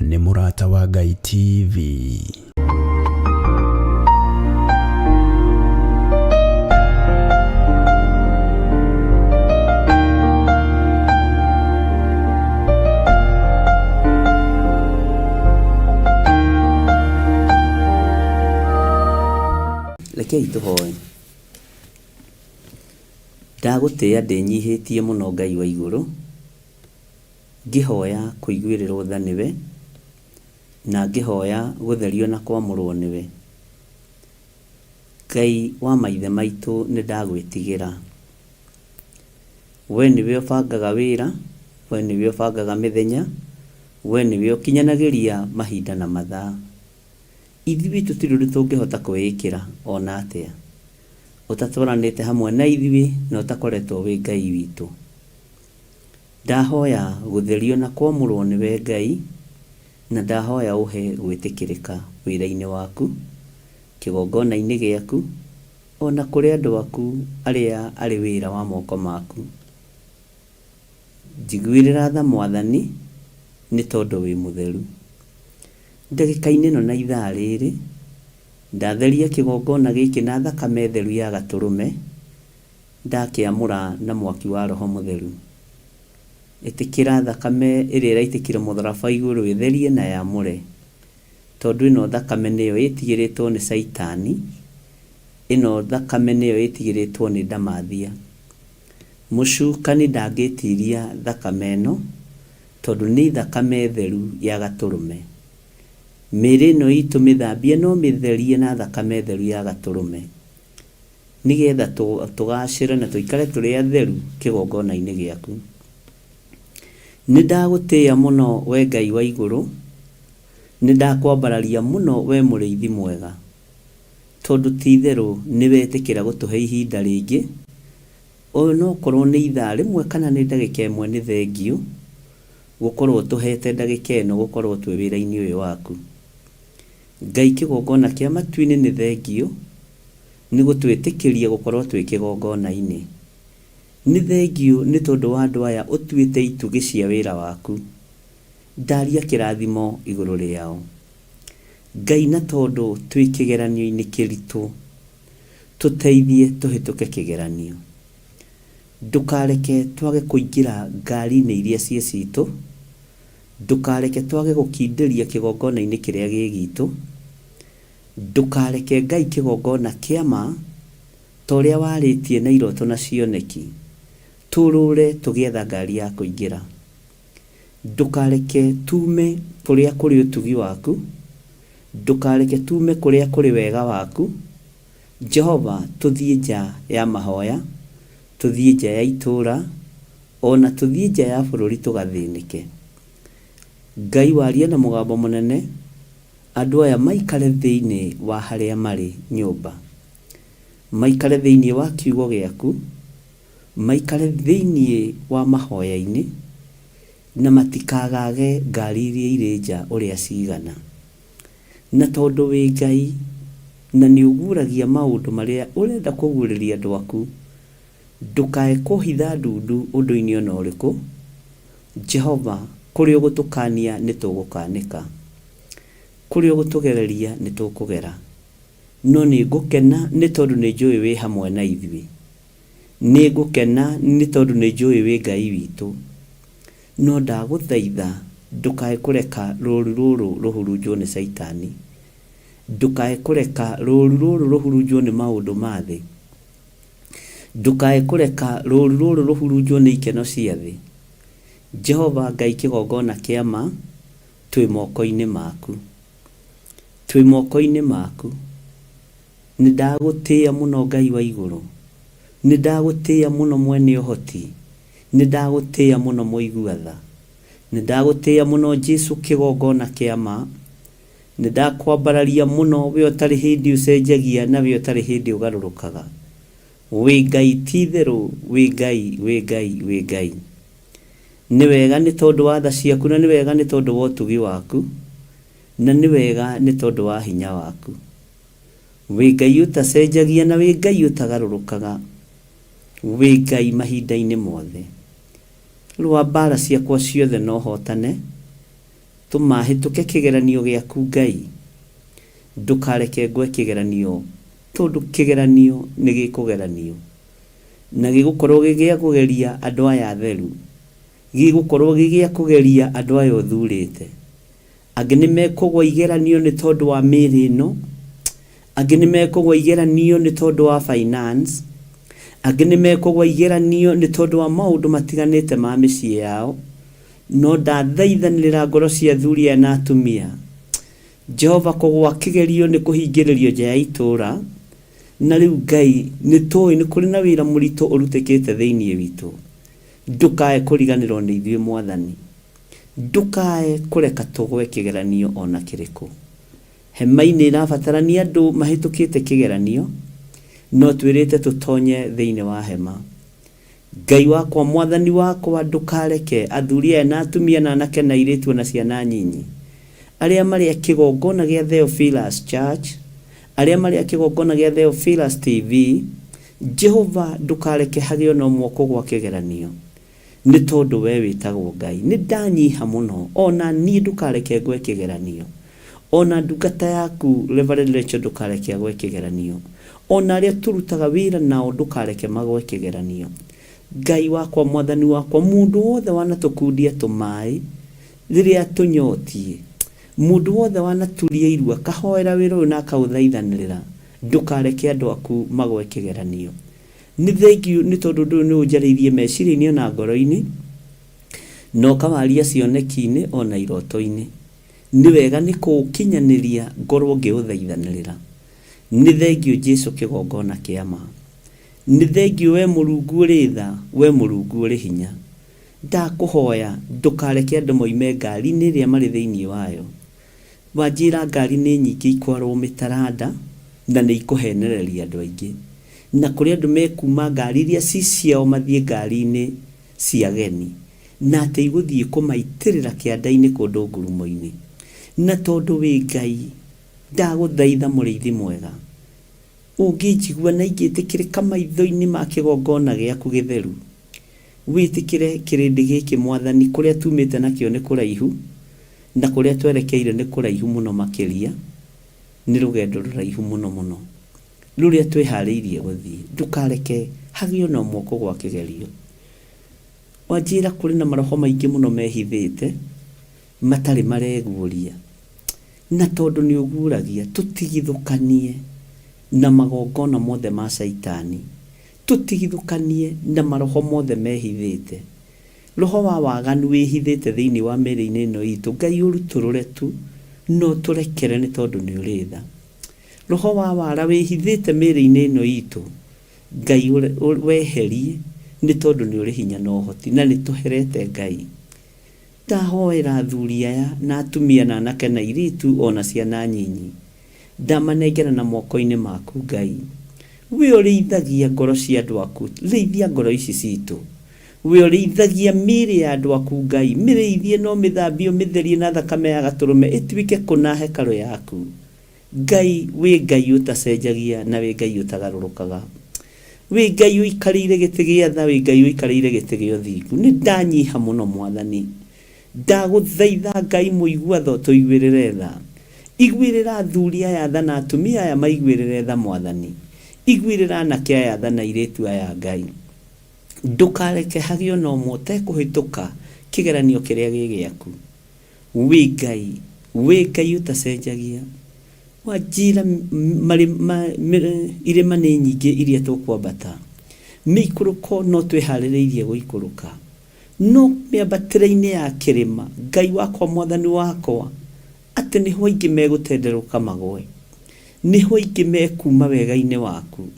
Nĩ Mũrata wa Ngai TV. Rekei tũhoe. Ndagũtĩĩa ndĩnyihĩtie mũno Ngai wa igũrũ, Ngĩhoya kũiguĩrĩrwo tha nĩwe, Na ngĩhoya gũtherio na kwamũrwo nĩwe. Ngai wa maithe maitũ nĩndagwĩtigĩra. We nĩwe ũbangaga wĩra, we nĩwe ũbangaga mĩthenya, we nĩwe ũkinyanagĩria mahinda na mathaa. Ithuĩ tũtirĩ ũndũ tũngĩhota kwĩĩkĩra o na atĩa, ũtatwaranĩte hamwe na ithuĩ na ũtakoretwo wĩ Ngai witũ. Ndahoya gũtherio na kwamũrwo nĩwe Ngai, na ndahoya ũhe gwĩtĩkĩrĩka wĩra-inĩ waku, kĩgongona-inĩ gĩaku, o na kũrĩ andũ aku arĩa arĩ wĩra wa moko maku. Njiguĩrĩra tha Mwathani, nĩ tondũ wĩ mũtheru. Ndagĩka-inĩ ĩno na ithaa rĩrĩ, ndatheria kĩgongona gĩkĩ na thakame theru ya Gatũrũme, Ndakĩamũra na mwaki wa Roho Mũtheru. Ĩtĩkĩra thakame ĩrĩa ĩraitĩkire mũtharaba igũrũ ĩtherie na yamũre. Tondũ ĩno thakame nĩyo ĩtigĩrĩtwo nĩ Caitani, ĩno thakame nĩyo ĩtigĩrĩtwo nĩ ndamathia. Mũcukani ndangĩtiria thakame ĩno, tondũ nĩ thakame theru ya Gatũrũme. Mĩĩrĩ ĩno itũ mĩthambie na ũmĩtherie na thakame theru ya Gatũrũme. Nĩ getha tũgaacĩre na tũikare tũrĩ atheru kĩgongona-inĩ gĩaku. Nĩ ndagũtĩĩa mũno, Wee Ngai wa igũrũ, nĩ ndakwambararia mũno, Wee Mũrĩithi mwega, tondũ ti-itherũ nĩ wetĩkĩra gũtũhe ihinda rĩngĩ, o na okorũo nĩ ithaa rĩmwe kana nĩ ndagĩka ĩmwe, nĩ thengiũ gũkorũo ũtũheete ndagĩka ĩno gũkorũo twĩ wĩra-inĩ ũyũ waku. Ngai kĩgongona kĩa matu-inĩ nĩ thengiũ nĩ gũtwĩtĩkĩria gũkorwo twĩ kĩgongona-inĩ. Nĩ thengiũ nĩ tondũ wa andũ aya ũtuĩte itugĩ cia wĩra waku. Ndaria kĩrathimo igũrũ rĩao. Ngai na tondũ twĩ kĩgeranio-inĩ kĩritũ, tũteithie tũhĩtũke kĩgeranio. Ndũkareke twage kũingĩra ngari-inĩ iria ciĩ citũ. Ndũkareke twage gũkindĩria kĩgongona-inĩ kĩrĩa gĩ gitũ. Ndũkareke Ngai kĩgongona kĩa ma, ta ũrĩa warĩtie na iroto na cioneki, tũũrũre tũgĩetha ngari ya kũingĩra. Ndũkareke tuume kũrĩa kũrĩ ũtugi waku, ndũkareke tuume kũrĩa kũrĩ wega waku, Jehova, tũthiĩ nja ya mahoya, tũthiĩ nja ya itũũra, o na tũthiĩ nja ya bũrũri tũgathĩnĩke. Ngai waria na mũgambo mũnene, Andũ aya maikare thĩinĩ wa harĩa marĩ nyũmba, maikare thĩinĩ wa kiugo gĩaku, maikare thĩinĩ wa mahoya-inĩ, na matikagage ngari iria irĩ nja ũrĩa cigana. Na tondũ wĩ Ngai, na nĩ ũguũragia maũndũ marĩa ũrenda kũguũrĩria andũ aku, ndũkae kũhitha ndundu ũndũ-inĩ o na ũrĩkũ, Jehova, kũrĩa ũgũtũkaania nĩtũgũkaanĩka, kũrĩa ũgũtũgereria nĩtũkũgera. No nĩngũkena nĩ tondũ nĩnjũũĩ wĩ hamwe na ithuĩ, nĩngũkena nĩ tondũ nĩnjũũĩ wĩ Ngai witũ. No ndagũthaitha ndũkae kũreka rũũru rũrũ rũhurunjwo nĩ Caitani, ndũkae kũreka rũũru rũrũ rũhurunjwo nĩ maũndũ ma thĩ, Ndũkae kũreka rũũru rũrũ rũhurunjwo nĩ ikeno cia thĩ. Jehova Ngai kĩgongona kĩa ma, twĩ moko-inĩ maku. Twĩ moko-inĩ maku. Nĩ ndagũtĩĩa mũno Ngai wa igũrũ. Nĩ ndagũtĩĩa mũno mwene ũhoti. Nĩ ndagũtĩĩa mũno mũigua tha. Nĩ ndagũtĩĩa mũno Jesu kĩgongona kĩa ma. Nĩ ndakwambararia mũno, we ũtarĩ hĩndĩ ũcenjagia na we ũtarĩ hĩndĩ ũgarũrũkaga. Wĩ Ngai ti-itherũ, wĩ Ngai, wĩ Ngai, wĩ Ngai. Nĩ wega nĩ tondũ wa tha ciaku na nĩ wega nĩ tondũ wa ũtugi waku, na nĩ wega nĩ tondũ wa hinya waku. Wĩ Ngai ũtacenjagia na wĩ Ngai ũtagarũrũkaga, wĩ Ngai mahinda-inĩ mothe. Rũa mbaara ciakwa ciothe na ũhootane. Tũma hĩtũke kĩgeranio gĩaku Ngai, ndũkareke ngwe kĩgeranio, tondũ kĩgeranio nĩ gĩkũgeranio, na gĩgũkorwo gĩ gĩa kũgeria andũ aya atheru, gĩgũkorwo gĩ gĩa kũgeria andũ aya ũthurĩte. Angĩ nĩ mekũgwa igeranio nĩ tondũ wa mĩĩrĩ ĩno, angĩ nĩ mekũgwa igeranio nĩ tondũ wa finance, angĩ nĩ mekũgwa igeranio nĩ tondũ wa maũndũ matiganĩte ma mĩciĩ yao, No ndathaithanĩrĩra ngoro cia athuri aya na atumia. Jehova, kũgũa kĩgerio nĩ kũhingĩrĩrio nja ya itũũra, na rĩu, Ngai, nĩ tũũĩ nĩ kũrĩ na wĩra mũritũ ũrutĩkĩte thĩinĩ witũ. Ndũkae kũriganĩrwo nĩ ithuĩ, Mwathani. Ndũkae kũreka tũgwe kĩgeranio o na kĩrĩkũ. Hema-inĩ ĩrabatarania andũ mahĩtũkĩte kĩgeranio, no twĩrĩte tũtonye thĩinĩ wa hema. Ngai wakwa, Mwathani wakwa, ndũkareke athuri aya na atumia na anake na airĩtu o na ciana nyinyi, arĩa marĩ a kĩgongona gĩa Theophilus Church, arĩa marĩ a kĩgongona gĩa Theophilus TV, Jehova, ndũkareke hagĩe o na ũmwe ũkũgwa kĩgeranio, nĩ tondũ wee wĩtagwo Ngai. Nĩ ndanyiha mũno, o na niĩ ndũkareke ngwe kĩgeranio. O na ndungata yaku Reverend Rachel ndũkareke agwe kĩgeranio. O na arĩa tũrutaga wĩra nao ndũkareke magwe kĩgeranio. Ngai wakwa, Mwathani wakwa, mũndũ wothe wanatũkundia tũmaĩ rĩrĩa atũnyotiĩ, mũndũ wothe wanaturia iru akahoera wĩra ũyũ na akaũthaithanĩrĩra, ndũkareke andũ aku magwe kĩgeranio. Nĩ thengiũ nĩ tondũ ũndũ ũyũ nĩ ũnjarĩirie meciria-inĩ o na ngoro-inĩ, na ũkawaria cioneki-inĩ o na iroto-inĩ. Nĩ wega nĩ kũũkinyanĩria ngorwo ngĩũthaithanĩrĩra. Nĩ thengiũ Jesu kĩgongona kĩa ma. Nĩ thengiũ wee Mũrungu ũrĩ tha, wee Mũrungu ũrĩ hinya. Ndakũhoya ndũkareke andũ moime ngari-inĩ ĩrĩa marĩ thĩinĩ wayo. Wanjĩra ngari nĩ nyingĩ ikwarwo mĩtaranda na nĩ ikũhenereria andũ aingĩ. Na kũrĩ andũ mekuma ngari iria ci ciao mathiĩ ngari-inĩ cia ageni. Na atĩ igũthiĩ kũmaitĩrĩra kĩanda-inĩ kũndũ ngurumo-inĩ. Na tondũ wĩ Ngai, ndagũthaitha mũrĩithi mwega, ũngĩnjigua na ingĩtĩkĩrĩka maitho-inĩ ma kĩgongona gĩaku gĩtheru, wĩtĩkĩre kĩrĩndĩ gĩkĩ, Mwathani, kũrĩa tumĩte nakĩo nĩ kũraihu, na kũrĩa twerekeire nĩ kũraihu mũno makĩria, nĩ rũgendo rũraihu mũno mũno, rũrĩa twĩharĩirie gũthiĩ. Ndũkareke hagĩe o na ũmwe ũkũgwa kĩgerio. Wanjĩra kũrĩ na maroho maingĩ mũno mehithĩte, matarĩ mareguũria. Na tondũ nĩ ũguũragia, tũtigithũkanie na magongona mothe ma Shaitani, tũtigithũkanie na maroho mothe mehithĩte. Roho wa waganu wĩhithĩte thĩinĩ wa mĩĩrĩ-inĩ ĩno itũ, Ngai ũrutũrũre tu na ũtũrekere nĩ tondũ nĩ ũrĩ tha. Roho wa wara wĩhithĩte mĩĩrĩ-inĩ ĩno itũ, Ngai weherie nĩ tondũ nĩ ũrĩ hinya na ũhoti na nĩ tũherete Ngai. Ndahoera athuri aya na atumia na anake na airĩtu o na ciana nyinyi. Ndamanengera na moko-inĩ maku Ngai. We ũrĩithagia ngoro cia andũ aku, rĩithia ngoro ici citũ. We ũrĩithagia mĩĩrĩ ya andũ aku Ngai, mĩrĩithie na ũmĩthambie ũmĩtherie na thakame ya Gatũrũme ĩtuĩke kũna hekarũ yaku. Ngai, wĩ Ngai ũtacenjagia na wĩ Ngai ũtagarũrũkaga. Wĩ Ngai ũikarĩire gĩtĩ gĩa tha, wĩ Ngai ũikarĩire gĩtĩ gĩa ũthingu. Nĩ ndanyiha mũno Mwathani. Ndagũthaitha Ngai mũigua tha ũtũiguĩrĩre tha. Iguĩrĩra athuri aya tha na atumia aya maiguĩrĩre tha Mwathani. Iguĩrĩra anake aya tha na airĩtu aya Ngai. Ndũkareke hagĩe ona ũmwe ũtekũhĩtũka kĩgeranio kĩrĩa gĩ gĩaku. Wĩ Ngai, wĩ Ngai ũtacenjagia. Wanjĩra irĩma nĩ nyingĩ iria tũkwambata, mĩikũrũko no twĩharĩrĩirie gũikũrũka, no mĩambatĩre-inĩ ya kĩrĩma, Ngai wakwa, Mwathani wakwa, atĩ nĩho aingĩ megũtenderũka magwe, nĩho aingĩ mekuuma wega-inĩ waku.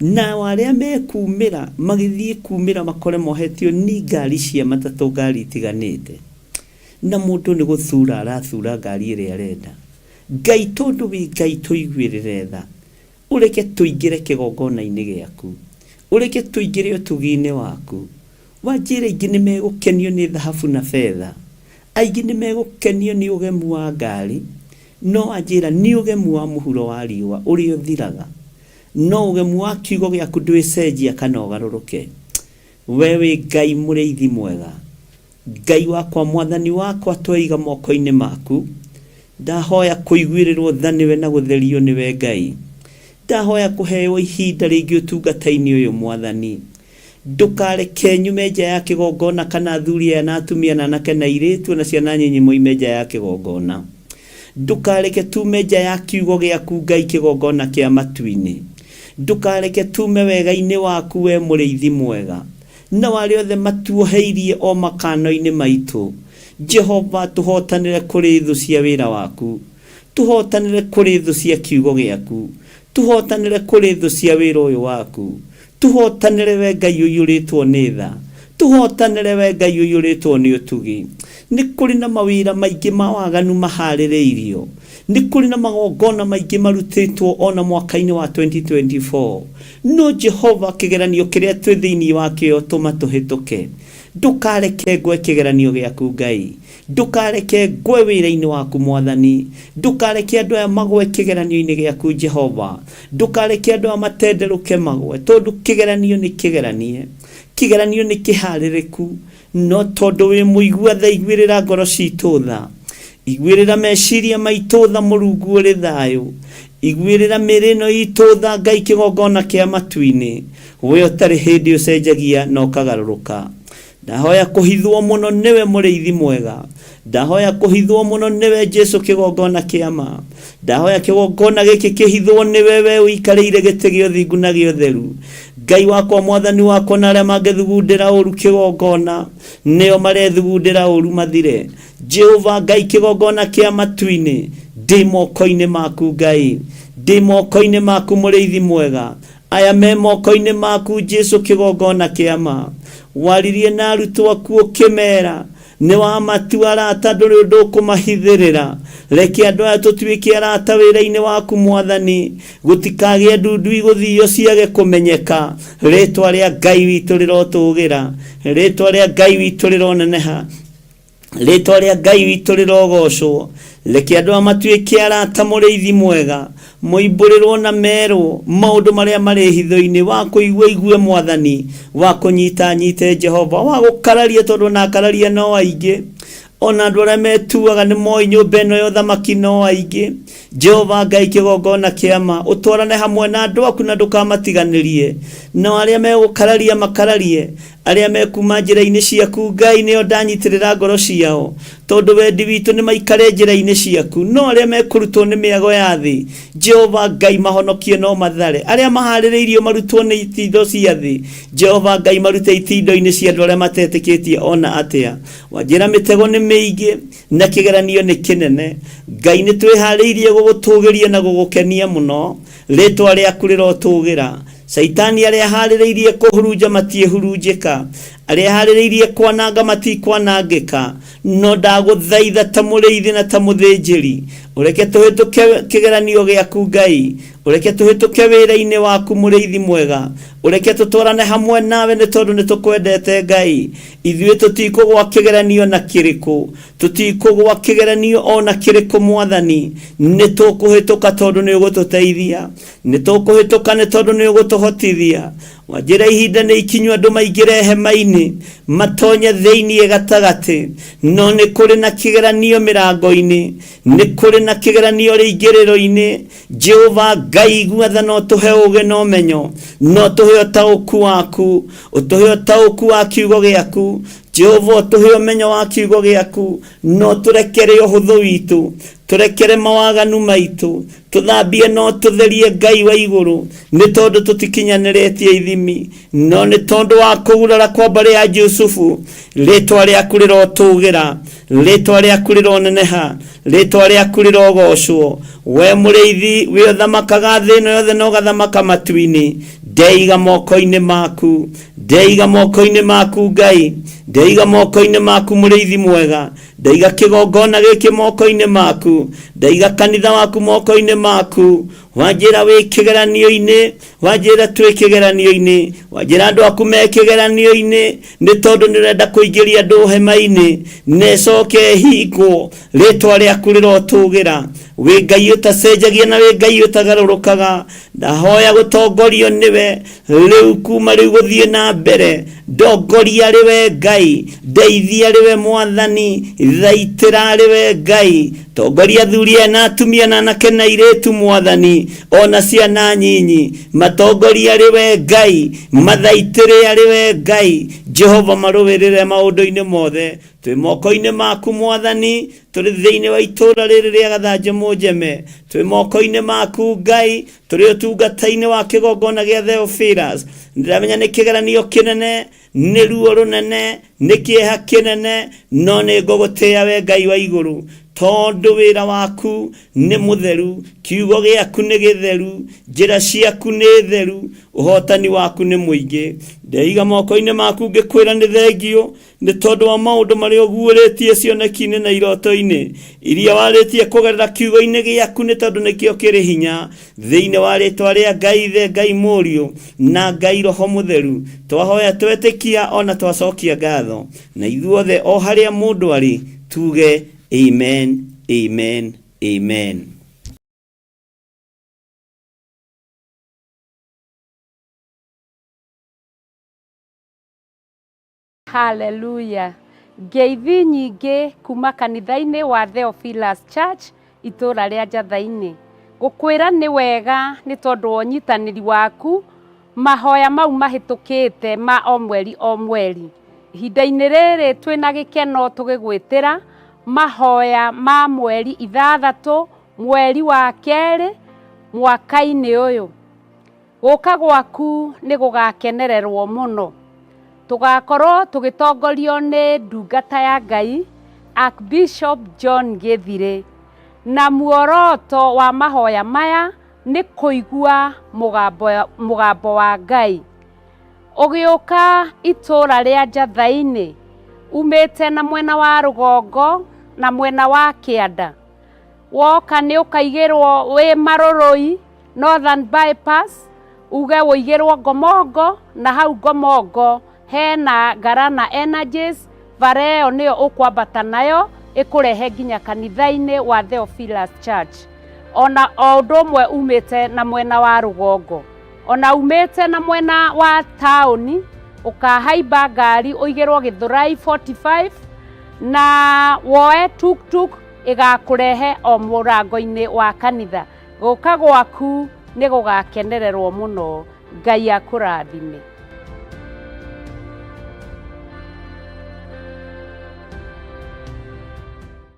Nao arĩa mekumĩra magĩthiĩ kumĩra makore mohetio ni ngari cia matatũ ngari itiganĩte. Na mũndũ nĩ gũthura arathura ngari ĩrĩa arenda. Ngai tondũ wĩ Ngai tũiguĩrĩre tha. Ũreke tũingĩre kĩgongona-inĩ gĩaku. Ũreke tũingĩre ũtugi-inĩ waku. Wanjĩra aingĩ nĩ megũkenio nĩ thahabu na betha. Aingĩ nĩ megũkenio nĩ ũgemu wa ngari. No wanjĩra nĩ ũgemu wa mũhuro wa riũa ũrĩa ũthiraga. No ũgemu wa kiugo gĩaku ndwĩcenjia kana ũgarũrũke. We wĩ Ngai mũrĩithi mwega. Ngai wakwa, Mwathani wakwa, tweiga moko-inĩ maku. Ndahoya kũiguĩrĩrwo tha nĩwe na gũtherio nĩwe Ngai. Ndahoya kũheo ihinda rĩngĩ ũtungata-inĩ ũyũ Mwathani. Ndũkareke nyume nja ya kĩgongona kana athuri aya na atumia na anake na airĩtu na ciana nyinyi moime nja ya kĩgongona. Ndũkareke tume nja ya kiugo gĩaku Ngai kĩgongona kĩa matu-inĩ. Ndũkareke tume wega-inĩ waku we mũrĩithi mwega. Nao arĩa othe matuoheirie o makano-inĩ maitũ, Jehova, tũhotanĩre kũrĩ thũ cia wĩra waku. Tũhotanĩre kũrĩ thũ cia kiugo gĩaku. Tũhotanĩre kũrĩ thũ cia wĩra ũyũ waku. Tũhotanĩre we Ngai ũiyũrĩtwo nĩ tha. Tũhotanĩre we Ngai ũiyũrĩtwo nĩ ũtugi. Nĩ kũrĩ na mawĩra maingĩ ma waganu maharĩrĩirio. Nĩ kũrĩ na magongona maingĩ marutĩtwo o na mwaka-inĩ wa 2024. No Jehova, kĩgeranio kĩrĩa twĩ thĩinĩ wakĩo tũma tũhĩtũke. Ndũkareke ngwe kĩgeranio gĩaku Ngai. Ndũkareke ngwe wĩra-inĩ waku Mwathani. Ndũkareke andũ aya magwe kĩgeranio-inĩ gĩaku Jehova. Ndũkareke andũ aya matenderũke magwe, tondũ kĩgeranio nĩ kĩgeranie. Kĩgeranio nĩ kĩharĩrĩku. No tondũ wĩ mũigua tha, iguĩrĩra ngoro citũ tha. Iguĩrĩra meciria maitũ tha, Mũrungu ũrĩ thayũ. Iguĩrĩra mĩĩrĩ ĩno itũ tha, Ngai kĩgongona kĩa matu-inĩ. We ũtarĩ hĩndĩ ũcenjagia na ũkagarũrũka. Ndahoya kũhithwo mũno nĩwe mũrĩithi mwega. Ndahoya kũhithwo mũno nĩwe Jesu kĩgongona kĩa ma. Ndahoya kĩgongona gĩkĩ kĩhithwo nĩwe we ũikarĩire gĩtĩ gĩa ũthingu na gĩa ũtheru. Ngai wakwa, Mwathani wakwa, na arĩa mangĩthugundĩra ũru kĩgongona, nĩo marethugundĩra ũru mathire. Jehova Ngai kĩgongona kĩa matu-inĩ, ndĩ moko-inĩ maku Ngai. Ndĩ moko-inĩ maku mũrĩithi mwega. Aya me moko-inĩ maku Jesu kĩgongona kĩa ma. Waririe na arutwo aku ũkĩmera, nĩ wamatua arata ndũrĩ ũndũ ũkũmahithĩrĩra. Reke andũ aya tũtuĩke arata wĩra-inĩ waku Mwathani, gũtikagĩe ndundu igũthio ciage kũmenyeka. Rĩtwa rĩa Ngai witũ rĩrotũgĩra, rĩtwa rĩa Ngai witũ rĩroneneha. Rĩtwa rĩa Ngai witũ rĩrogocwo. Reke andũ aya matuĩke arata mũrĩithi mwega, moimbũrĩrwo na merwo maũndũ marĩa marĩ hitho-inĩ, wa kũigua igue Mwathani, wa kũnyita anyite Jehova, wa gũkararia tondũ ona akararia no aingĩ, ona andũ arĩa metuaga nĩ moĩ nyũmba ĩno ya ũthamaki no aingĩ. Jehova Ngai kĩgongona kĩa ma, ũtwarane hamwe na andũ aku na ndũkamatiganĩrie. Nao arĩa megũkararia makararie, Arĩa mekuma njĩra-inĩ ciaku, Ngai, nĩo ndanyitĩrĩra ngoro ciao, tondũ wendi witũ nĩ maikare njĩra-inĩ ciaku. No arĩa mekũrutwo nĩ mĩago ya thĩ, Jehova Ngai, mahonokie no mathare. Arĩa mahaarĩrĩirio marutwo nĩ itindo cia thĩ, Jehova Ngai, marute itindo-inĩ cia andũ arĩa matetĩkĩtie o na atĩa. Wanjĩra mĩtego nĩ mĩingĩ, na kĩgeranio nĩ kĩnene. Ngai, nĩ twĩhaarĩirie gũgũtũũgĩria na gũgũkenia mũno. Rĩĩtwa rĩaku rĩrotũũgĩra. Caitani arĩa aharĩrĩirie kũhurunja matiĩhurunjĩka, arĩa aharĩrĩirie kwananga matikwanangĩka. No ndagũthaitha ta mũrĩithi na ta mũthĩnjĩri, ũreke tũhĩtũke kĩgeranio gĩaku Ngai, ũreke tũhĩtũke wĩra-inĩ waku mũrĩithi mwega, ũreke tũtwarane hamwe nawe nĩ tondũ nĩ tũkwendete Ngai. Ithuĩ tũtikũgwa kĩgeranio na kĩrĩkũ, tũtikũgwa kĩgeranio o na kĩrĩkũ Mwathani, nĩ tũkũhĩtũka tondũ nĩ ũgũtũteithia. Nĩ tũkũhĩtũka nĩ tondũ nĩ ũgũtũhotithia. Wanjĩra ihinda nĩ ikinyu andũ maingĩre hema-inĩ, matonye thĩinĩ gatagatĩ. No nĩ kũrĩ na kĩgeranio mĩrango-inĩ, nĩ kũrĩ na kĩgeranio rĩingĩrĩro-inĩ. Jehova Ngai igua tha na ũtũhe ũũgĩ na ũmenyo, na ũtũhe ũtaũku waku, ũtũhe ũtaũku wa kiugo gĩaku. Jehova ũtũhe ũmenyo wa kiugo gĩaku, na ũtũrekere ũhũthũ witũ, tũrekere mawaganu maitũ, Tũthambie na ũtũtherie Ngai wa igũrũ, nĩ tondũ tũtikinyanĩrĩtie ithimi, no nĩ tondũ wa kũgurara kwa mbarĩ ya Jusufu, rĩtwa rĩaku rĩrotũgĩra, rĩtwa rĩaku rĩroneneha, rĩtwa rĩaku rĩrogocwo. We mũrĩithi, we ũthamakaga thĩ ĩno yothe na ũgathamaka matu-inĩ, ndeiga moko-inĩ maku, ndeiga moko-inĩ maku Ngai, ndeiga moko-inĩ maku mũrĩithi mwega. Ndaiga kĩgongona gĩkĩ moko-inĩ maku, ndaiga kanitha waku moko-inĩ maku. Wanjĩra wĩ kĩgeranio-inĩ, wanjĩra twĩ kĩgeranio-inĩ, wanjĩra andũ aku me kĩgeranio-inĩ, nĩ tondũ nĩ ũrenda kũingĩria andũ hema-inĩ na ĩcoke ĩhingwo. Rĩtwa rĩaku rĩrotũgĩra. Wĩ Ngai ũtacenjagia na wĩ Ngai ũtagarũrũkaga. Ndahoya gũtongorio nĩwe rĩu kuma rĩu gũthiĩ na mbere. Ndongoria rĩwe Ngai, ndeithia rĩwe Mwathani, thaitĩra rĩwe Ngai. Tongoria athuri aya na atumia na anake na airĩtu Mwathani, ona ciana nyinyi, matongoria rĩwe Ngai, mathaitĩre arĩwe Ngai. Jehova marũĩrĩre maũndũ-inĩ mothe. Twĩ moko-inĩ maku Mwathani, tũrĩ thĩinĩ wa itũũra rĩrĩ rĩa Gathanjĩ Mũnjeme. Twĩ moko-inĩ maku Ngai, tũrĩ ũtungata-inĩ wa kĩgongona gĩa Theophilus. Ndĩramenya nĩ kĩgeranio kĩnene, nĩ ruo rũnene, nĩ kĩeha kĩnene, no nĩ ngũgũtĩĩa we Ngai wa igũrũ, tondũ wĩra waku nĩ mũtheru, kiugo gĩaku nĩ gĩtheru, njĩra ciaku nĩ theru, ũhotani waku nĩ mũingĩ. Ndeiga moko-inĩ maku ngĩkwĩra nĩ thengio nĩ tondũ wa maũndũ marĩa ũguũrĩtie cioneki-inĩ na iroto-inĩ iria warĩtie kũgerera kiugo-inĩ gĩaku, nĩ tondũ nĩkĩo kĩrĩ hinya. Thĩinĩ wa rĩtwa rĩa Ngai Ithe, Ngai Mũriũ na Ngai Roho Mũtheru, twahoya twetĩkia ona twacokia ngatho, na ithuothe o harĩa mũndũ arĩ tuge amen, amen, amen. Hallelujah. Ngeithi nyingĩ kuma kanitha-inĩ wa Theophilus Church itũũra rĩa Njatha-inĩ. Ngũkwĩra nĩ wega nĩ tondũ wa ũnyitanĩri waku mahoya mau mahĩtũkĩte ma o mweri o mweri. Ihinda-inĩ rĩrĩ twĩna gĩkeno tũgĩgwĩtĩra mahoya ma mweri ithathatũ mweri wa kerĩ mwaka-inĩ ũyũ. Gũka gwaku nĩ gũgakenererwo mũno. Tũgakorwo tũgĩtongorio nĩ ndungata ya Ngai Archbishop John Gĩthirĩ. Na muoroto wa mahoya maya nĩ kũigua mũgambo, mũgambo wa Ngai. Ũgĩũka itũũra rĩa Njatha-inĩ, umĩte na mwena wa rũgongo na mwena wa kĩanda, woka nĩ ũkaigĩrwo wĩ Marũrũi, Northern Bypass, uge ũigĩrwo Ngomongo, na hau Ngomongo hena Ngarana Energies, bara ĩyo nĩyo ũkwambata nayo ĩkũrehe nginya kanitha-inĩ wa Theophilus Church. Ona o ũndũ ũmwe umĩte na mwena wa rũgongo, ona umĩte na mwena wa taũni, ũkahaimba ngari ũigĩrwo Gĩthũrai 45 na woe tuktuk ĩgakũrehe o mũrango-inĩ wa kanitha. Gũka gwaku nĩ gũgakenererwo mũno. Ngai akũrathime.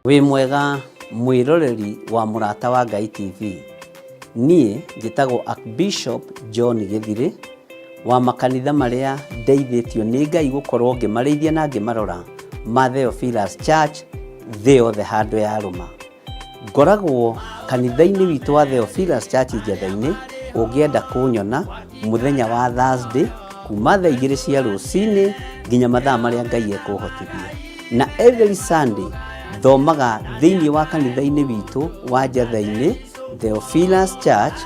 Wĩ mwega mwĩroreri wa Mũrata wa Ngai TV. Niĩ njĩtagwo Archbishop John Gĩthirĩ wa makanitha marĩa ndeithĩtio nĩ Ngai gũkorwo ngĩmarĩithia na ngĩmarora ma Theophilus Church thĩ yothe handũ yarũma. Ngoragwo kanitha-inĩ witũ wa Theophilus Church Njetha-inĩ, ũngĩenda kũnyona mũthenya wa Thursday kuma thaa igĩrĩ cia rũcinĩ nginya mathaa marĩa Ngai ekũhotithia. Na every Sunday thomaga thĩinĩ wa kanitha-inĩ witũ wa Njetha-inĩ Theophilus Church,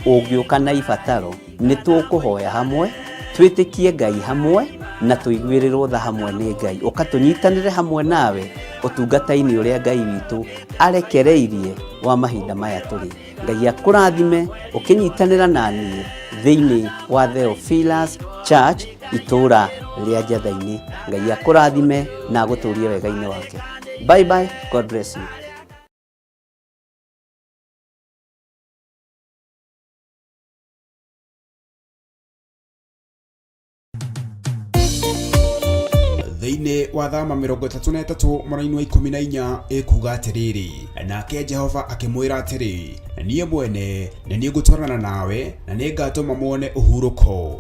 ũngĩũka na ibataro Nĩ tũkũhoya hamwe, twĩtĩkie Ngai hamwe, na tũiguĩrĩrwo tha hamwe nĩ Ngai. Ũka tũnyitanĩre hamwe nawe ũtungata-inĩ ũrĩa Ngai witũ arekereirie wa mahinda maya tũrĩ. Ngai akũrathime ũkĩnyitanĩra na niĩ thĩinĩ wa Theophilus Church itũũra rĩa Njatha-inĩ. Ngai akũrathime na agũtũrie wega-inĩ wake. Bye bye, God bless you. Thĩinĩ wa Thama 33 mũraini wa 14 ĩkuga atĩrĩrĩ, nake Jehova akĩmwĩra atĩrĩ, niĩ mwene nĩ niĩ ngũtwarana nawe na nĩ ngatũma muone ũhurũko.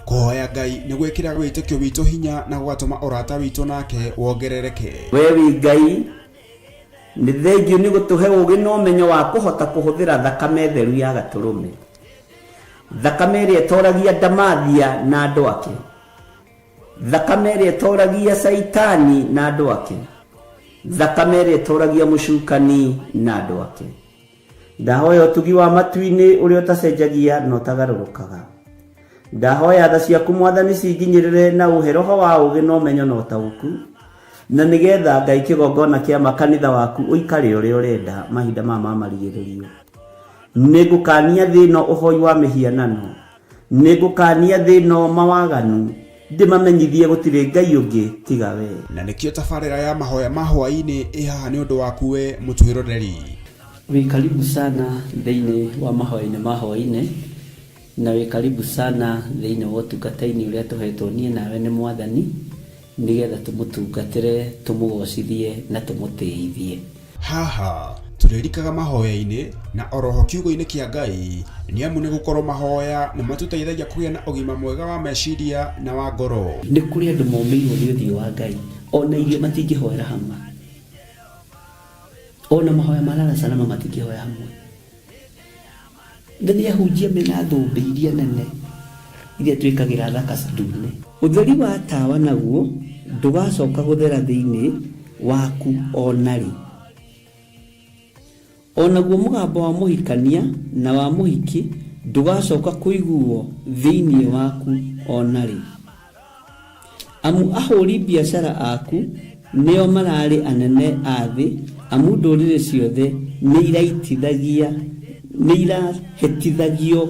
Kũhoya Ngai nĩ gwĩkĩraga wĩtĩkio witũ hinya na gũgatũma ũrata witũ nake wongerereke. We wĩ Ngai, Nĩ thengiũ nĩ gũtũhe ũũgĩ na ũmenyo wa kũhota kũhũthĩra thakame theru ya Gatũrũme, thakame ĩrĩa ĩtoragia ndamathia na andũ ake, thakame ĩrĩa ĩtoragia Caitani na andũ ake, thakame ĩrĩa ĩtoragia mũcukani na andũ ake. Ndahoya ũtugi wa matu-inĩ ũrĩa ũtacenjagia na ũtagarũrũkaga. Ndahoya tha ciaku Mwathani cinginyĩrĩre na ũhe roho wa ũũgĩ na ũmenyo na ũtaũku, na nĩgetha Ngai kĩgongona kĩa ma kanitha waku ũikare ũrĩa ũrenda mahinda maya ma marigĩrĩrio. Nĩngũkaania thĩ ĩno ũhoi wa mĩhianano, nĩngũkaania thĩ ĩno mawaganu, ndĩmamenyithie gũtirĩ Ngai ũngĩ tiga we. Na nĩkĩo tabarĩra ya mahoya ma hwaĩ-inĩ ĩ haha nĩ ũndũ waku we mũtwĩroreri. Wĩ karibu sana thĩinĩ wa mahoya-inĩ ma hwaĩ-inĩ, na wĩ karibu sana thĩinĩ wa ũtungata-inĩ ũrĩa tũhetwo niĩ nawe nĩ Mwathani, nĩgetha tũmũtungatĩre, tũmũgocithie na tũmũtĩithie. Haha tũrĩrikaga mahoya-inĩ na oroho kiugo-inĩ kĩa Ngai nĩ amu nĩ gũkorwo mahoya nĩ matũteithagia kũgĩa na ũgima mwega wa meciria na wa ngoro. Nĩ kũrĩ andũ momĩirwo nĩ ũthiũ wa Ngai, ona irio matingĩhoera hamwe, ona mahoya ma lala salama matingĩhoya hamwe. Na nĩ ahunjia mena thũmbĩ iria nene iria twĩkagĩra thaka ndune. Ũtheri wa tawa naguo ndũgacoka gũthera thĩinĩ waku o na rĩ. O naguo mũgambo wa mũhikania na wa mũhiki ndũgacoka kũiguwo thĩinĩ waku o na rĩ. Amu ahũri biacara aku nĩo mararĩ anene a thĩ, amu ndũrĩrĩ ciothe nĩiraitithagia, nĩirahĩtithagio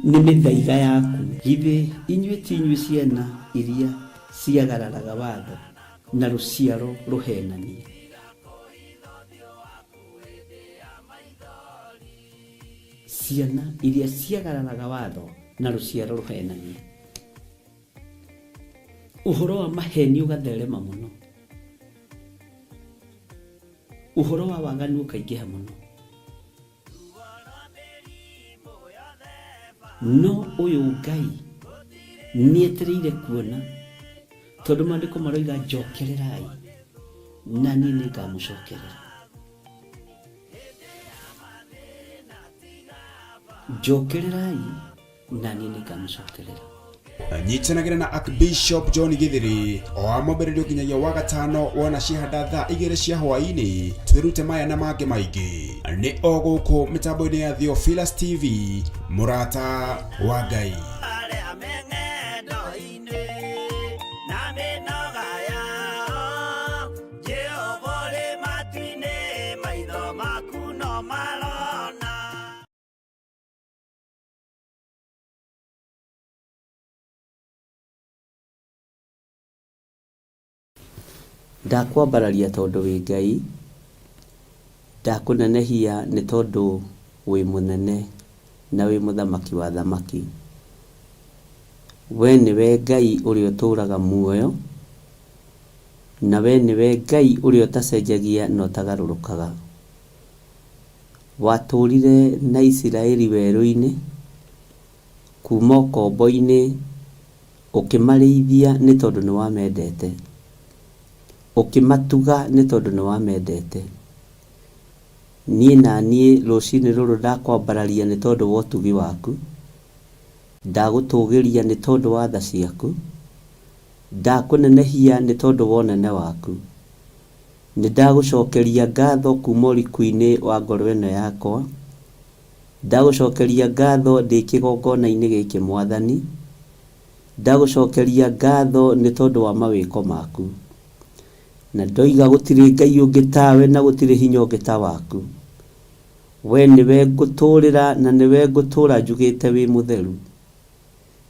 nĩ mĩthaiga yaku. Githĩ inyuĩ ti inyuĩ ciana iria ciagararaga watho, na rũciaro rũheenania? Ciana iria ciagararaga watho, na rũciaro rũheenania. Ũhoro wa maheni ũgatherema mũno, ũhoro wa waganu ũkaingĩha mũno. No ũyũ Ngai nĩetereire kuona, tondũ maandĩko maroiga njokererai na niĩ nĩngamũcokerera. Njokererai na niĩ nĩngamũcokerera. Nyitanagĩra na Archbishop John Githiri o wa mwambĩrĩrio nginyagia wa gatano wona ciahanda thaa igĩrĩ cia hwaĩ-inĩ twĩrute maya na mangĩ maingĩ nĩ o gũkũ mĩtambo-inĩ ya Theophilus TV mũrata wa Ngai. Arĩa me ng'endo-inĩ na mĩnoga yao, Jehova ũrĩ matu-inĩ, maitho maku no marona. Ndakwambararia tondũ wĩ Ngai, ndakũnenehia nĩ tondũ wĩ mũnene na wĩ mũthamaki wa athamaki. We nĩwe Ngai ũrĩa ũtũũraga muoyo, na we nĩwe Ngai ũrĩa ũtacenjagia na ũtagarũrũkaga. Watũũrire na Isiraeli werũ-inĩ, kuuma ũkombo-inĩ, ũkĩmarĩithia nĩ tondũ nĩ wamendete, ũkĩmatuga nĩ tondũ nĩ wamendete. Niĩ na niĩ rũcinĩ rũrũ ndakwambararia nĩ tondũ wa ũtugi waku, ndagũtũgĩria nĩ tondũ wa tha ciaku, ndakũnenehia nĩ tondũ wa ũnene waku. Nĩ ndagũcokeria ngatho kuma ũriku-inĩ wa ngoro ĩno yakwa. Ndagũcokeria ngatho ndĩ kĩgongona-inĩ gĩkĩ Mwathani. Ndagũcokeria ngatho nĩ tondũ wa mawĩko maku. Na ndoiga gũtirĩ Ngai ũngĩ tawe na gũtirĩ hinya ũngĩ ta waku. We nĩwe ngũtũũrĩra na nĩwe ngũtũũra njugĩte wĩ mũtheru.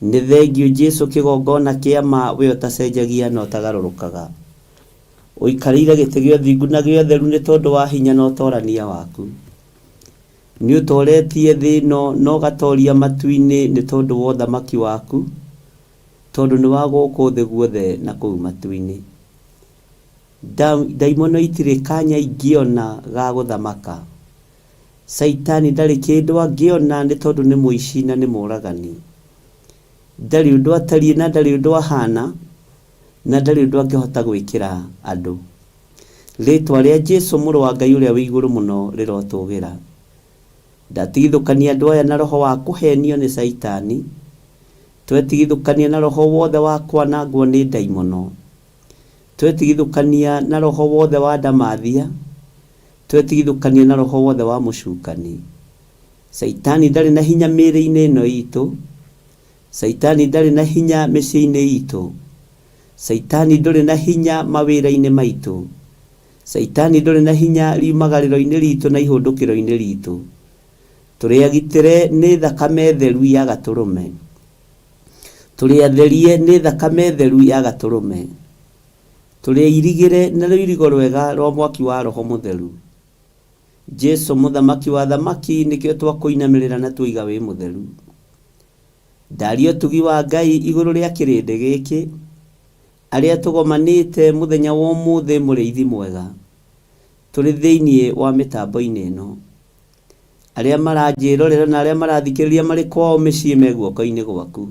Nĩ thengiũ Jesu kĩgongona kĩa ma we ũtacenjagia na ũtagarũrũkaga. Ũikarĩire gĩtĩ gĩa ũthingu na gĩa ũtheru nĩ tondũ wa hinya na ũtorania waku. Nĩ ũtoretie thĩ ĩno na ũgatoria matu-inĩ nĩ tondũ wa ũthamaki waku, tondũ nĩ wa gũkũ thĩ guothe na kũu matu-inĩ. Ndaimono itirĩ kanya ingĩona ga gũthamaka. Caitani ndarĩ kĩndũ angĩona nĩ tondũ nĩ mũici na nĩ mũragani. Ndarĩ ũndũ atariĩ na ndarĩ ũndũ ahana na ndarĩ ũndũ angĩhota gwĩkĩra andũ. Rĩĩtwa rĩa Jesu Mũrũ wa Ngai ũrĩa wĩ igũrũ mũno rĩrotũgĩra. Ndatigithũkania andũ aya na roho wa kũhenio nĩ Caitani. Twetigithũkania na roho wothe wa kwanangwo nĩ ndaimono. Twetigithũkania na roho wothe wa ndamathia. Twetigithũkania na roho wothe wa mũcukani. Caitani ndarĩ na hinya mĩĩrĩ-inĩ ĩno itũ. Caitani ndarĩ na hinya mĩciĩ-inĩ itũ. Caitani ndũrĩ na hinya mawĩra-inĩ maitũ. Caitani ndũrĩ na hinya riumagarĩro-inĩ ritũ na ihũndũkĩro-inĩ ritũ. Tũrĩ agitĩre nĩ thakame theru ya Gatũrũme. Tũrĩ atherie nĩ thakame theru ya Gatũrũme. Tũrĩ airigĩre na rũirigo rwega rwa mwaki wa Roho Mũtheru. Jesu Mũthamaki wa athamaki nĩkĩo twakũinamĩrĩra na twoiga wĩ mũtheru. Ndaria ũtugi wa Ngai igũrũ rĩa kĩrĩndĩ gĩkĩ, arĩa tũgomanĩte mũthenya wa ũmũthĩ mũrĩithi mwega, tũrĩ thĩinĩ wa mĩtambo-inĩ ĩno. Arĩa maranjĩrorera na arĩa marathikĩrĩria marĩ kwao mĩciĩ me guoko-inĩ gwaku.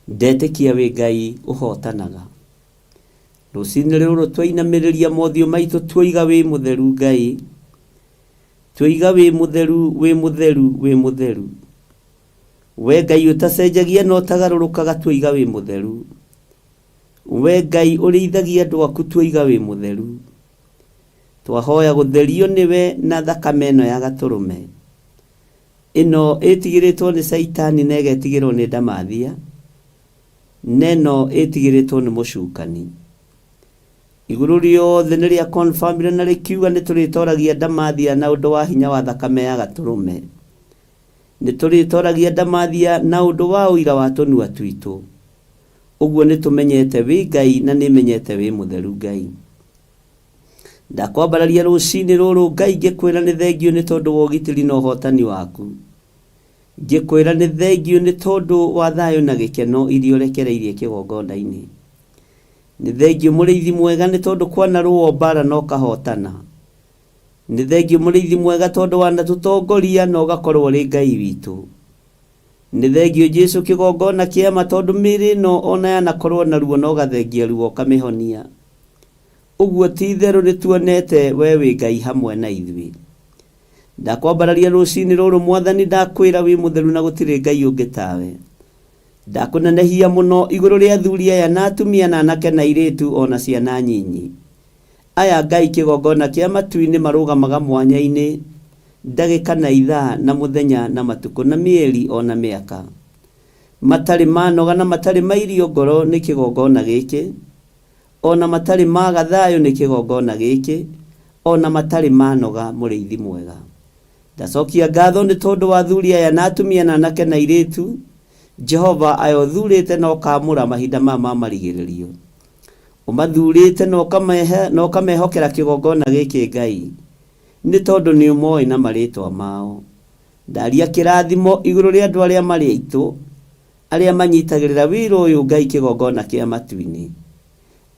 Ndetĩkia wĩ Ngai ũhotanaga. Rũcinĩ rũrũ twainamĩrĩria mothiũ maitũ tuoiga wĩ mũtheru Ngai. Tuoiga wĩ mũtheru, wĩ mũtheru, wĩ mũtheru. We Ngai ũtacenjagia na ũtagarũrũkaga tuoiga wĩ mũtheru. We Ngai ũrĩithagia andũ aku tuoiga wĩ mũtheru. Twahoya gũtherio nĩwe na thakame ĩno ya Gatũrũme. Ĩno ĩtigĩrĩtwo nĩ Caitani na ĩgetigĩrwo nĩ ndamathia, na ĩno ĩtigĩrĩtwo nĩ mũcukani. Igũrũ rĩothe nĩ rĩa confirmire na rĩkiuga nĩ tũrĩtoragia ndamathia na ũndũ wa hinya wa thakame ya Gatũrũme. Nĩ tũrĩtoragia ndamathia na ũndũ wa ũira wa tũnua twitũ. Ũguo nĩ tũmenyete wĩ Ngai na nĩmenyete wĩ mũtheru Ngai. Ndakwambararia rũcinĩ rũrũ Ngai ngĩkwĩra nĩ thengiũ nĩ tondũ wa ũgitĩri na ũhotani waku. Ngĩkwĩra nĩ thengiũ nĩ tondũ wa thayũ na gĩkeno iria ũrekereirie kĩgongona-inĩ. Nĩ thengiũ mũrĩithi mwega nĩ tondũ kwanarũo mbara na ũkahotana. Nĩ thengiũ mũrĩithi mwega tondũ wanatũtongoria na ũgakorwo ũrĩ Ngai witũ. Nĩ thengiũ Jesu kĩgongona kĩa ma tondũ mĩĩrĩ ĩno ona yanakorwo na ruo na ũgathengia ruo ũkamĩhonia. Ũguo ti itherũ nĩ tuonete we wĩ Ngai hamwe na ithuĩ. Ndakwambararia rũcinĩ rũrũ Mwathani ndakwĩra wĩ mũtheru na gũtirĩ Ngai ũngĩ tawe. Ndakũnenehia mũno igũrũ rĩa athuri aya na atumia na anake na airĩtu ona ciana nyinyi. Aya Ngai kĩgongona kĩa matu-inĩ marũgamaga mwanya-inĩ ndagĩka na ithaa na mũthenya na matukũ na mĩeri ona mĩaka. Matarĩ manoga na matarĩ mairio ngoro nĩ kĩgongona gĩkĩ, ona matarĩ maga thayũ nĩ kĩgongona gĩkĩ, ona matarĩ manoga mũrĩithi mwega. Ndacokia ngatho nĩ tondũ wa athuri aya na atumia na anake na airĩtu, Jehova aya ũthurĩte na ũkaamũra mahinda maya ma marigĩrĩrio. Ũmathurĩte na ũkamehokera kĩgongona gĩkĩ Ngai, nĩ tondũ nĩ ũmoĩ na marĩtwa mao. Ndaria kĩrathimo igũrũ rĩa andũ arĩa marĩ aitũ, arĩa manyitagĩrĩra wĩra ũyũ Ngai kĩgongona kĩa matu-inĩ.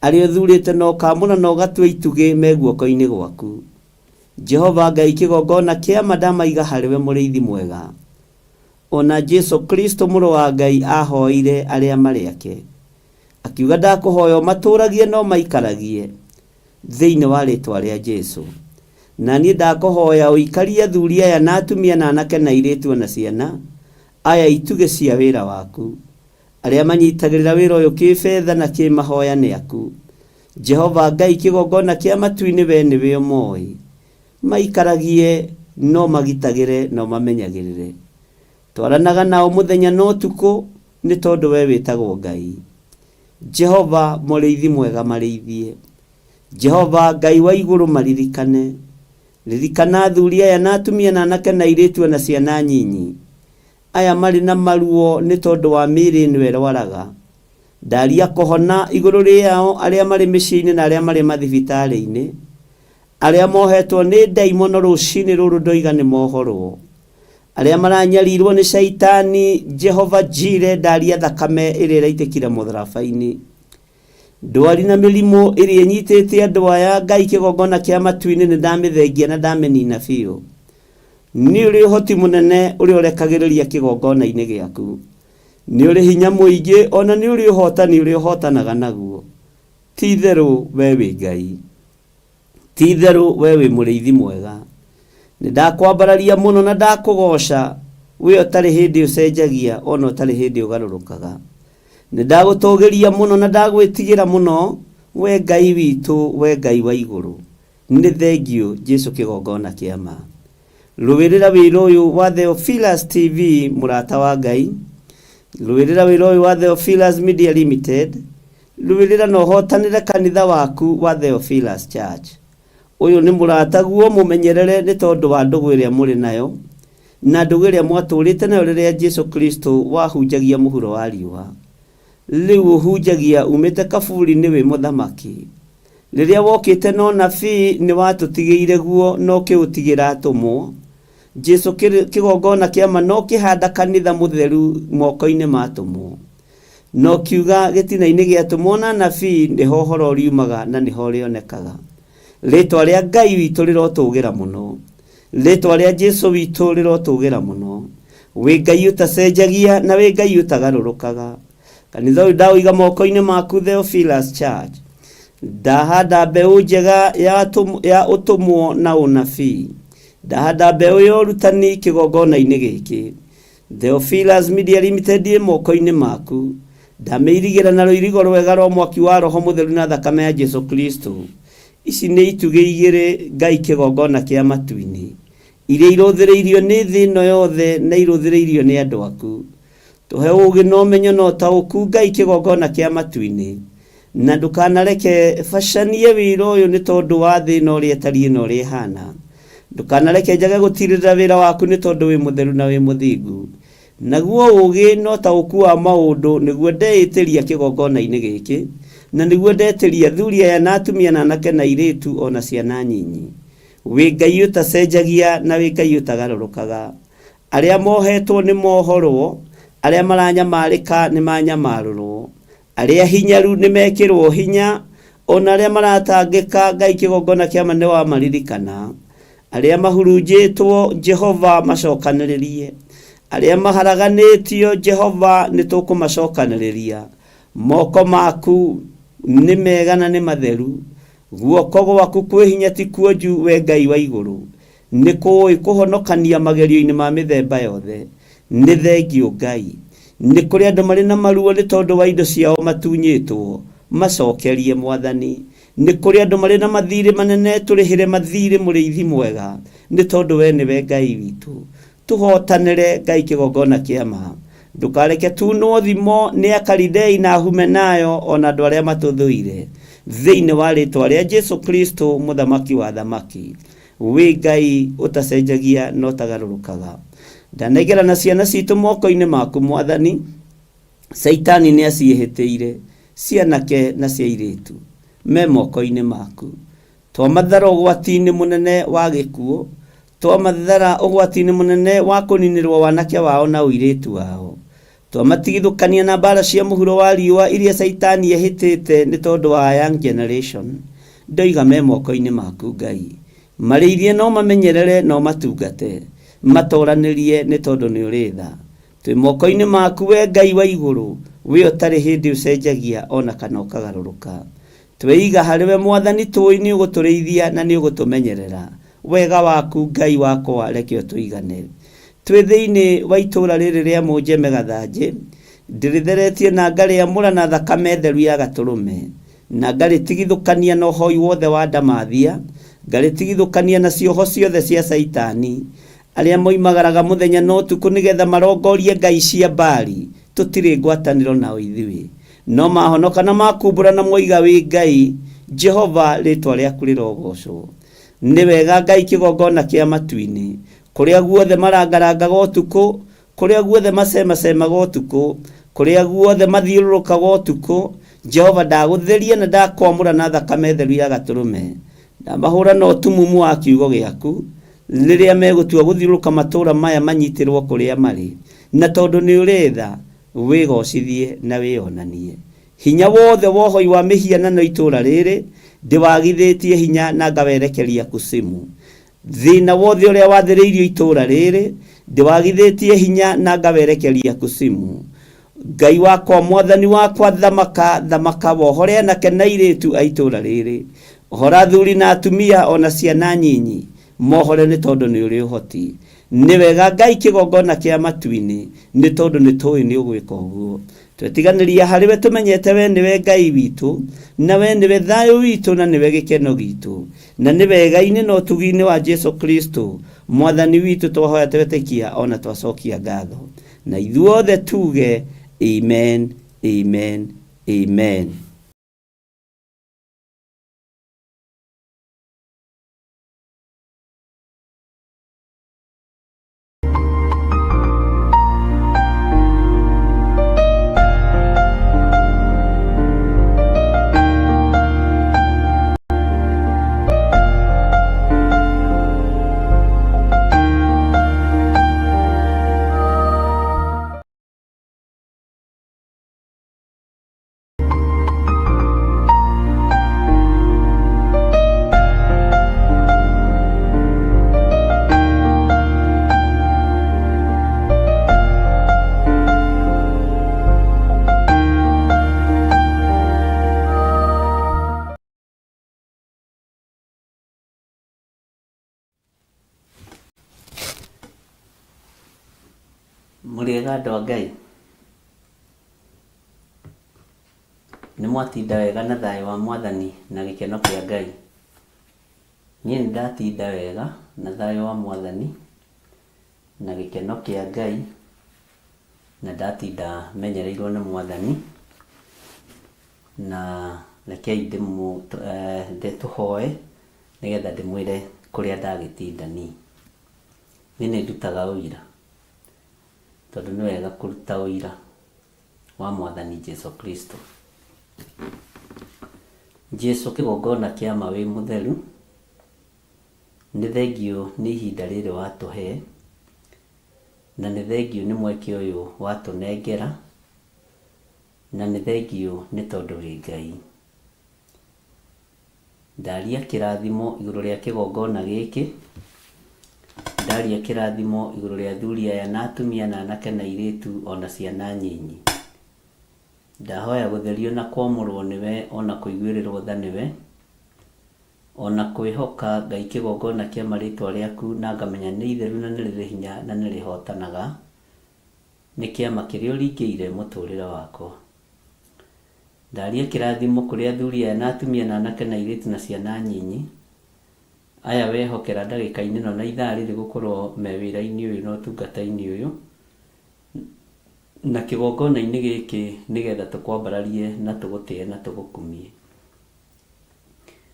Arĩa ũthurĩte na ũkaamũra na ũgatua itugĩ me guoko-inĩ gwaku. Jehova Ngai kĩgongona kĩa ma ndamaiga harĩwe mũrĩithi mwega. Ona Jesu Kristo mũrũ wa Ngai ahoire arĩa marĩ ake. Akiuga ndakũhoya ũmatũragie no maikaragie thĩinĩ wa rĩtwa rĩa Jesu. Na niĩ ndakũhoya ũikarie athuri aya na atumia na anake na airĩtu ona ciana aya itugĩ cia wĩra waku. Arĩa manyitagĩrĩra wĩra ũyũ kĩbetha na kĩmahoya nĩ aku. Jehova Ngai kĩgongona kĩa matu-inĩ we nĩwe ũmoĩ. Maikaragie no magitagĩre no mamenyagĩrĩre. Twaranaga nao mũthenya na ũtukũ nĩ tondũ we wĩtagwo Ngai. Jehova mũrĩithi mwega marĩithie. Jehova Ngai wa igũrũ maririkane. Ririkana athuri aya na atumia na anake na airĩtu ona ciana nyinyi. Aya marĩ na maruo nĩ tondũ wa mĩĩrĩ ĩno ĩrwaraga. Ndaria kũhona igũrũ rĩao arĩa marĩ mĩciĩ-inĩ na arĩa marĩ mathibitarĩ-inĩ. Arĩa mohetwo nĩ ndaimono rũcinĩ rũrũ ndoiga nĩ mohorwo. Arĩa maranyarirwo nĩ caitani Jehova Jire ndaria thakame ĩrĩa ĩraitĩkire mũtharaba-inĩ. Ndwari na mĩrimũ ĩrĩa ĩnyitĩte andũ aya Ngai kĩgongona kĩa matu-inĩ nĩ ndamĩthengia na ndamĩnina biũ. Nĩ ũrĩ ũhoti mũnene ũrĩa ũrekagĩrĩria kĩgongona-inĩ gĩaku. Nĩ ũrĩ hinya mũingĩ ona nĩ ũrĩ ũhotani ũrĩa ũhotanaga naguo. Ti itherũ we wĩ Ngai. Ti itherũ we wĩ mũrĩithi mwega. Nĩ ndakwambararia mũno na ndakũgoca, we ũtarĩ hĩndĩ ũcenjagia ona ũtarĩ hĩndĩ ũgarũrũkaga. Nĩ ndagũtũgĩria mũno na ndagwĩtigĩra mũno, we Ngai witũ, we Ngai wa igũrũ. Nĩ thengiũ Jesu kĩgongona kĩa ma. Rũĩrĩra wĩra ũyũ wa Theophilus TV mũrata wa Ngai. Rũĩrĩra wĩra ũyũ wa Theophilus Media Limited. Rũĩrĩra na ũhotanĩre kanitha waku wa Theophilus Church. Ũyũ nĩ mũrataguo mũmenyerere nĩ tondũ wa ndũgũ ĩrĩa mũrĩ nayo, na ndũgũ ĩrĩa mwatũũrĩte nayo rĩrĩa Jesu Kristo wahunjagia mũhuro wa riũa. Rĩu ũhunjagia umĩte kaburi-inĩ wĩ mũthamaki. Rĩrĩa wokĩte na ũnabii nĩ watũtigĩire guo na ũkĩũtigĩra atũmwo. Jesu kĩgongona kĩa ma na ũkĩhanda kanitha mũtheru moko-inĩ ma atũmwo. Na ũkiuga gĩtina-inĩ gĩa atũmwo na anabii nĩho ũhoro ũriumaga na nĩho ũrĩonekaga. Rĩtwa rĩa Ngai witũ rĩrotũgĩra mũno. Rĩtwa rĩa Jesu witũ rĩrotũgĩra mũno. Wĩ Ngai ũtacenjagia na wĩ Ngai ũtagarũrũkaga. Kanitha ũyũ ndaũiga moko-inĩ maku Theophilus Church. Ndahanda mbeũ njega ya ũtũmwo na ũnabii. Ndahanda mbeũ ya ũrutani kĩgongona-inĩ gĩkĩ. Theophilus Media Limited ĩ moko-inĩ maku. Ndamĩirigĩra na rũirigo rwega rwa mwaki wa Roho Mũtheru na thakame ya Jesu Kristo. Ici nĩ itugĩ igĩrĩ Ngai kĩgongona kĩa matu-inĩ, iria irũthĩrĩirio nĩ thĩ ĩno yothe na irũthĩrĩirio nĩ andũ aku. Tũhe ũũgĩ na ũmenyo na ũtaũku Ngai kĩgongona kĩa matu-inĩ, na ndũkanareke bacanie wĩra ũyũ nĩ tondũ wa thĩ ĩno ũrĩa ĩtariĩ na ũrĩa ĩhana. Ndũkanareke njage gũtirĩrĩra wĩra waku nĩ tondũ wĩ mũtheru na wĩ mũthingu. Naguo ũũgĩ na ũtaũku wa maũndũ nĩguo ndeĩtĩria kĩgongona-inĩ gĩkĩ, na nĩguo ndetĩria athuri aya na atumia na anake na airĩtu o na ciana nyinyi. Wĩ Ngai ũtacenjagia na wĩ Ngai ũtagarũrũkaga. Arĩa mohetwo nĩ mohorwo, arĩa maranyamarĩka nĩ manyamarũrwo, arĩa hinyaru nĩ mekĩrwo hinya, o na arĩa maratangĩka Ngai kĩgongona kĩa ma nĩ wamaririkana. Arĩa mahurunjĩtwo Jehova macokanĩrĩrie, arĩa maharaganĩtio Jehova nĩ tũkũmacokanĩrĩria. Moko maku nĩ mega na nĩ matheru, guoko gwaku kwĩ hinya ti kuonju we Ngai wa igũrũ. Nĩ kũũĩ kũhonokania magerio-inĩ ma mĩthemba yothe. Nĩ thengiũ Ngai. Nĩ kũrĩ andũ marĩ na maruo nĩ tondũ wa indo ciao matunyĩtwo. Macokerie Mwathani. Nĩ kũrĩ andũ marĩ na mathirĩ manene tũrĩhĩre mathirĩ mũrĩithi mwega nĩ tondũ we nĩwe Ngai witũ. Tũhotanĩre Ngai kĩgongona kĩa ma. Ndũkareke tunwo thimo nĩ Akalidei na Ahumenayo o na andũ arĩa matũthũire. Thĩinĩ wa rĩtwa rĩa Jesu Kristo mũthamaki wa athamaki. Wĩ Ngai ũtacenjagia na ũtagarũrũkaga. Ndanengerana ciana citũ moko-inĩ maku Mwathani. Caitani nĩ aciĩhĩtĩire, cianake na cia airĩtu. Me moko-inĩ maku. Twamathara ũgwati-inĩ mũnene wa gĩkuũ, twamathara ũgwati-inĩ mũnene wa kũninĩrwo wanake wao na ũirĩtu wao. Twamatigithũkania na mbara cia mũhuro wa riũa iria Caitani ehĩtĩte nĩ tondũ wa young generation. Ndoiga me moko-inĩ maku Ngai. Marĩithie na ũmamenyerere na ũmatungate. Matoranĩrie nĩ tondũ nĩ ũrĩ tha. Twĩ moko-inĩ maku we Ngai wa igũrũ, we ũtarĩ hĩndĩ ũcenjagia o na kana ũkagarũrũka. Tweiga harĩ we Mwathani tũĩ nĩ ũgũtũrĩithia na nĩ ũgũtũmenyerera. Wega waku Ngai wakwa reke ũtũigane. Twĩ thĩinĩ wa itũũra rĩrĩ rĩa Mũnjeme Gathanjĩ, ndĩrĩtheretie na ngarĩamũra na thakame theru ya gatũrũme, na ngarĩtigithũkania na ũhoi wothe wa ndamathia, ngarĩtigithũkania na cioho ciothe cia Caitani, arĩa moimagaraga mũthenya na ũtukũ nĩgetha marongorie ngai cia Baali, tũtirĩ ngwatanĩro nao ithuĩ. No mahonoka na makumbũra na moiga wĩ Ngai, Jehova, rĩĩtwa rĩaku rĩrogoocwo. Nĩ wega Ngai kĩgongona kĩa matu-inĩ, kũrĩa guothe marangarangaga ũtukũ, kũrĩa guothe macemacemaga ũtukũ, kũrĩa guothe mathiũrũrũkaga ũtukũ, Jehova ndagũtheria na ndakwamũra na thakame theru ya gatũrũme. Ndamahũra na ũtumumu wa kiugo gĩaku, rĩrĩa megũtua gũthiũrũrũka matũũra maya manyitĩrwo kũrĩa marĩ. Na tondũ nĩ ũrĩ tha, wĩgocithie na wĩonanie. Hinya wothe wa ũhoi wa mĩhianano itũũra rĩrĩ, ndĩwagithĩtie hinya na ngawerekeria Kusimu. Thĩna wothe ũrĩa wathĩrĩirio itũũra rĩrĩ, ndĩwagithĩtie hinya na ngawerekeria Kusimu. Ngai wakwa, Mwathani wakwa, thamaka, thamaka, wohore anake na airĩtu a itũũra rĩrĩ. Ohora athuri na atumia o na ciana nyinyi, mohore nĩ tondũ nĩ ũrĩ ũhoti. Nĩ wega Ngai kĩgongona kĩa matu-inĩ, nĩ tondũ nĩ tũĩ nĩ ũgwĩka ũguo. Twetiganĩria harĩ we tũmenyete we nĩwe Ngai witũ, na we nĩwe thayũ witũ na nĩwe gĩkeno gitũ. Na nĩ wega-inĩ na ũtugi-inĩ wa Jesu Kristo, Mwathani witũ twahoya twetĩkia o na twacokia ngatho. Na ithuothe tuge, Amen, Amen, Amen. Mũrĩega andũ a Ngai? Nĩ mwatinda wega na thayũ wa Mwathani na gĩkeno kĩa Ngai? Niĩ nĩ ndatinda wega na thayũ wa Mwathani na gĩkeno kĩa Ngai, na ndatinda menyereirwo nĩ Mwathani, na rekei tũhoe nĩgetha ndĩmwĩre kũrĩa ndagĩtinda niĩ. Niĩ nĩ ndutaga ũira, tondũ nĩ wega kũruta ũira wa Mwathani Jesu Kristo. Jesu kĩgongona kĩa ma wĩ mũtheru, nĩ thengiũ nĩ ihinda rĩrĩ watũhe, na nĩ thengiũ nĩ mweke ũyũ watũnengera, na nĩ thengiũ nĩ tondũ wĩ Ngai. Ndaria kĩrathimo igũrũ rĩa kĩgongona gĩkĩ, ndaria kĩrathimo igũrũ rĩa athuri aya na atumia na anake na airĩtu ona ciana nyinyi. Ndahoya gũtherio na kwamũrwo nĩwe ona kũiguĩrĩrwo tha nĩwe, ona kwĩhoka Ngai kĩgongona kĩa marĩtwa rĩaku na ngamenya nĩ itheru na nĩ rĩrĩ hinya na nĩ rĩhotanaga, nĩ kĩama kĩrĩa ũringĩire mũtũrĩre wakwa. Ndaria kĩrathimo kũrĩ athuri aya na atumia na anake na airĩtu na ciana nyinyi, aya wehokera ndagĩka-inĩ ĩno na ithaa rĩrĩ gũkorwo me wĩra-inĩ ũyũ na ũtungata-inĩ ũyũ, na kĩgongona-inĩ gĩkĩ nĩgetha tũkwambararie na tũgũtĩe na tũgũkumie.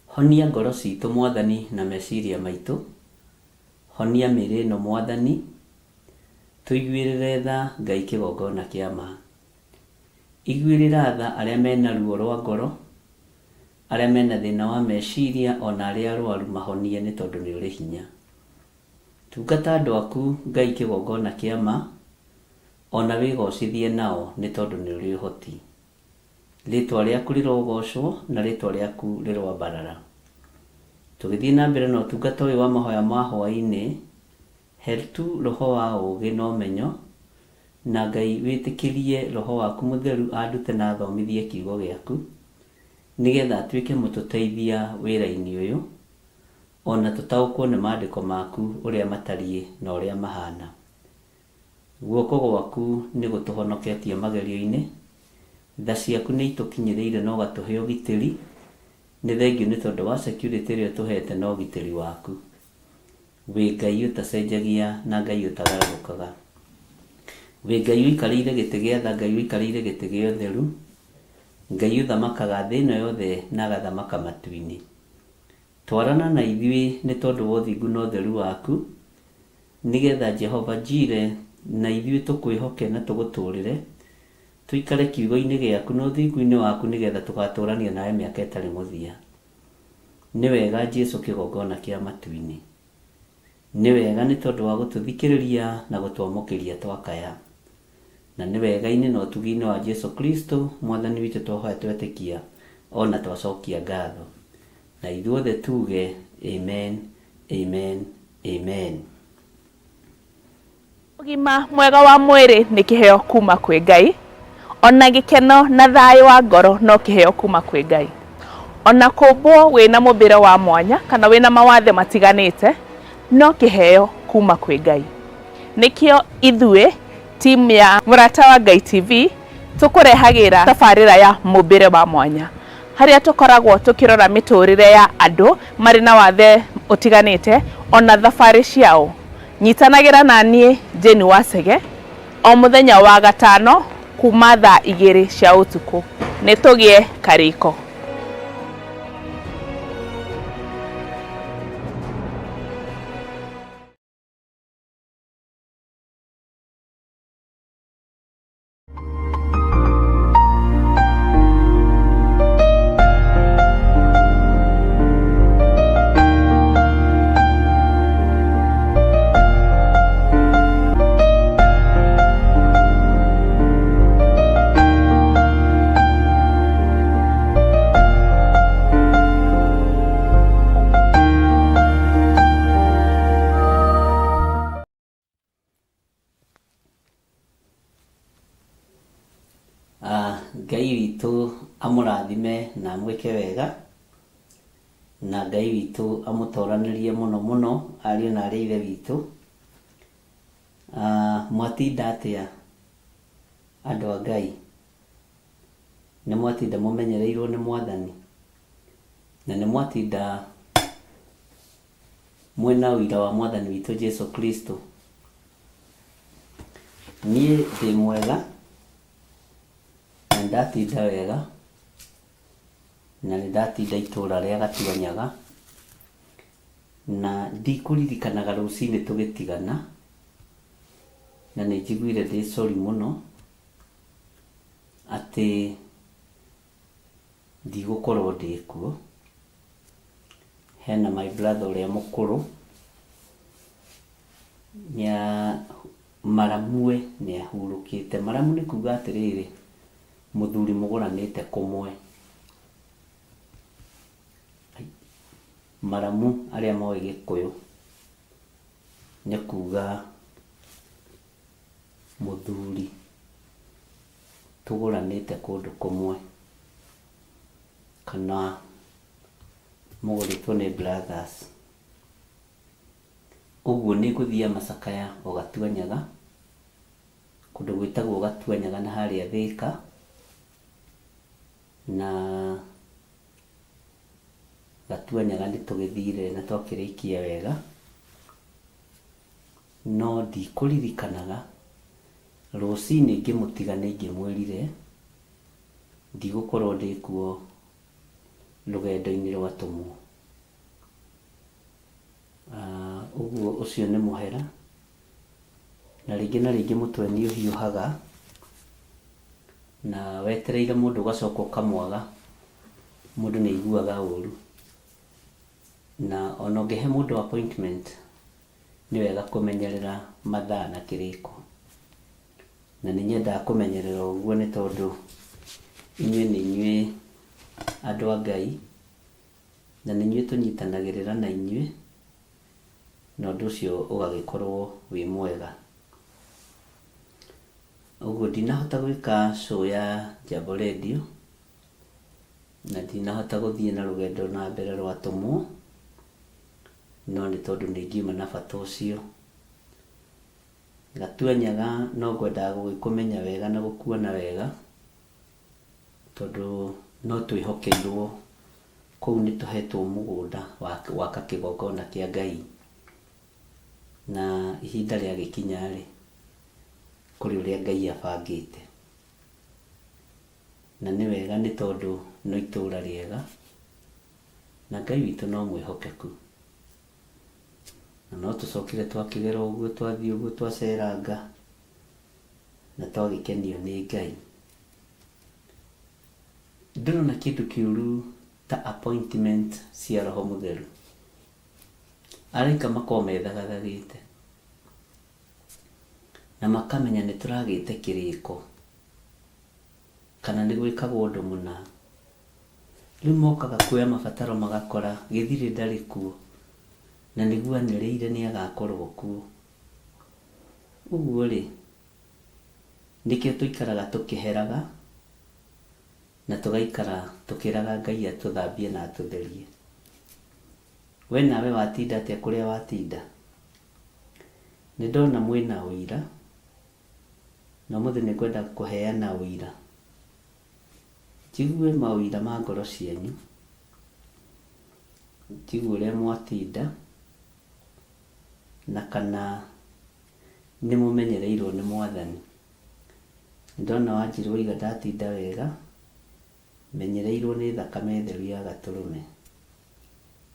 Honia ngoro citũ Mwathani na meciria maitũ, honia mĩĩrĩ ĩno Mwathani, tũiguĩrĩre tha Ngai kĩgongona kĩa ma. Iguĩrĩra tha arĩa mena ruo rwa ngoro, arĩa mena thĩna wa meciria ona arĩa arwaru mahonie nĩ tondũ nĩ ũrĩ hinya. Tungata andũ aku Ngai kĩgongona kĩa ma, ona wĩgocithie nao nĩ tondũ nĩ ũrĩ ũhoti. Rĩtwa rĩaku rĩrogocwo na rĩtwa rĩaku rĩroambarara. Tũgĩthiĩ na mbere na ũtungata ũyũ wa mahoya ma hwaĩ-inĩ, he tu roho wa ũũgĩ na ũmenyo, na Ngai wĩtĩkĩrie roho waku mũtheru andute na athomithie kiugo gĩaku, nĩgetha atuĩke mũtũteithia wĩra-inĩ ũyũ, ona tũtaũkwo nĩ maandĩko maku ũrĩa matariĩ na ũrĩa mahana. Guoko gwaku nĩ gũtũhonoketie magerio-inĩ, tha ciaku nĩ itũkinyĩrĩire na ũgatũhe ũgitĩri, nĩ thengiũ nĩ tondũ wa security ĩrĩa ũtũhete na ũgitĩri waku. Wĩ Ngai ũtacenjagia na Ngai ũtagarũrũkaga. Wĩ Ngai ũikarĩire gĩtĩ gĩa tha, Ngai ũikarĩire gĩtĩ gĩa ũtheru, Ngai ũthamakaga thĩ ĩno yothe na agathamaka matu-inĩ. Twarana na ithuĩ nĩ tondũ wa ũthingu na ũtheru waku, nĩgetha Jehova Jireh na ithuĩ tũkwĩhoke na tũgũtũrĩre, tũikare kiugo-inĩ gĩaku na ũthingu-inĩ waku nĩgetha tũgatũrania nawe mĩaka ĩtarĩ mũthia. Nĩ wega Jesu kĩgongona kĩa matu-inĩ. Nĩ wega nĩ tondũ wa gũtũthikĩrĩria na gũtwamũkĩria twakaya. Na nĩ wega-inĩ na ũtugi-inĩ wa Jesu Kristo Mwathani witũ twahoya twetĩkia ona twacokia ngatho. Na ithuothe tuge amen, amen, amen. Ũgima mwega wa mwĩrĩ nĩ kĩheo kuma kwĩ Ngai, ona gĩkeno na thayũ wa ngoro no kĩheo kuma kwĩ Ngai. Ona kũmbwo wĩna mũmbĩre wa mwanya kana wĩna mawathe matiganĩte no kĩheo kuma kwĩ Ngai. Nĩkĩo ithuĩ team ya Mũrata wa Ngai TV tũkũrehagĩra tabarĩra ya mũmbĩre wa mwanya harĩa tũkoragwo tũkĩrora mĩtũrĩre ya andũ marĩ na wathe ũtiganĩte ona thabarĩ ciao. Nyitanagĩra na niĩ Jane Wacege o mũthenya wa gatano kuma thaa 2 cia ũtukũ. Nĩ tũgĩe karĩko. Ngai witũ amũrathime na amwĩke wega, na Ngai witũ amũtoranĩrie mũno mũno ariũ na arĩ a ithe witũ. Mwatinda atĩa andũ a Ngai? Nĩ mwatinda mũmenyereirwo nĩ Mwathani? Na nĩ mwatinda mwĩna ũira wa Mwathani witũ Jesu Kristo? Niĩ ndĩ mwega na nĩ ndatinda wega na nĩ ndatinda itũra rĩa Gatuanyaga na ndikũririkanaga rũcinĩ tũgĩtigana na nĩ njiguire ndĩ sorry mũno atĩ ndigũkorwo ndĩ kuo. Hena my brother ũrĩa mũkũrũ nĩa maramue nĩ ahurũkĩte. Maramu nĩ kuga atĩrĩrĩ, mũthuri mũgũranĩte kũmwe. Maramu arĩa moĩ Gĩkũyũ nĩ kuga mũthuri tũgũranĩte kũndũ kũmwe kana mũgũrĩtwo nĩ brothers. Ũguo nĩ ngũthiaga macakaya o Gatuanyaga, kũndũ gwĩtagwo Gatuanyaga na harĩa Thĩka, na Gatuanyaga nĩ tũgĩthire na twakĩrĩkia wega, no ndikũririkanaga rũcinĩ ngĩmũtiga nĩ ingĩmwĩrire ndigũkorwo ndĩkuo rũgendo-inĩ rwa atũmwo. Ũguo ũcio nĩ mũhera, na rĩngĩ na rĩngĩ mũtwe nĩ ũhiũhaga, na wetereire mũndũ ũgacoka ũkamwaga, mũndũ nĩ aiguaga ũru. Na ona ũngĩhe mũndũ appointment, nĩ wega kũmenyerera mathaa na kĩrĩko. Na nĩ nyendaga kũmenyerera ũguo nĩ tondũ inyuĩ nĩ inyuĩ andũ a Ngai, na nĩ inyuĩ tũnyitanagĩrĩra na inyuĩ, na ũndũ ũcio ũgagĩkorwo wĩ mwega. Ũguo ndinahota gwĩka show ya Jambo Radio, na ndinahota gũthiĩ na rũgendo na mbere rwa atũmwo, no nĩ tondũ nĩ ngiuma na bata ũcio. Gatuanyaga no ngwendaga gũgĩkũmenya wega na gũkuona wega, tondũ no twĩhokeirwo kũu nĩ tũhetwo mũgũnda wa gwaka kĩgongona kĩa Ngai. Na ihinda rĩagĩkinya rĩ, kũrĩ ũrĩa Ngai abangĩte. Na nĩ wega nĩ tondũ no itũra rĩega, na Ngai witũ no mwĩhokeku. Na no tũcokire twakĩgera ũguo twathiĩ ũguo twaceranga, na twagĩkenio nĩ Ngai. Ndũrona kĩndũ kĩũru ta appointment cia Roho Mũtheru. Araika makoragwo methagathagĩte na makamenya nĩ tũragĩte kĩrĩko kana nĩ gwĩkagwo ũndũ mũna. Rĩu mokaga kuoya mabataro magakora gĩthirĩ ndarĩ kuo na nĩguo anĩrĩire nĩ agakorwo kuo. Ũguo rĩ, nĩkĩo tũikaraga tũkĩheraga na tũgaikara tũkĩraga Ngai atũthambie na atũtherie. We nawe watinda atĩa kũrĩa watinda? Nĩ ndona mwĩna ũira, na ũmũthĩ nĩ ngwenda kũheana ũira. Njigue maũira ma ngoro cianyu, njigue ũrĩa mwatinda, na kana nĩ mũmenyereirwo nĩ Mwathani. Nĩ ndona Wanjirũ oiga ndatinda wega, menyereirwo nĩ thakame theru ya Gatũrũme.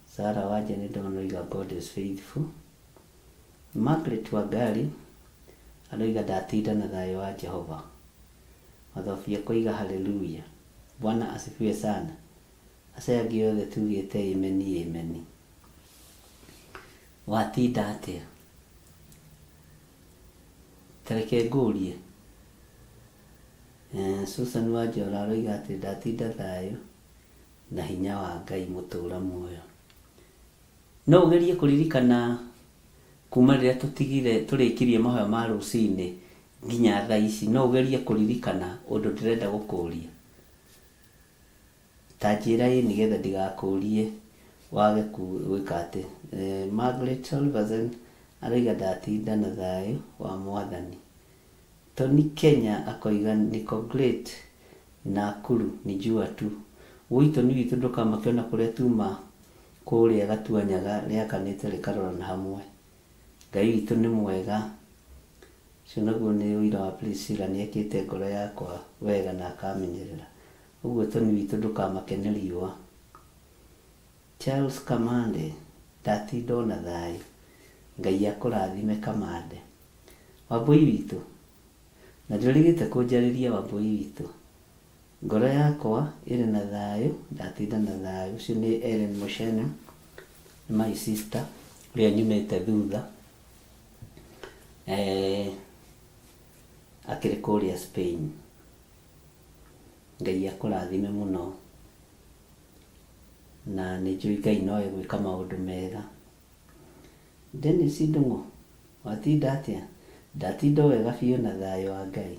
Sarah Wanja nĩ ndona oiga God is faithful. Margaret Wangari aroiga ndatinda na thayũ wa Jehova. Mathobia akoiga hallelujah. Bwana asifiwe sana. Acio angĩ othe tugĩte ameni ameni. Watinda atĩa? Ta reke ngũrie. Susan Wanjora aroiga atĩ ndatinda thayũ na hinya wa Ngai mũtũra muoyo. No ũgerie kũririkana kuma rĩrĩa tũtigire tũrĩkirie mahoya ma rũcinĩ nginya thaa ici, no ũgerie kũririkana ũndũ ndĩrenda gũkũria? Ta njĩra ĩ nĩgetha ndigakũrie wage gwĩka atĩ. Margaret Olversen Aroiga ndatinda na thayũ wa Mwathani. Tony Kenya akoiga niko great Nakuru ni jua tu. Woi Tony witũ ndũkamake ona kũrĩa tuma kũrĩa Gatuanyaga rĩakanĩte rĩkarorana hamwe. Ngai witũ nĩ mwega. Ũcio naguo nĩ ũira wa Priscilla nĩekĩte ngoro yakwa wega na akamenyerera. Ũguo Tony witũ ndũkamake nĩ riũa. Charles Kamande ndatinda ona thayũ. Ngai akũrathime Kamande. Wambũi witũ, na ndũrĩgĩte kũnjarĩria Wambũi witũ. Ngoro yakwa ĩrĩ na thayũ, ndatinda na thayũ. Ũcio nĩ Ellen Muchene, nĩ my sister, ũrĩa nyumĩte thutha. Eh, akĩrĩ kũrĩa Spain. Ngai akũrathime mũno. Na nĩ njũĩ Ngai no egwĩka maũndũ mega. Dennis Ndung'u, watinda atĩa? Ndatinda o wega biũ na thayũ wa Ngai.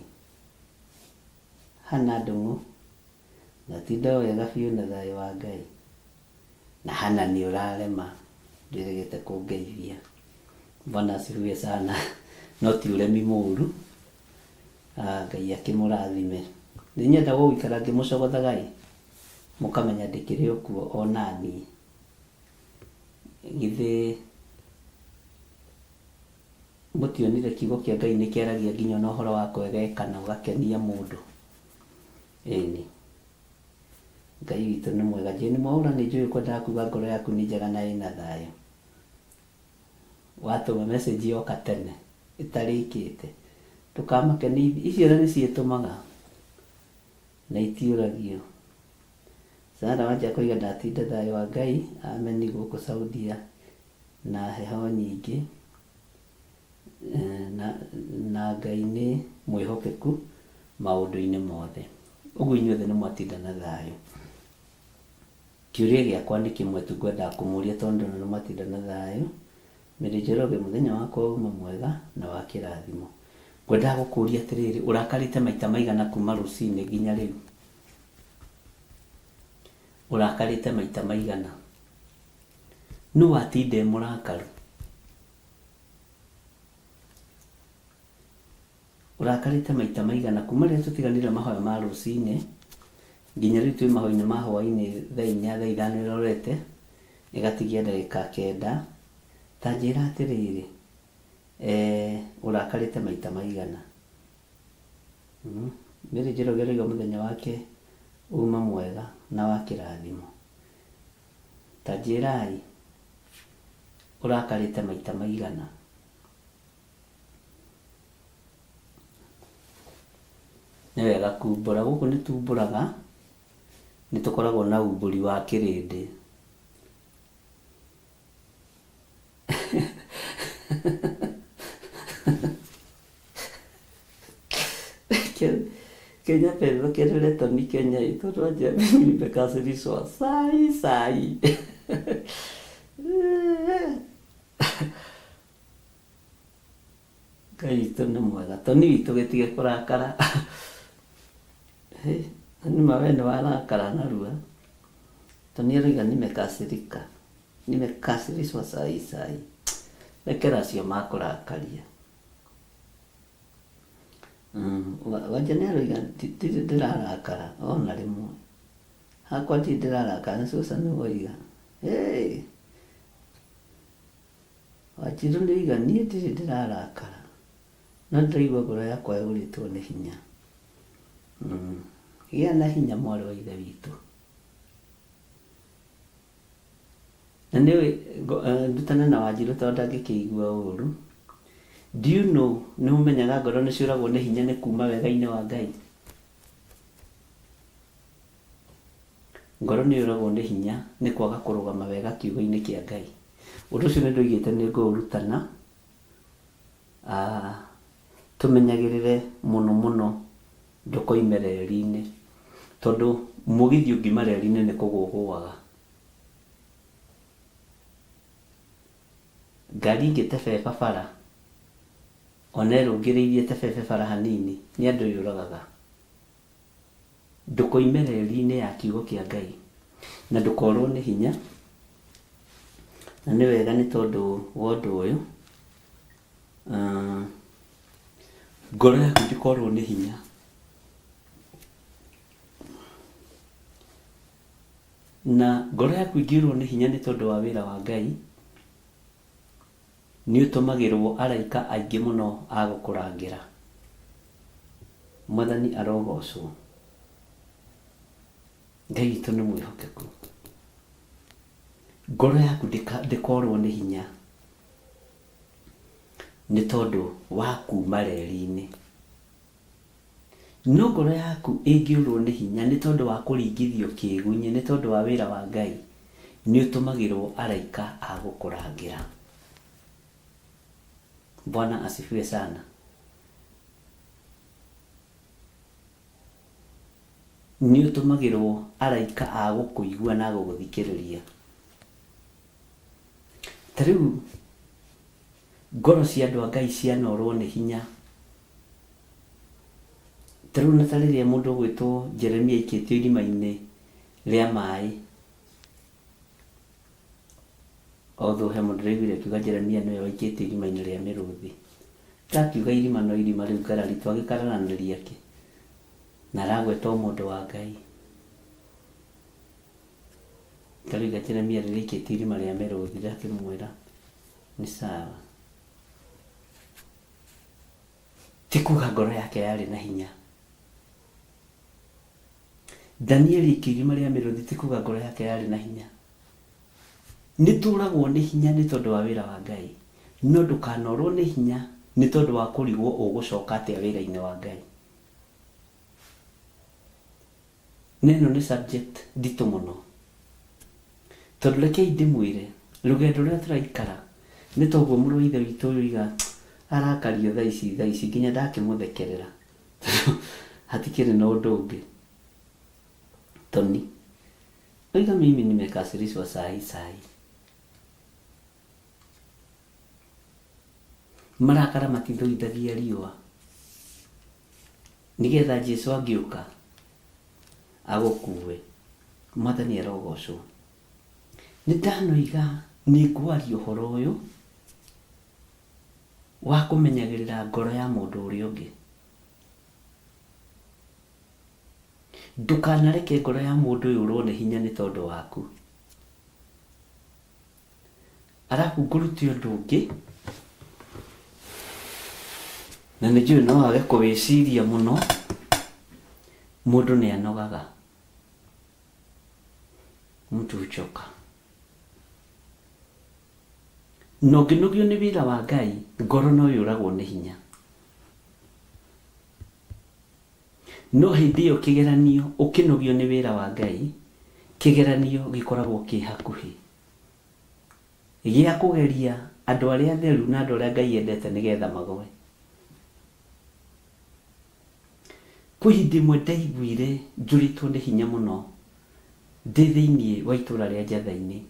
Hannah Ndung'u, ndatinda o wega biũ na thayũ wa Ngai. Na Hannah nĩ ũrarema, ndwĩrĩgĩte kũngeithia. Bwana asifiwe sana. No ti ũremi mũru. Ah, Ngai akĩmũrathime. Nĩ nyendaga gũikara ngĩmũcogothaga ĩ, mũkamenya ndĩkĩrĩ o kuo o naniĩ. Githĩ mũtionire kiugo kĩa Ngai nĩ kĩaragia nginya ona ũhoro wa kwegekana ũgakenia mũndũ? Ĩni. Ngai witũ nĩ mwega. Jane Mwaũra nĩ njũĩ ũkwendaga kuga ngoro yaku nĩ njega na ĩna thayũ. Watũma message yoka tene ĩtarĩkĩte. Ndũkamake nĩ icio na nĩ ciĩtũmaga na itiũragio. Sarah Wanja akoiga ndatinda thayũ wa Ngai ameni gũkũ Saudia na heho nyingĩ na, na Ngai nĩ mwĩhokeku maũndũ-inĩ mothe. Ũguo inyuothe nĩ mwatinda na thayũ. Kĩũria gĩakwa nĩ kĩmwe tu ngwendaga kũmũria tondũ ndona nĩ mwatinda na thayũ. Mary Njoroge, mũthenya wakwa uma mwega na wa kĩrathimo. Ngwendaga gũkũria atĩrĩrĩ, ũrakarĩte maita maigana kuma rũcinĩ nginya rĩu? Ũrakarĩte maita maigana? Nũ watinda e mũrakaru? Ũrakarĩte maita maigana kuma rĩrĩa tũtiganire mahoya ma rũcinĩ nginya rĩu twĩ mahoya-inĩ ma hwainĩ thaa inya thaa ithano ĩrorete ĩgatigia ndagĩka kenda. Ta njĩra atĩrĩrĩ, eh, ũrakarĩte maita maigana? Mm. Mary Njoroge aroiga mũthenya wake uma mwega na wa kĩrathimo. Ta njĩrai, ũrakarĩte maita maigana? Nĩ wega kumbũra. Gũkũ nĩ tumbũraga, nĩ tũkoragwo na umbũri wa kĩrĩndĩ. Kenya pesa kelele ni Kenya itoto jamii nimekasirishwa sai sai. Ngai witũ nĩ mwega. Toni witũ gĩtige kũrakara. Nĩma we nĩ warakara narua. Toni aroiga nimekasirika. Nimekasirishwa sai sai. Rekera acio makũrakaria. Wanja nĩ aroiga ndirĩ ndĩrarakara ona rĩmwe. Hakwa ndirĩ ndĩrarakara nĩ Susan woiga. Hey. Wanjirũ nĩ oiga niĩ ndirĩ ndĩrarakara no ndĩraigua ngoro yakwa yũrĩtwo nĩ hinya. Gĩa na hinya mwarĩ wa ithe witũ. Na nĩ ũĩ ndutane na Wanjirũ tondũ ndangĩkĩigua ũru. Do you know nĩ ũmenyaga ngoro nĩ ciũragwo nĩ hinya nĩ kuma wega-inĩ wa Ngai? Ngoro nĩ yũragwo nĩ hinya nĩ kwaga kũrũgama wega kiugo-inĩ kĩa Ngai. Ũndũ ũcio nĩ ndoigĩte nĩ ngũũrutana, tũmenyagĩrĩre mũno mũno ndũkoime reri-inĩ, tondũ mũgithi ũngiuma reri-inĩ nĩ kũgũa ũgũaga. Ngari ĩngĩtebeba bara, ona ĩrũngĩrĩirie ĩtebebe bara hanini, nĩ andũ yũragaga. Ndũkoime reri-inĩ ya kiugo kĩa Ngai, na ndũkorwo nĩ hinya, na nĩ wega nĩ tondũ wa ũndũ ũyũ, Ngoro yaku ndĩkorwo nĩ hinya. Na ngoro yaku ĩngĩũrwo nĩ hinya nĩ tondũ wa wĩra wa Ngai, nĩ ũtũmagĩrwo araika aingĩ mũno a gũkũrangĩra. Mwathani arogocwo. Ngai witũ nĩ mwĩhokeku. Ngoro yaku ndĩkorwo nĩ hinya nĩ tondũ wa kuma reri-inĩ. No ngoro yaku ĩngĩũrwo nĩ hinya nĩ tondũ wa kũringithio kĩgunyĩ nĩ tondũ wa wĩra wa Ngai, nĩ ũtũmagĩrwo araika a gũkũrangĩra. Bwana asifiwe sana. Nĩ ũtũmagĩrwo araika a gũkũigua na gũgũthikĩrĩria. Ta rĩu ngoro cia andũ a Ngai cianorwo nĩ hinya. Ta rĩu na ta rĩrĩa mũndũ ũgwĩtwo Jeremia aikĩtio irima-inĩ rĩa maĩ. Although he mũndũ ndĩraiguire akiuga Jeremia nĩwe waikĩtio irima-inĩ rĩa mĩrũthi. Ndakiuga irima no irima rĩu ngarari twagĩkararanĩria kĩ? Na aragweta o mũndũ wa Ngai. Ta rĩu Jeremia rĩrĩa aikĩtio irima rĩa mĩrũthi ndakĩmwĩra nĩ sawa. Ti kuga ngoro yake yarĩ na hinya. Danieli aikio irima rĩa mĩrũthi ti kuga ngoro yake yarĩ na hinya. Nĩ tũragwo nĩ hinya nĩ tondũ wa wĩra wa Ngai. No ndũkanorwo nĩ hinya nĩ tondũ wa kũrigwo ũgũcoka atĩa wĩra-inĩ wa Ngai. Na ĩno nĩ subject nditũ mũno. Tondũ rekei ndĩmwĩre, rũgendo rũrĩa tũraikara nĩ toguo mũrũ wa ithe witũ ũyũ oiga arakario thaa ici thaa ici nginya ndakĩmũthekerera. Hatikĩrĩ na ũndũ ũngĩ. Tony oiga mimi nimekasirishwa sahi sahi. Marakara matithũithagia riũa. Nĩgetha Jesu angĩũka agũkue. Mwathani arogocwo. Nĩ ndanoiga nĩ ngwaria ũhoro ũyũ wa kũmenyagĩrĩra ngoro ya mũndũ ũrĩa ũngĩ. Ndũkanareke ngoro ya mũndũ yũrwo nĩ hinya nĩ tondũ waku. Arabu ngũrute ũndũ ũngĩ, na nĩ njũĩ no wage kũwĩciria mũno, mũndũ nĩ anogaga. Mtu huchoka. Na ũngĩnogio nĩ wĩra wa Ngai, ngoro no yũragwo nĩ hinya. No hĩndĩ ĩyo kĩgeranio, ũkĩnogio nĩ wĩra wa Ngai, kĩgeranio gĩkoragwo kĩ hakuhĩ. Gĩa kũgeria andũ arĩa atheru na andũ arĩa Ngai endete nĩgetha magwe. Kwĩ hĩndĩ ĩmwe ndaiguire njũrĩtwo nĩ hinya mũno ndĩ thĩinĩ wa itũra rĩa Njatha-inĩ.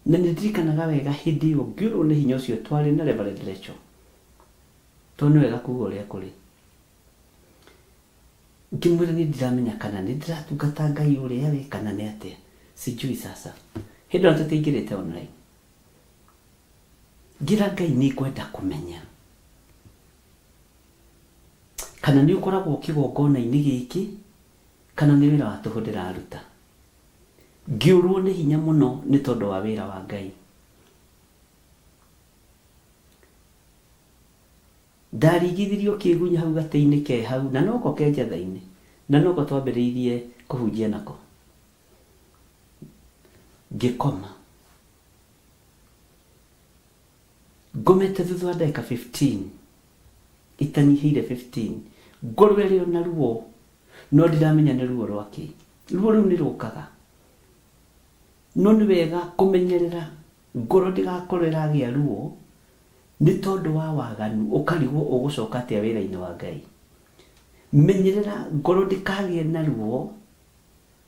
Na nĩ ndirikanaga wega hĩndĩ ĩyo ngĩũrwo nĩ hinya ũcio twarĩ na Reverend Rachel. Tondũ nĩ wega kuga ũrĩa kũrĩ. Ngĩmwĩra niĩ ndiramenya kana nĩ ndĩratungata Ngai ũrĩa we kana nĩ atĩa. Sijui sasa. Hĩndĩ ĩyo tũtiaingĩrĩte online. Ngĩra Ngai nĩ ngwenda kũmenya kana nĩ ũkoragwo kĩgongona-inĩ gĩkĩ kana nĩ wĩra wa tũhũ ndĩraruta. Ngĩũrwo nĩ hinya mũno nĩ tondũ wa wĩra wa Ngai. Ndaringithirio kĩgunyĩ hau gatĩ-inĩ ke hau na noko ke Njatha-inĩ na noko twambĩrĩirie kũhunjia nako. Ngĩkoma. Ngomete thutha wa ndagĩka 15 itanyihĩire 15 ngoro ĩrĩ o na ruo no ndiramenya nĩ ruo rwa kĩ. Ruo rũu nĩ rũkaga. No nĩ wega kũmenyerera ngoro ndĩgakorwo ĩragĩa ruo nĩ tondũ wa waganu ũkarigwo ũgũcoka atĩa wĩra-inĩ wa Ngai. Menyerera ngoro ndĩkagĩe na ruo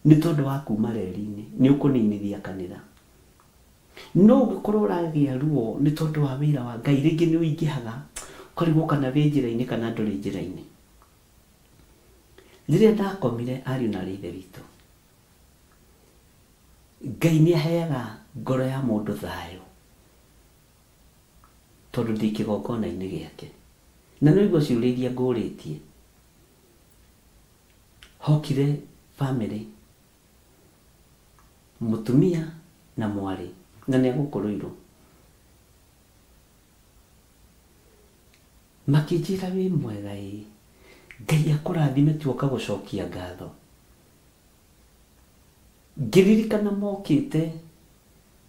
nĩ tondũ wa kuma reri-inĩ, nĩ ũkũninithia kanitha. No ũngĩkorwo ũragĩa ruo nĩ tondũ wa wĩra wa Ngai, rĩngĩ nĩ ũingĩhaga ũkarigwo kana wĩ njĩra-inĩ kana ndũrĩ njĩra-inĩ. Rĩrĩa ndakomire ariũ na aarĩ a Ithe witũ, Ngai nĩ aheaga ngoro ya mũndũ thayũ. Tondũ ndĩ kĩgongona-inĩ gĩake. Na nĩ waigua ciũria iria ngũrĩtie. Hokire famĩlĩ, mũtumia na mwarĩ, na nĩ a gũkũ Ruiru. Makĩnjĩra wĩ mwega ĩ, Ngai akũrathime tuoka gũcokia ngatho. Ngĩririkana mokĩte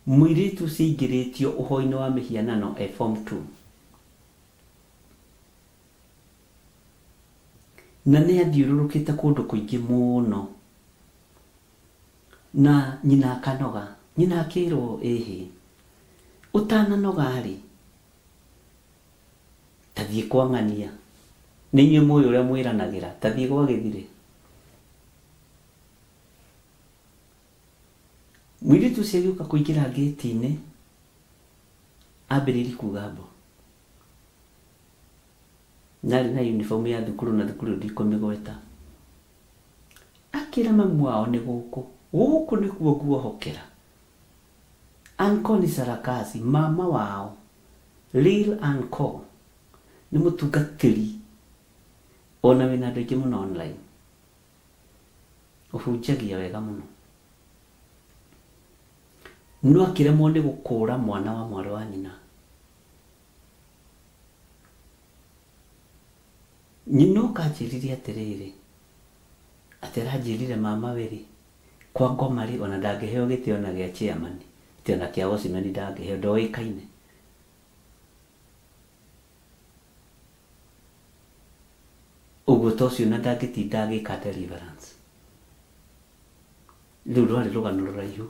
mũirĩtu ũcio aingĩrĩtio ũhoi-inĩ wa mĩhianano e form 2. Na nĩ athiũrũrũkĩte kũndũ kũingĩ mũno. Na nyina akanoga. Nyina akĩrwo ĩhĩ, ũtananoga rĩ, ta thiĩ kwa ng'ania. Nĩ inyuĩ mũĩ ũrĩa mwĩranagĩra, ta thiĩ gwa gĩthirĩ. Mũirĩtu ũcio agĩũka kũingĩra ngĩti-inĩ, ambĩrĩirie kuga mbu. Na arĩ na uniform ya thukuru na thukuru ĩyo ndikũmĩgweta. Akĩra mamu wao nĩ gũkũ, gũkũ nĩkuo nguohokera. Uncle nĩ Sarakasi, mama wao, real uncle, nĩ mũtungatĩri ona wĩna andũ aingĩ mũno online. Ũhunjagia wega mũno. No akĩremwo nĩ gũkũra mwana wa mwarĩ wa nyina. Nyina oka anjĩrire atĩrĩrĩ, atĩ aranjĩrire mama we rĩ, kwa ngoma rĩ, ona ndangĩheo gĩtĩ ona gĩa chairman, atĩ ona kĩa watchman ndangĩheo, ndoĩkaine. Ũguo ta ũcio ona ndangĩtinda agĩka deliverance. Rĩu rwarĩ rũgano rũraihu.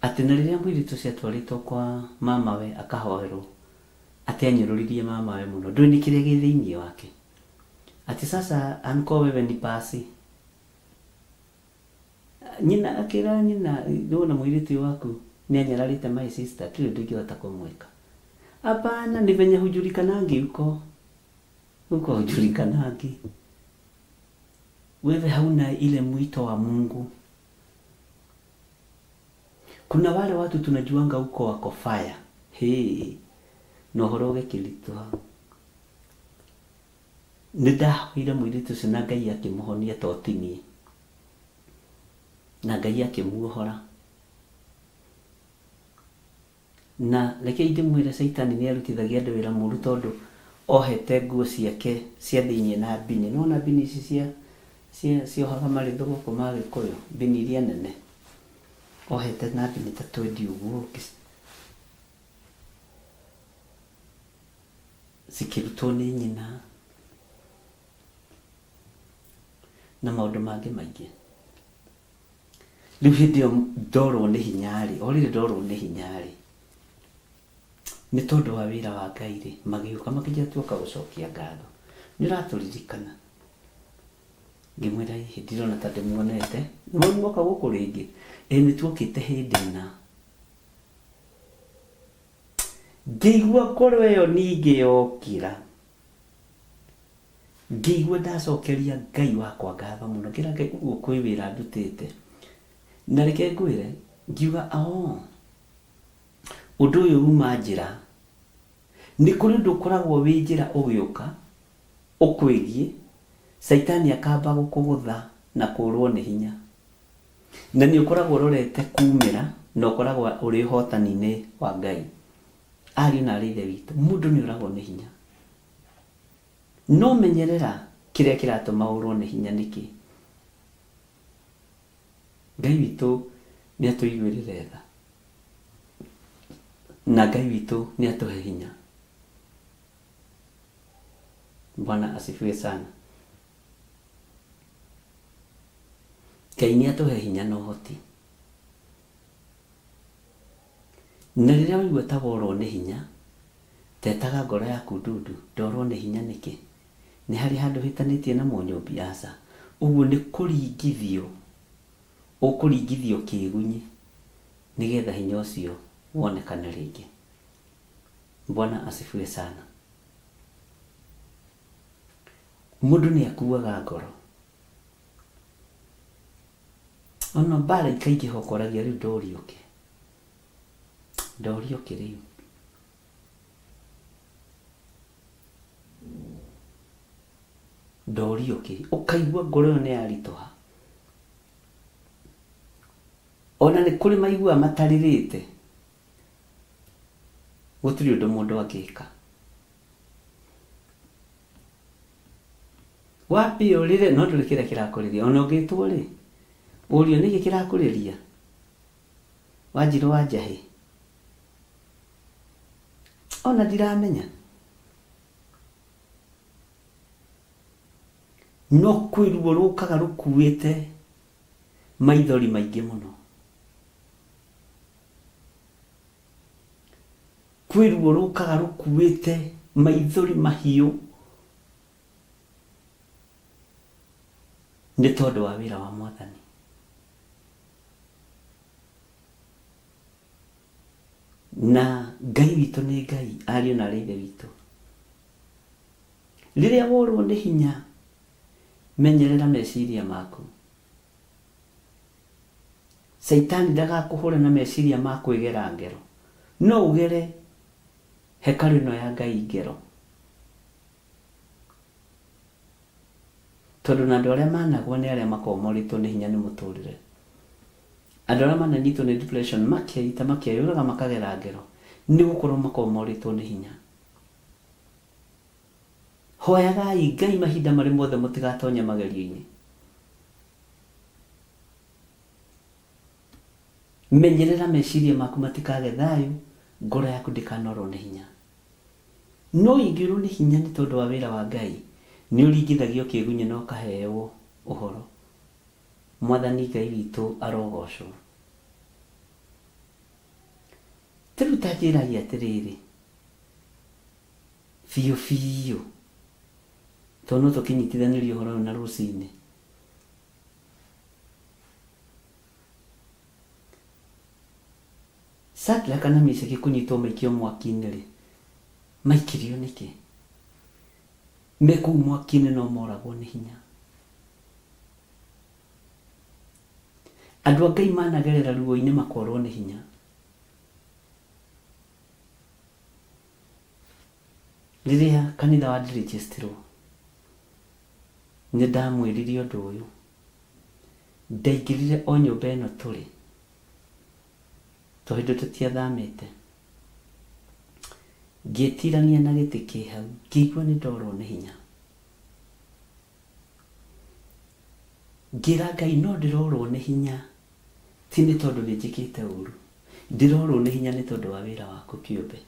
Atĩ na rĩrĩa mũirĩtu ũcio atwarĩtwo kwa mamawe akahoerwo, atĩ anyũrũririe mamawe mũno. Ndũĩ nĩ kĩrĩa gĩ thĩinĩ wake. Atĩ sasa uncle wewe ni pasi. Nyina akĩra nyina, nĩwona mũirĩtu ũyũ waku nĩ anyararĩte my sister, ndirĩ ũndũ ingĩhota kũmwĩka. Hapana, ni venye hujulikanangi huko. Huko hujulikanangi. Wewe hauna ile mwito wa Mungu. Kuna wale watu tunajuanga huko wako fire. Hey, na ũhoro ũgĩkĩritũha. Nĩ ndahoire mũirĩtu ũcio na Ngai akĩmũhonia to ti niĩ. Na Ngai akĩmuohora. Na rekei ndĩmwĩre caitani nĩ arutithagia andũ wĩra mũru tondũ ohete nguo ciake cia thĩiniĩ na mbini. Nĩ wona mbini ici cia cia ciohaga marĩthũ gũkũ ma Gĩkũyũ, mbini iria nene. Ohete na mbini ta twendi ũguo cikĩrutwo nĩ nyina na maũndũ mangĩ maingĩ. Rĩu hĩndĩ ĩyo ndorwo nĩ hinya-rĩ, o rĩrĩ ndorwo nĩ hinya-rĩ, nĩ tondũ wa wĩra wa Ngai-rĩ, magĩũka makĩnjĩra tuoka gũcokia ngatho. Nĩ ũratũririkana? Ngĩmwĩra ĩhĩ, ndirona ta ndĩmuonete. Nĩ mwoka gũkũ rĩngĩ? Ĩĩ nĩ tuokĩte hĩndĩ ĩna. Ngĩigua ngoro ĩyo ningĩ yokĩra. Ngĩigua ndacokeria Ngai wakwa ngatho mũno. Ngĩra Ngai ũguo kwĩ wĩra ndutĩte. Na reke ngwĩre, ngiuga oo, ũndũ ũyũ uma njĩra. Nĩ kũrĩ ũndũ ũkoragwo wĩ njĩra ũgĩũka, ũkwĩgiĩ, caitani akamba gũkũgũtha na kũrwo nĩ hinya. Na nĩ ũkoragwo ũrorete kumĩra na ũkoragwo ũrĩ ũhotani-inĩ wa Ngai. Ariũ na aarĩ a Ithe witũ, mũndũ nĩ oragwo nĩ hinya. No menyerera kĩrĩa kĩratũma ũrwo nĩ hinya nĩkĩ. Ngai witũ nĩ atũiguĩrĩre tha. Na Ngai witũ nĩ atũhe hinya. Bwana asifiwe sana. Ngai nĩ atũhe hinya na ũhoti. Na rĩrĩa waigua ta worwo nĩ hinya, tetaga ngoro yaku ndundu, ndorwo nĩ hinya nĩkĩ? Nĩ harĩ handũ hĩtanĩtie na Mũnyũmbi? Aca. Ũguo nĩ kũringithio ũkũringithio kĩgunyĩ nĩgetha hinya ũcio wonekane rĩngĩ. Bwana asifiwe sana. Mũndũ nĩ akuaga ngoro. Ona mbara ikaingĩha ũkoragia rĩu ndorio kĩ? Ndorio kĩ rĩu? Ndorio kĩ, ũkaigua ngoro ĩyo nĩ yaritũha. Ona nĩ kũrĩ maiguaga matarĩrĩte, gũtirĩ ũndũ mũndũ angĩka. Wambe ũrĩre no ndũrĩ kĩrĩa kĩrakũrĩria. Ona ũngĩtwo rĩ, ũrio nĩkĩ kĩrakũrĩria? Wanjirũ wa njahĩ. Ona ndiramenya. No kwĩ ruo rũkaga rũkuĩte maithori maingĩ mũno. Kwĩ ruo rũkaga rũkuĩte maithori mahiũ nĩ tondũ wa wĩra wa Mwathani. Na Ngai witũ nĩ Ngai, ariũ na aarĩ a Ithe witũ. Rĩrĩa worwo nĩ hinya, menyerera meciria maku. Caitani ndagakũhũre na meciria ma kwĩgera ngero. No ũgere hekarũ ĩno ya Ngai ngero. Tondũ na andũ arĩa managwa nĩ arĩa makoragwo morĩtwo nĩ hinya nĩ mũtũrĩre. Andũ arĩa mananyitwo nĩ depression makeita makeyũraga makagera ngero nĩ gũkorwo makoragwo morĩtwo nĩ hinya. Hoyagai Ngai mahinda marĩ mothe mũtigatonye magerio-inĩ. Menyerera meciria maku matikage thayũ, ngoro yaku ndĩkanorwo nĩ hinya. No ingĩũrwo nĩ hinya nĩ tondũ wa wĩra wa Ngai, nĩ ũringithagio kĩgunyĩ na ũkaheeo ũhoro. Mwathani Ngai witũ arogocwo. Ta rĩu ta njĩrai atĩrĩrĩ, biũ biũ, tondũ no tũkĩnyitithanĩrie ũhoro ũyũ na rũcinĩ. Shadraka na Meshaki kũnyitwo maikio mwaki-inĩ-rĩ, maikirio nĩkĩ? Me kũu mwaki-inĩ no moragwo nĩ hinya. Andũ a Ngai managerera ruo-inĩ makorwo nĩ hinya. Rĩrĩa kanitha wa ndirĩnjĩcitirwo, nĩ ndamwĩrire ũndũ ũyũ. Ndaingĩrire o nyũmba ĩno tũrĩ. Tondũ hĩndĩ ĩyo tũtiathamĩte. Ngĩtirania na gĩtĩ kĩ hau, ngĩigua nĩ ndorwo nĩ hinya. Ngĩra Ngai no ndĩrorwo nĩ hinya, ti nĩ tondũ nĩ njĩkĩte ũru. Ndĩrorwo nĩ hinya nĩ tondũ wa wĩra waku kĩũmbe.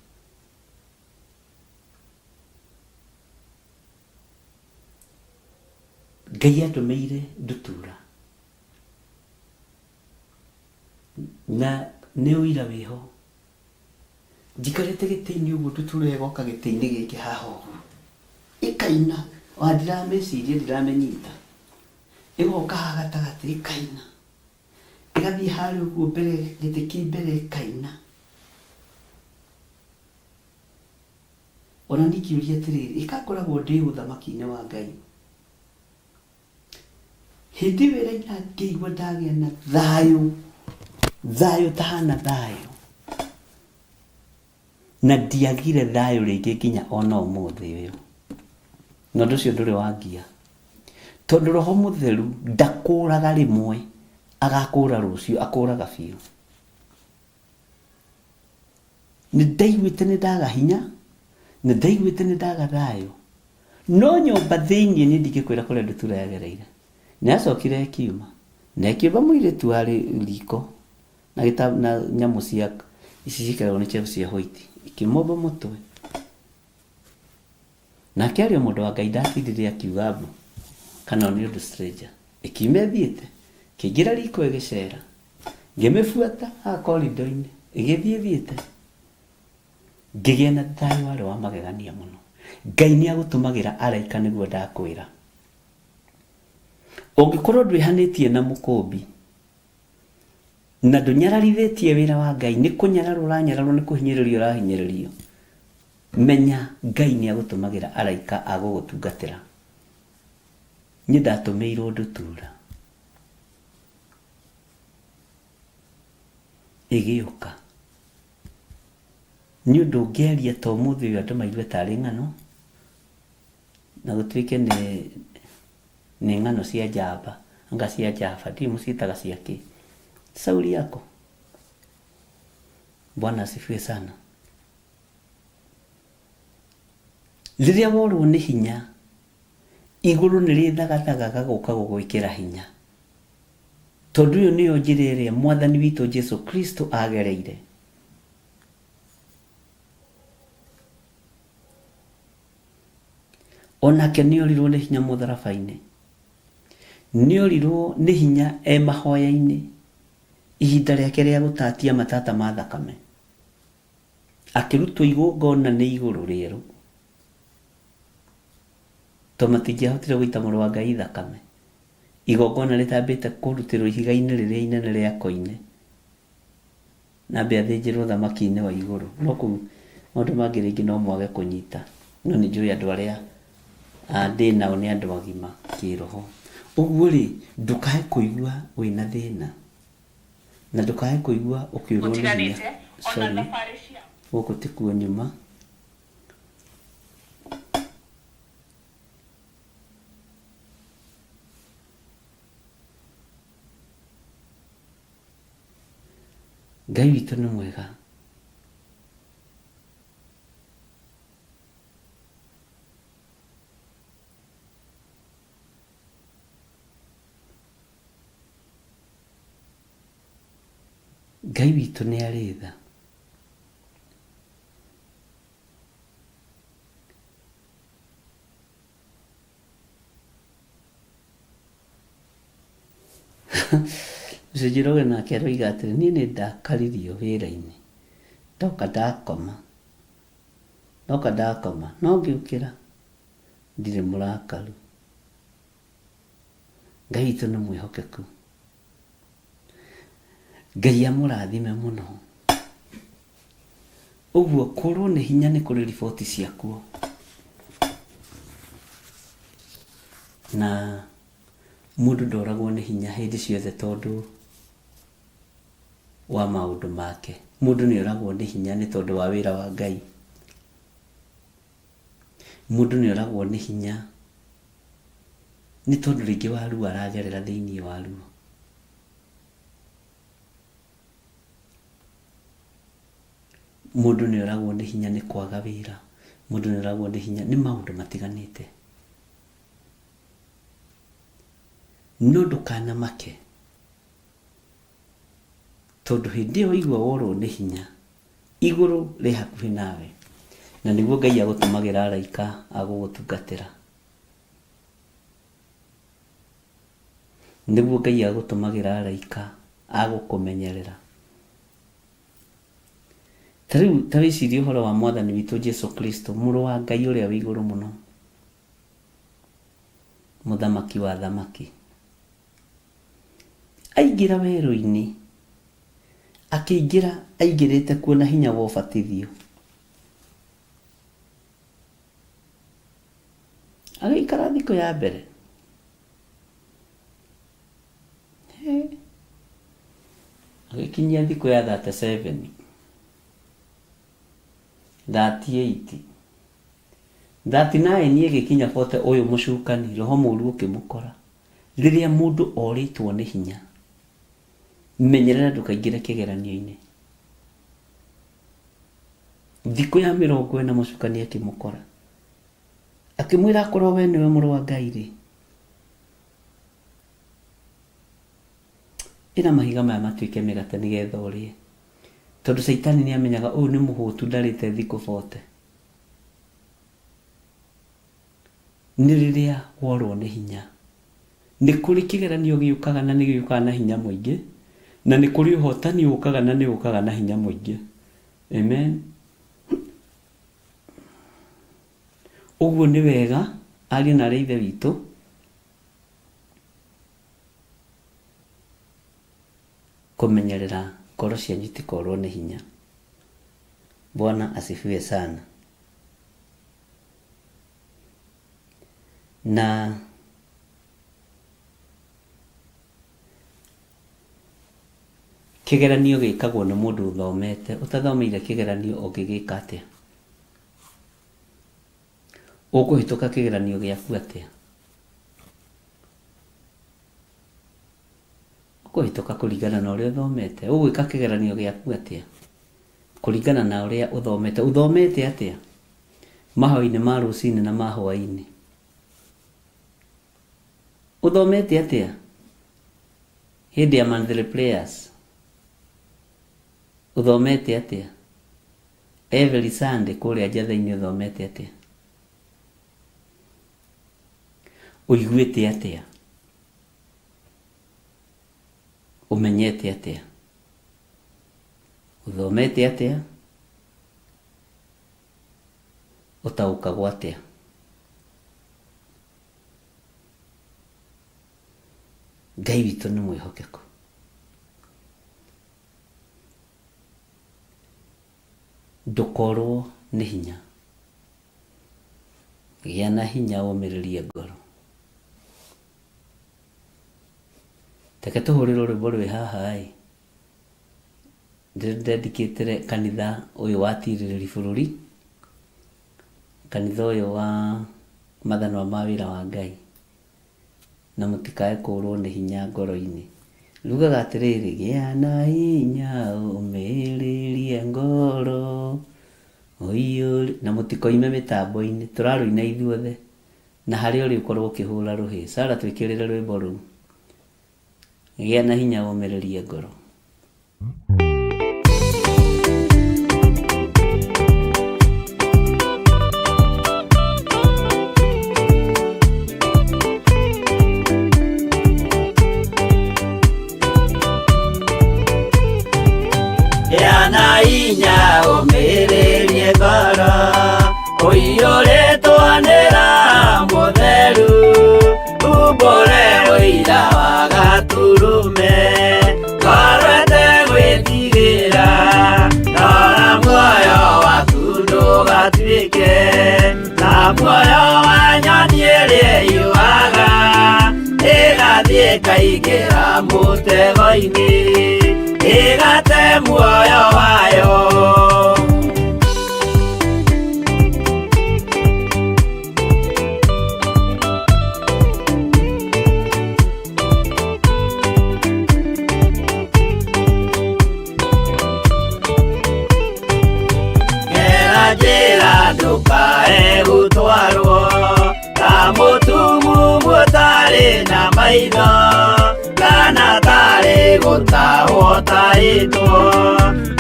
Ngai andũmĩire ndutura. Na nĩ ũira wĩho. Njikarĩte gĩtĩ-inĩ ũguo ndutura ĩgoka gĩtĩ-inĩ gĩkĩ haha ũguo. Ĩkaina, ona ndiramĩciria ndiramĩnyita. Ĩgoka haha gatagatĩ ĩkaina. Ĩgathiĩ harĩa ũguo mbere gĩtĩ kĩ mbere ĩkaina. Ona niĩ ngĩũria atĩrĩrĩ, ĩ ka ngoragwo ndĩ ũthamaki-inĩ wa Ngai? Hĩndĩ ĩyo ĩraina ngĩigua ndagĩa na thayũ, thayũ ũtahana thayũ. Na ndiagire thayũ rĩngĩ nginya ona ũmũthĩ ũyũ. Na ũndũ ũcio ndũrĩ wangia. Tondũ Roho Mũtheru ndakũraga rĩmwe, agakũra rũciũ, akũraga biũ. Nĩ ndaiguĩte nĩ ndaga hinya, nĩ ndaiguĩte nĩ ndaga thayũ. No nyũmba thĩinĩ niĩ ndingĩkwĩra kũrĩa ndutura yagereire. Nĩ yacokire ĩkiuma. Na ĩkĩũmba mũirĩtu warĩ riko na gĩta na nyamũ cia ici ciĩkĩragwo nĩ chef cia white. Ĩkĩmũmba mũtwe. Nake arĩ o mũndũ wa Ngai ndatindire akiuga mbu kana nĩ ũndũ stranger. Ĩkiuma ĩthiĩte, ĩkĩingĩra riko ĩgĩcera. Ngĩmĩbuata haha corridor-inĩ, ĩgĩthiĩ ĩthiĩte. Ngĩgĩa na thayũ warĩ wa magegania mũno. Ngai nĩ agũtũmagĩra araika nĩguo ndakwĩra. Ũngĩkorwo ndwĩhanĩtie na mũkũmbi, na ndũnyararithĩtie wĩra wa Ngai, nĩ kũnyararwo ũranyararwo, nĩ kũhinyĩrĩrio ũrahinyĩrĩrio, menya Ngai nĩ agũtũmagĩra araika a gũgũtungatĩra. Niĩ ndatũmĩirwo ndutura. Ĩgĩũka. Nĩ ũndũ ũngĩaria ta ũmũthĩ ũyũ andũ maigue tarĩ ng'ano, na gũtuĩke nĩ Nĩ ng'ano cia njamba, anga cia njamba, ndiũĩ mũciĩtaga cia kĩ. Sauli yako. Bwana asifiwe sana. Rĩrĩa worwo nĩ hinya, igũrũ nĩ rĩthagathagaga gũka gũgwĩkĩra hinya. Tondũ ĩyo nĩyo njĩra ĩrĩa Mwathani witũ Jesu Kristo agereire. Onake nĩorirwo nĩ hinya mũtharaba-inĩ. Nĩorirwo nĩ hinya e mahoya-inĩ ihinda rĩake rĩa gũtatia matata ma thakame. Akĩrutwo igongona nĩ igũrũ rĩerũ. To matingĩahotire gũita mũrũ wa Ngai thakame. Igongona rĩtambĩte kũrutĩrwo ihiga-inĩ rĩrĩa inene rĩa koine. Na ambe athĩnjĩrwo thamaki-inĩ wa igũrũ. No kũu maũndũ mangĩ rĩngĩ no mwage kũnyita. No nĩ njũĩ andũ arĩa ndĩ nao nĩ andũ agima kĩroho. Ũguo rĩ, ndũkae kũigua wĩna thĩna. Na ndũkae kũigua ũkĩũrwo nĩ hinya. Sorry, gũkũ tikuo nyuma. Ngai witũ nĩ mwega. Ngai witũ nĩ arĩ tha. Ũcio Njoroge nake aroiga atĩrĩ, niĩ nĩ ndakaririo wĩra-inĩ, ndoka ndakoma, ndoka ndakoma, no ngĩũkĩra ndirĩ mũrakaru. Ngai witũ nĩ mwĩhokeku. Ngai amũrathime mũno. Ũguo kũrwo nĩ hinya nĩ kũrĩ riboti ciakuo. Na mũndũ ndoragwo nĩ hinya hĩndĩ ciothe tondũ wa maũndũ make. Mũndũ nĩ oragwo nĩ hinya nĩ tondũ wa wĩra wa Ngai. Mũndũ nĩ oragwo nĩ hinya nĩ tondũ rĩngĩ wa ruo aragerera thĩinĩ wa ruo. Mũndũ nĩ oragwo nĩ hinya nĩ kwaga wĩra, mũndũ nĩ oragwo nĩ hinya nĩ maũndũ matiganĩte. No ndũkanamake tondũ hĩndĩ ĩyo waigua worwo nĩ hinya, igũrũ rĩ hakuhĩ nawe, na nĩguo Ngai agũtũmagĩra araika a gũgũtungatĩra. Nĩguo Ngai agũtũmagĩra araika a gũkũmenyerera. Ta rĩu ta wĩcirie ũhoro wa Mwathani witũ Jesu Kristo, Mũrũ wa Ngai ũrĩa wĩ igũrũ mũno, Mũthamaki wa athamaki. Aingĩra werũ-inĩ, akĩingĩra aingĩrĩte kuo na hinya wa ũbatithio. Agĩikara thikũ ya mbere. Agĩkinyia thikũ ya 37, 38, 39 ĩgĩkinya 40 ũyũ mũcukani, roho mũru ũkĩmũkora. Rĩrĩa mũndũ orĩtwo nĩ hinya, menyerera ndũkaingĩre kĩgeranio-inĩ. Thikũ ya 40 mũcukani akĩmũkora. Akĩmwĩra akorwo we nĩwe mũrũ wa Ngai rĩ, ĩra mahiga maya matuĩke mĩgate nĩgetha ũrĩe. Tondũ Caitani nĩ amenyaga ũyũ nĩ mũhũtu ndarĩte thikũ 40. Nĩ rĩrĩa worwo nĩ hinya. Nĩ kũrĩ kĩgeranio gĩũkaga na nĩ gĩũkaga na hinya mũingĩ, na nĩ kũrĩ ũhotani ũkaga na nĩ ũkaga na hinya mũingĩ. Amen. Ũguo nĩ wega ariũ na aarĩ a Ithe witũ kũmenyerera ngoro cianyu itikorwo nĩ hinya. Bwana asifiwe sana. Na kĩgeranio gĩkagwo nĩ mũndũ ũthomete. Ũtathomeire kĩgeranio ũngĩgĩka atĩa? Ũkũhĩtũka kĩgeranio gĩaku atĩa? Ũkũhĩtũka kũringana na ũrĩa ũthomete. Ũgwĩka kĩgeranio gĩaku atĩa? Kũringana na ũrĩa ũthomete. Ũthomete atĩa? Mahoya-inĩ ma rũcinĩ na ma hwaĩ-inĩ. Ũthomete atĩa? Hĩndĩ ya monthly prayers. Ũthomete atĩa? Every Sunday kũrĩa njatha-inĩ ũthomete atĩa? Ũiguĩte atĩa? Ũmenyete atĩa? Ũthomete atĩa? Ũtaũkagwo atĩa? Ngai witũ nĩ mwĩhokeku. Ndũkorwo nĩ hinya. Gĩa na hinya ũmĩrĩrie ngoro. Reke tũhũrĩrwo rwĩmbo rwĩ haha ĩ, ndĩndedicatĩre kanitha ũyũ wa tirĩrĩri bũrũri, kanitha ũyũ wa mathanwa ma wĩra wa Ngai, na mũtikae kũrwo nĩ hinya ngoro-inĩ. Rugaga atĩrĩrĩ, gĩa na hinya ũmĩrĩrie ngoro, ũiyũri, na mũtikoime mĩtambo-inĩ, tũrarũina ithuothe, na harĩa ũrĩ ũkorwo ũkĩhũra rũhĩ. Sarah twĩkĩrĩre rwĩmbo rũu. Gĩa na hinya ũmĩrĩrie ngoro. Gĩa na hinya ũmĩrĩrie ngoro ũiyũrĩtwo nĩ Roho Mũtheru umbũre ũira wa Gatũrũme ngoro ĩtegwĩtigĩra rora muoyo waku ndũgatuĩke ta muoyo wa nyoni ĩrĩa ĩyũaga ĩgathiĩ ĩkaingĩra mũtego-inĩ ĩgate muoyo wayo. Gera njĩra ndũkae gũtwarwo ta mũtumumu ũtarĩ na maitho kana tarĩ gũtahwo tahĩtwo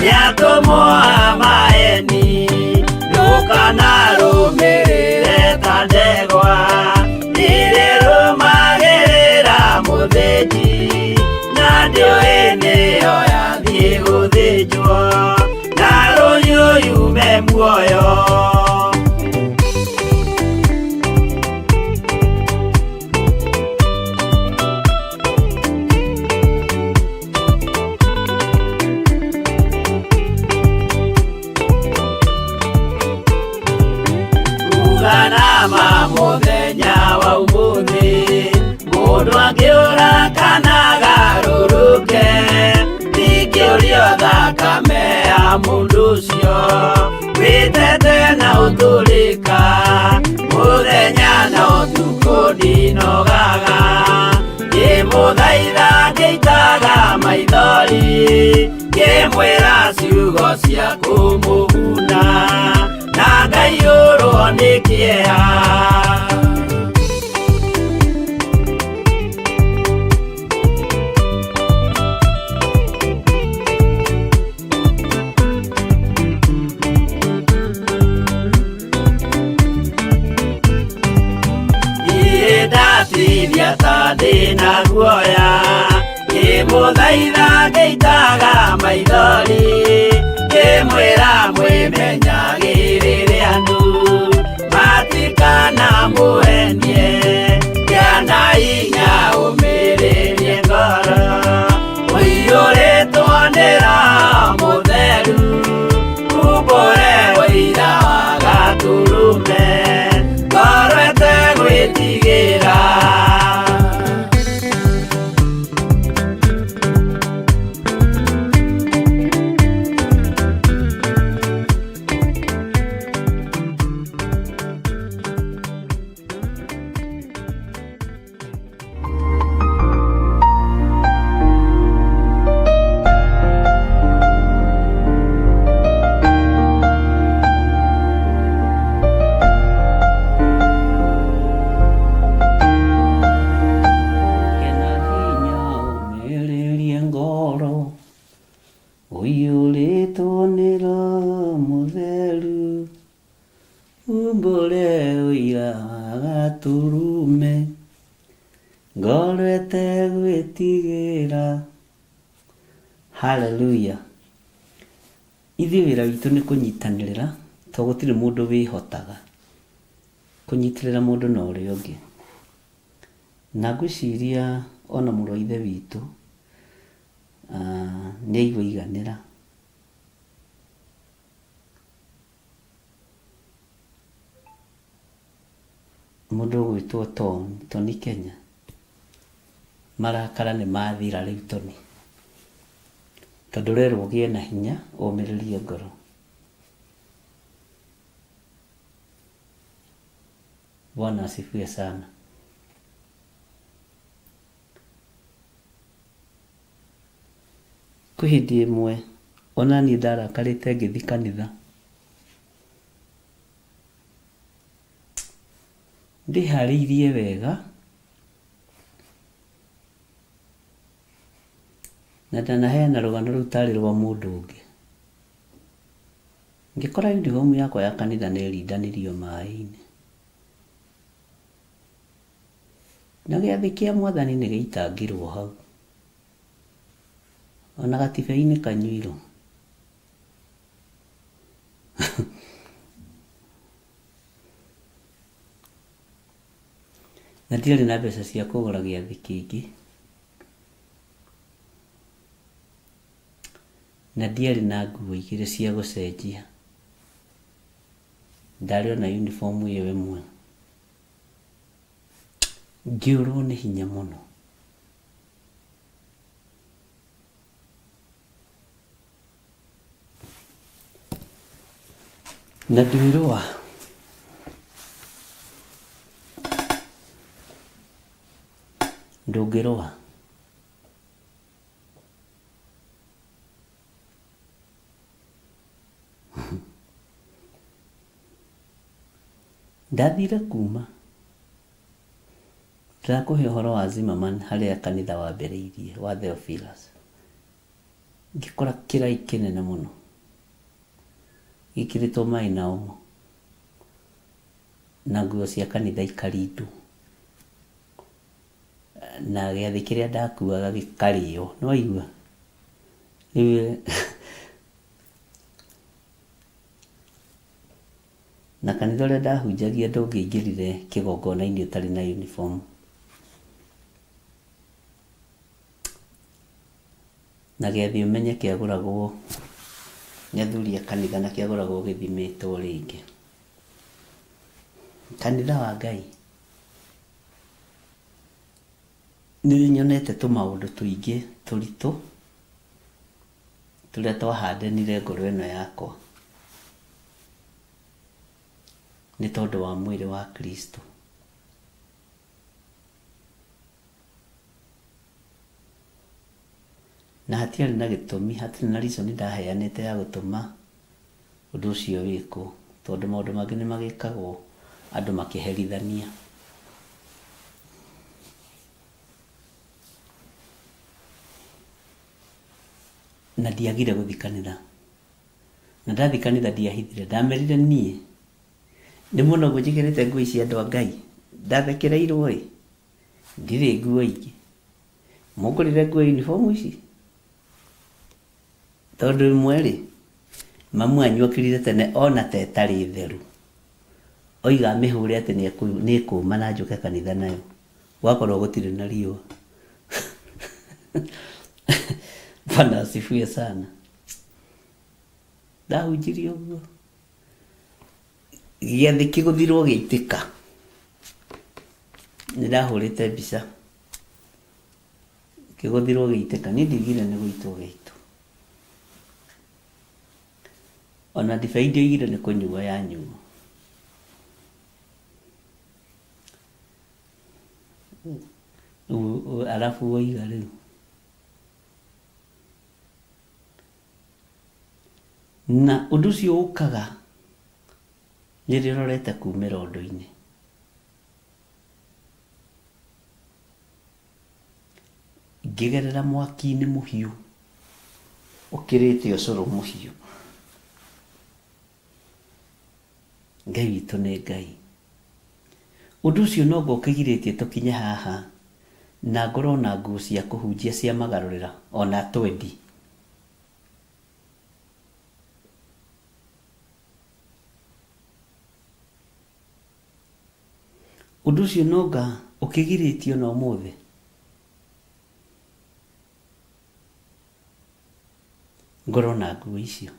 nĩ atũmwo a maeni ndũkanarũmĩrĩre ta ndegwa irĩrũmagĩrĩra mũthĩnji na ndĩũĩ nĩyo yathiĩ gũthĩnjwo na rũhiũ yume muoyo. Uganama mũthenya wa ũmũthĩ mũndũ angĩũra kana agarũrũke ndingĩũrio thakame ya mũndũ ũcio wĩtete na ũtũrĩka mũthenya na ũtukũ ndinogaga ngĩmũthaitha ngĩitaga maithori ngĩmwĩra ciugo cia kũmũguna na ngaiyũrwo nĩ kĩeha. Niĩ ndatithia ta ndĩna guoya ngĩmũthaitha ngĩitaga maithori ngĩmwĩra mwĩmenyagĩrĩre andũ matikanamũhenie gĩa na hinya ũmĩrĩrie ngoro ũiyũrĩtwo nĩ Roho Mũtheru umbũre ũira wa Gatũrũme ngoro ĩtegwĩtigĩra. Ũiyũrĩtwo nĩ Roho Mũtheru, umbũre ũira wa Gatũrũme, ngoro ĩtegwĩtigĩra. Hallelujah. Ithuĩ wĩra witũ nĩ kũnyitanĩrĩra, to gũtirĩ mũndũ wĩhotaga kũnyitĩrĩra mũndũ na ũrĩa ũngĩ. Na ngwĩciria ona mũrũ wa ithe witũ nĩ aigua aiganĩra. Mũndũ ũgwĩtwo Tony Kenya, marakara nĩ mathira rĩu Tony, tondũ ũrerwo ũgĩe na hinya ũmĩrĩrie ngoro. Bwana asifiwe sana. Kwĩ hĩndĩ ĩmwe ona niĩ ndarakarĩte ngĩthiĩ kanitha. Ndĩharĩirie wega na ndanaheana rũgano rũu tarĩ rwa mũndũ ũngĩ. Ngĩkora uniform yakwa ya kanitha nĩ ĩrindanĩrio maĩ-inĩ. Na gĩathĩ kĩa mwathani nĩ gĩitangirwo hau. Ona gatibei nĩ kanyuirwo. Na ndiarĩ na mbeca cia kũgũra gĩathĩ kĩngĩ. Na ndiarĩ na nguo igĩrĩ cia gũcenjia. Ndarĩ o na uniform ĩyo ĩmwe. Ngĩũrwo nĩ hinya mũno. Na ndwĩrũa. Ndũngĩrũa. Ndathire kuma ndĩrakũhe ũhoro wa Zimmerman harĩa kanitha wambĩrĩirie wa Theophilus. Ngĩkora kĩrai kĩnene mũno gĩkĩrĩtwo maĩ na omo na nguo cia kanitha ikarindwo na gĩathĩ kĩrĩa ndakuaga gĩkarĩo. Nĩwaigua? Rĩu na kanitha ũrĩa ndahunjagia ndũngĩaingĩrire kĩgongona-inĩ ũtarĩ na uniform. Na gĩathĩ ũmenye kĩagũragwo nĩ athuri a kanitha na kĩagũragwo gĩthimĩtwo rĩngĩ. Kanitha wa Ngai nĩ nyonete tũmaũndũ tũingĩ tũritũ tũrĩa twahandanire ngoro ĩno yakwa nĩ tondũ wa mwĩrĩ wa Kristo. Na hatiarĩ na gĩtũmi, hatirĩ na reason ndaheanĩte ya gũtũma ũndũ ũcio wĩkwo, tondũ maũndũ mangĩ nĩ magĩkagwo andũ makĩherithania. Na ndiagire gũthiĩ kanitha. Na ndathiĩ kanitha ndiahithire, ndamerire niĩ nĩ mũno ũguo njĩkĩrĩte nguo ici andũ a Ngai, ndathekereirwo ĩ, ndirĩ nguo ingĩ. Mũngũrĩre nguo uniform ici? Tondũ ĩmwe rĩ, mamu wanyu okĩrire tene ona ta ĩtarĩ theru. Oiga amĩhũre atĩ nĩ ĩkũma na njũke kanitha nayo. Gwakorwo gũtirĩ na riũa. Bwana asifiwe sana. Ndahunjirie ũguo. Gĩathĩ kĩgũthirwo gĩitĩka. Nĩ ndahũrĩte mbica. Kĩgũthirwo gĩitĩka. Niĩ ndiugire nĩ gũitwo gĩaitwo. Ona ndibei ndioigire nĩ kũnyuo yanyuo. Arabu woiga rĩu. Na ũndũ ũcio ũkaga rĩrĩa ũrorete kumĩra ũndũ-inĩ. Ngĩgerera mwaki-inĩ mũhiũ. Ũkĩrĩte ũcũrũ mũhiũ. Ngai witũ nĩ Ngai. Ũndũ ũcio no anga ũkĩgirĩtie tũkinye haha na ngorwo na nguo cia kũhunjia cia magarũrĩra ona twendi. Ũndũ ũcio no anga ũkĩgirĩtie ona ũmũthĩ. Ngorwo na nguo icio.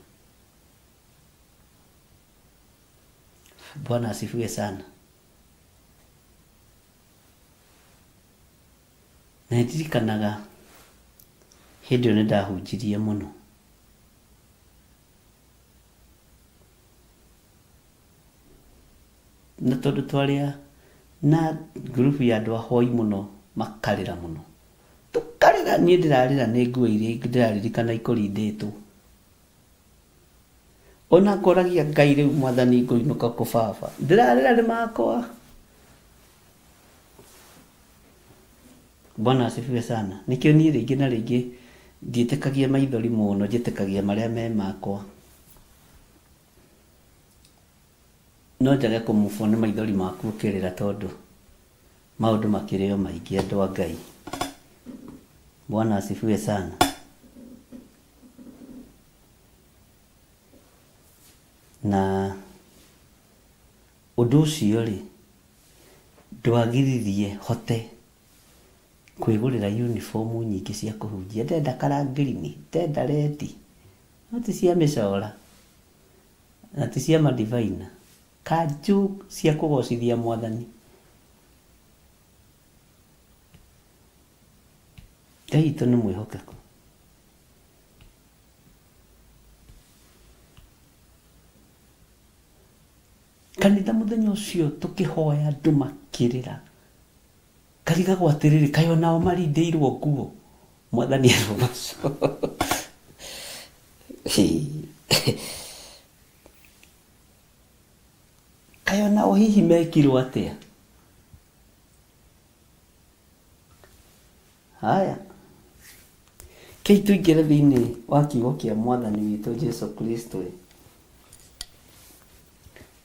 Bwana asifiwe sana. Na ndirikanaga hĩndĩ ĩyo nĩ ndahunjirie mũno. Na tondũ twarĩ na ngurubu ya andũ ahoi mũno makarĩra mũno. Tũkarĩra, niĩ ndĩrarĩra nĩ nguo iria ndĩraririkana ikũrindĩtwo. Ona ngoragia Ngai rĩu mwathani ngũinũka kũ baba. Ndĩrarĩra nĩ makwa. Bwana asifiwe sana. Nĩkĩo niĩ rĩngĩ na rĩngĩ ndiĩtĩkagia maithori mũno, njĩtĩkagia marĩa me makwa. No njage kũmubwo nĩ maithori maku ũkĩrĩra tondũ maũndũ makĩrĩ o maingĩ andũ a Ngai. Bwana asifiwe sana. Na ũndũ ũcio rĩ, ndwagiririe hote kwĩgũrĩra uniform nyingĩ cia kũhunjia. Ndenda kara green, ndenda red, no ti cia mĩcora na ti cia madivaina, kanjũ cia kũgocithia mwathani. Ngai witũ nĩ mwĩhokeku. Kanitha mũthenya ũcio tũkĩhoya andũ makĩrĩra. Ngarigagwo atĩrĩrĩ, kaĩ onao marindĩirwo nguo? Mwathani arogocwo. Kaĩ onao hihi mekirwo atĩa? Haya, kei tũingĩre thĩinĩ wa kiugo kĩa mwathani witũ Jesu Kristo.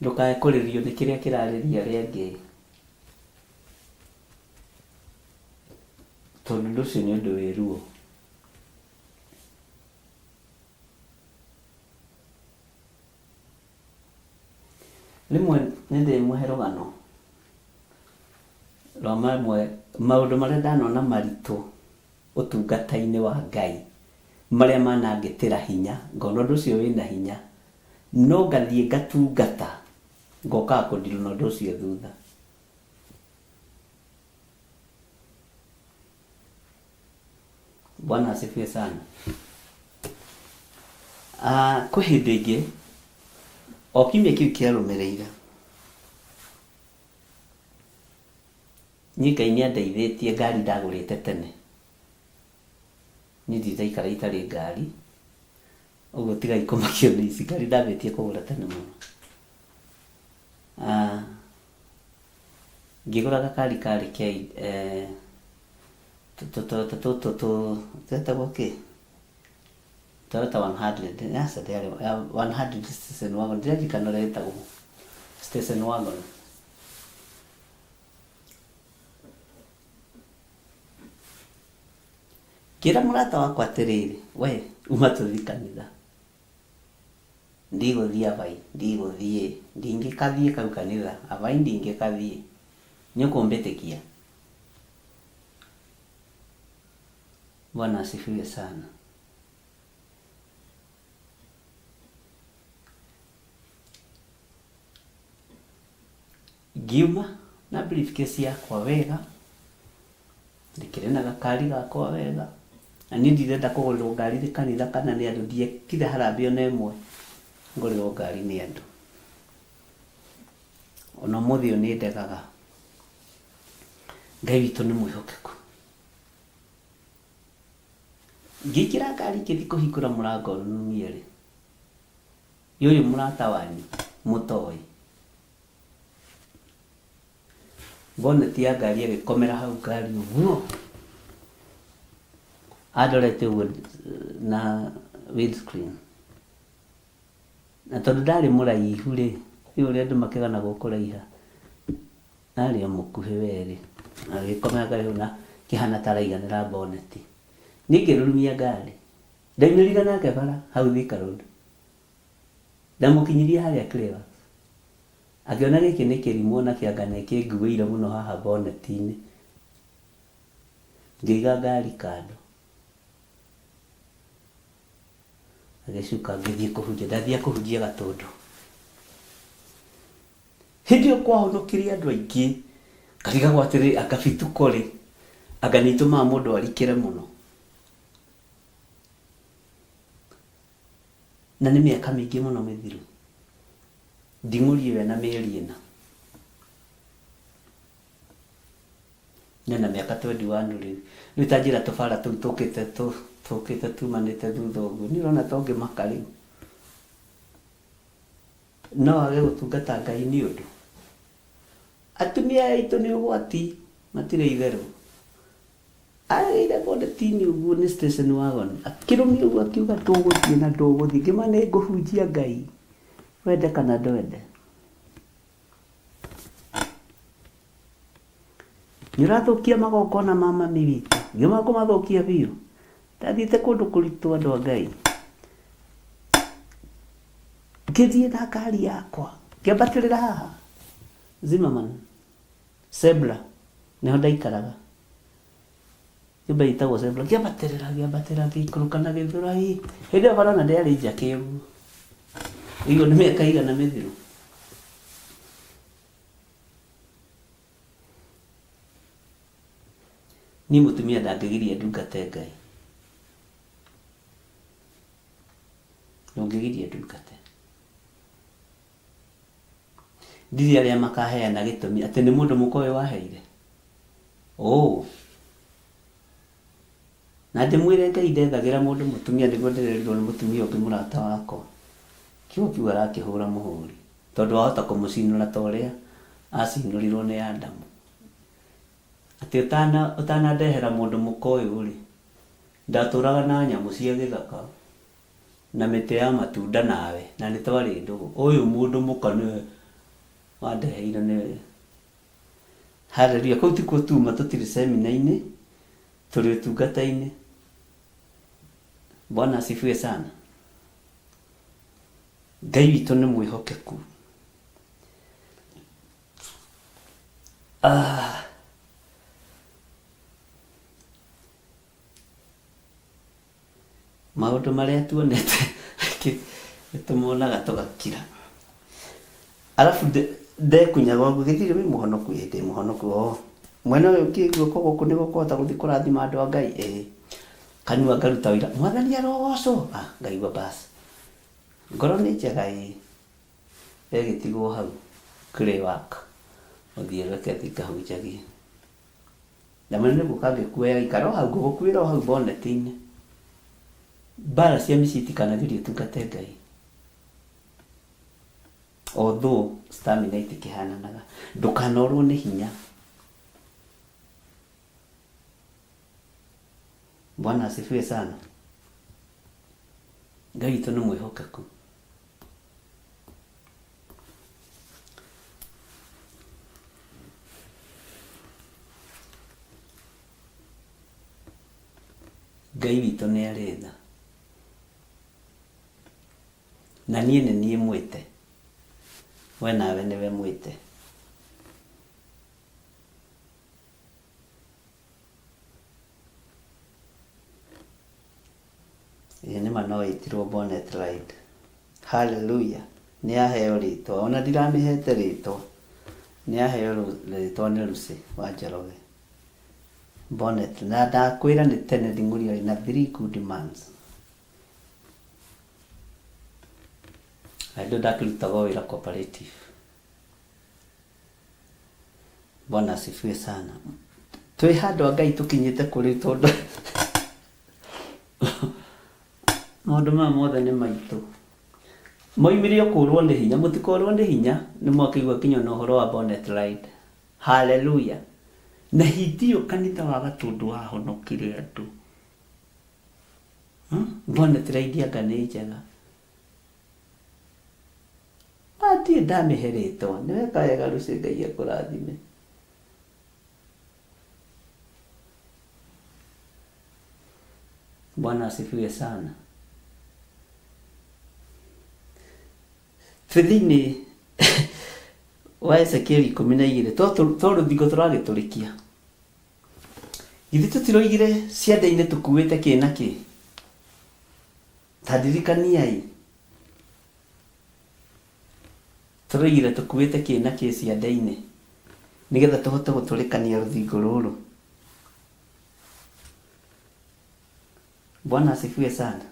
Ndũkae kũrĩrio nĩ kĩrĩa kĩrarĩria arĩa angĩ. Tondũ ũndũ ũcio nĩ ũndũ wĩ ruo. Rĩmwe nĩ ndĩmũhe rũgano rwa mamwe maũndũ marĩa ndanona maritũ ũtungata-inĩ wa Ngai, marĩa manangĩtĩra hinya, ngona ũndũ ũcio wĩna hinya, no ngathiĩ ngatungata, ngokaga kũndirwo na ũndũ ũcio thutha. Bwana asifiwe sana. Ah, kwĩ hĩndĩ ĩngĩ o kiumia kĩu kĩarũmĩrĩire niĩ Ngai nĩ andeithĩtie ngari ndagũrĩte tene. Niĩ ndirĩ ndaikara itarĩ ngari, ũguo tigai kũmakio nĩ ici, ngari ndambĩtie kũgũra tene mũno. Ah, ngĩgũra gakari karĩ ke eh, tũtoyota tũtũ tũ twetagwo kĩ Toyota 100 aca ndĩarĩ 100 station wagon ndiririkana ũrĩa ĩtagwo station wagon. Ngĩra mũrata wakwa atĩrĩrĩ, we uma tũthiĩ kanitha. Ndigũthiĩ abai, ndigũthiĩ, ndingĩkathiĩ kau kanitha, abai ndingĩkathiĩ. Nĩũkũmbĩtĩkia? Bwana asifiwe sana. Ngiuma na briefcase yakwa wega, ndĩkĩrĩ na gakari gakwa wega, na niĩ ndirenda kũgũrĩrwo ngari nĩ kanitha kana nĩ andũ, ndiekire harambee ona ĩmwe ngũrĩrwo ngari nĩ andũ. Ona ũmũthĩ ũyũ nĩ ndegaga. Ngai witũ nĩ mwĩhokeku. Ngĩingĩra ngari ngĩthiĩ kũhingũra mũrango numie rĩ, ĩ ũyũ mũrata wanyu mũtoĩ. Bonnet ya ngari ĩgĩkomera hau ngari ũguo. Andorete ũguo na windscreen. Na tondũ ndarĩ mũraihu rĩ, rĩu ũrĩa andũ makĩganagwo kũraiha, ndarĩ o mũkuhĩ werĩ, agĩkomera ngari hau na kĩhana ta araiganĩra boneti. Niĩ ngĩrurumia ngari, ndaumĩrire nake bara hau Thika Road, ndamũkinyirie harĩa Cleophas, akĩona gĩkĩ nĩ kĩrimũ ona kĩanga nĩ kĩnguĩire mũno haha boneti-inĩ, ngĩiga ngari kando. Agĩcuka ngĩthiĩ kũhunjia, ndathiaga kũhunjia Gatũndũ. Hĩndĩ ĩyo kwahonokire andũ aingĩ, ngarigagwo atĩrĩ, anga bituko rĩ, anga nĩ itũmaga mũndũ arikĩre mũno. Na nĩ mĩaka mĩingĩ mũno mĩthiru. Nding'ũri ĩyo ĩna mĩeri ĩna. Ena mĩaka 21 rĩu. Rĩu ta njĩra tũbara tũu tũkĩte tũkĩte tumanĩte thutha ũguo. Niĩ ũrona ta ũngĩmaka rĩu? No wage gũtungata Ngai nĩ ũndũ? Atumia aya aitũ nĩ ũgwati, matirĩ itherũ. Agĩire boneti-inĩ ũguo nĩ station wagon, akĩrũmia ũguo akiuga ndũgũthiĩ na ndũgũthiĩ. Ngĩmwĩra nĩ ngũhunjia Ngai, wende kana ndwende. Nĩ ũrathũkia magongona ma mami witũ. Ngiuma kũmathũkia biũ. Ndathiĩte kũndũ kũritũ andũ a Ngai. Ngĩthiĩ na ngari yakwa. Ngĩambatĩrĩra haha. Zimmerman. Sebla. Nĩho ndaikaraga. Nyũmba ĩtagwo Sebla. Ngĩambatĩrĩra, ngĩambatĩrĩra, ngĩikũrũka na Gĩthũrai. Hĩndĩ ĩyo bara ona ndĩarĩ njake ũguo. Ĩyo nĩ mĩaka ĩigana mĩthiru. Niĩ mũtumia ndangĩgiria ndungate Ngai. Ndũngĩgiria ndungate. Ndirĩ arĩa makaheana gĩtũmi atĩ nĩ mũndũ mũka ũyũ waheire. Oh. Na ndĩmwĩre Ngai ndethagĩra mũndũ mũtumia nĩguo ndĩrerirwo nĩ mũtumia ũngĩ mũrata wakwa. Kiugo kĩu arakĩhũra mũhũri. Tondũ wahota kũmũcinũra ta ũrĩa acinũrirwo nĩ Adamu. Atĩ ũtana ũtanandehera mũndũ mũka ũyũ-rĩ, ndatũraga na nyamũ cia gĩthaka na mĩtĩ ya matunda nawe, na nĩ twarĩ ndũgũ. Ũyũ mũndũ mũka nĩwe wandeheire nĩwe. Hallelujah. Kũu tikuo tuma, tũtirĩ semina-inĩ, tũrĩ ũtungata-inĩ. Bwana asifiwe sana. Ngai witũ nĩ mwĩhokeku. Ah. Maũndũ marĩa tuonete nĩ tũmonaga tũgakira. Arabu ndekunyaga ũguo, githĩ wĩ mũhonoku? Ĩĩ ndĩ mũhonoku. Oo. Mwena ũyũ ũngĩ guoko gũkũ nĩ gũkũhota gũthiĩ kũrathima andũ a Ngai? Ĩĩ. Kanua ngaruta ũira, Mwathani arogocwo! Ah, ngaigua bas. Ngoro nĩ njega ĩĩ. Ĩgĩtigwo hau clay work, ũthiĩ reke thiĩ ngahunjagie. Ndamwĩra nĩ gũka ngĩkuoya ikara o hau ngũgũkuĩra o hau boneti-inĩ. Mbara cia mĩciĩ itikanagirie ũtungate Ngai. Although stamina itikĩhananaga. Ndũkanorwo nĩ hinya. Bwana asifiwe sana. Ngai witũ nĩ mwĩhokeku. Ngai witũ nĩ arĩ tha. Na niĩ nĩ niĩ mwĩte. We nawe nĩwe mwĩte. Ĩĩ nĩma no ĩtirwo bonnet ride. Hallelujah. Nĩ yaheo rĩtwa. Ona ndiramĩhete rĩtwa. Nĩ yaheo rĩtwa nĩ Lucy wa Njoroge. Bonnet. Na ndakwĩra nĩ tene nding'ũri arĩ na 3 good months. Na hĩndĩ ĩyo ndakĩrutaga o wĩra cooperative. Bwana asifiwe sana. Twĩ handũ a Ngai tũkinyĩte kũ rĩu tondũ maũndũ maya mothe nĩ maitũ. Moimire o kũrwo nĩ hinya, mũtikorwo nĩ hinya nĩ mwakĩigua kinya ona ũhoro wa bonnet ride. Hallelujah. Na hĩndĩ ĩyo kanitha wa Gatũndũ wahonokire andũ. Bonnet ride anga nĩ njega. Ah, ndirĩ ndamĩhe rĩtwa. Nĩ weka wega Lucy, Ngai akũrathime. Bwana asifiwe sana. Twĩ thĩinĩ wa Ezekieli 12 to rũthingo tũragĩtũrĩkia. Githĩ tũtiroigire ciande-inĩ tũkuĩte kĩ na kĩ? Ta ndirikaniai. Tũroigire tũkuĩte kĩ na kĩ ciande-inĩ nĩgetha tũhote gũtũrĩkania rũthingo rũrũ. Bwana asifiwe sana.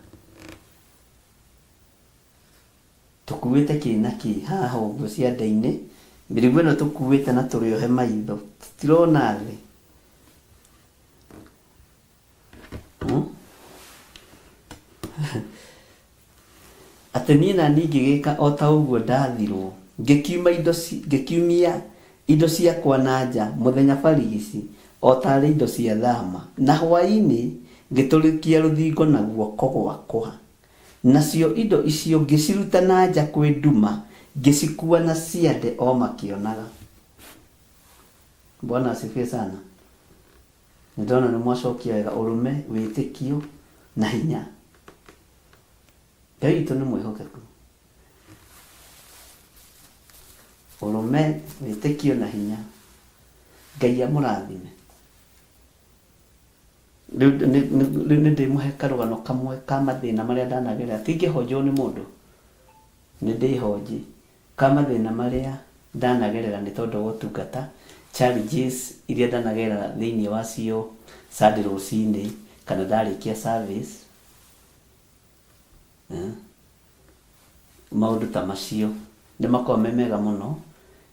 Tũkuĩte kĩ na kĩ haha ũguo ciande-inĩ, mĩrigo ĩno tũkuĩte na tũrĩohe maitho, tũtirona thĩ. Atĩ niĩ na niĩ ngĩgĩka o ta ũguo ndaathirũo, ngĩkiumia indo ciakwa na nja mũthenya barigici, o ta arĩ indo cia thama, na hwaĩ-inĩ ngĩtũrĩkia rũthingo na guoko gwakwa. Nacio indo icio ngĩciruta na nja kwĩ nduma, ngĩcikuua na ciande o makĩonaga. Bwana asifiwe sana. Nĩ ndona nĩ mwacokia wega ũrũme, wĩtĩkio na hinya. Ngai witũ nĩ mwĩhokeku. Ũrũme, wĩtĩkio na hinya. Ngai amũrathime. Rĩu nĩ ndĩmũhe karũgano kamwe ka mathĩna marĩa ndanagerera. Ti ngĩhonjwo nĩ mũndũ, nĩ ndĩhonji. Ka mathĩna marĩa ndanagerera nĩ tondũ wa ũtungata, challenges iria ndanagerera thĩinĩ wacio Sunday rũcinĩ kana ndarĩkia service, maũndũ ta macio nĩ makoragwo me mega mũno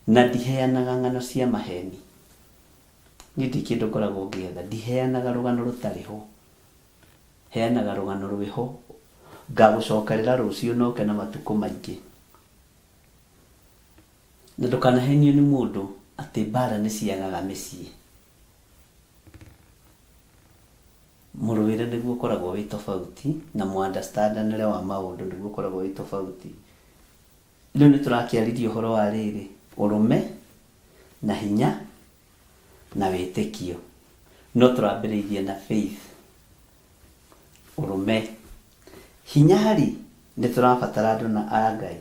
na ndiheanaga ng'ano cia maheni. Niĩ ndirĩ kĩndũ ngoragwo ngĩetha, ndiheanaga rũgano rũtarĩ ho, heanaga rũgano rwĩho, ngagũcokerera rũciũ na ũke na matukũ maingĩ. Na ndũkanahenio nĩ mũndũ atĩ mbara nĩ ciagaga mĩciĩ. Mũrũĩre nĩguo ũkoragwo wĩ tofauti na mũ understand anĩre wa maũndũ nĩguo ũkoragwo wĩ tofauti. Rĩu nĩ tũrakĩaririe ũhoro wa rĩrĩ, ũrũme na hinya na wĩtĩkio. No tũrambĩrĩirie na faith, ũrũme. Hinya rĩ, nĩ tũrabatara andũ na a Ngai.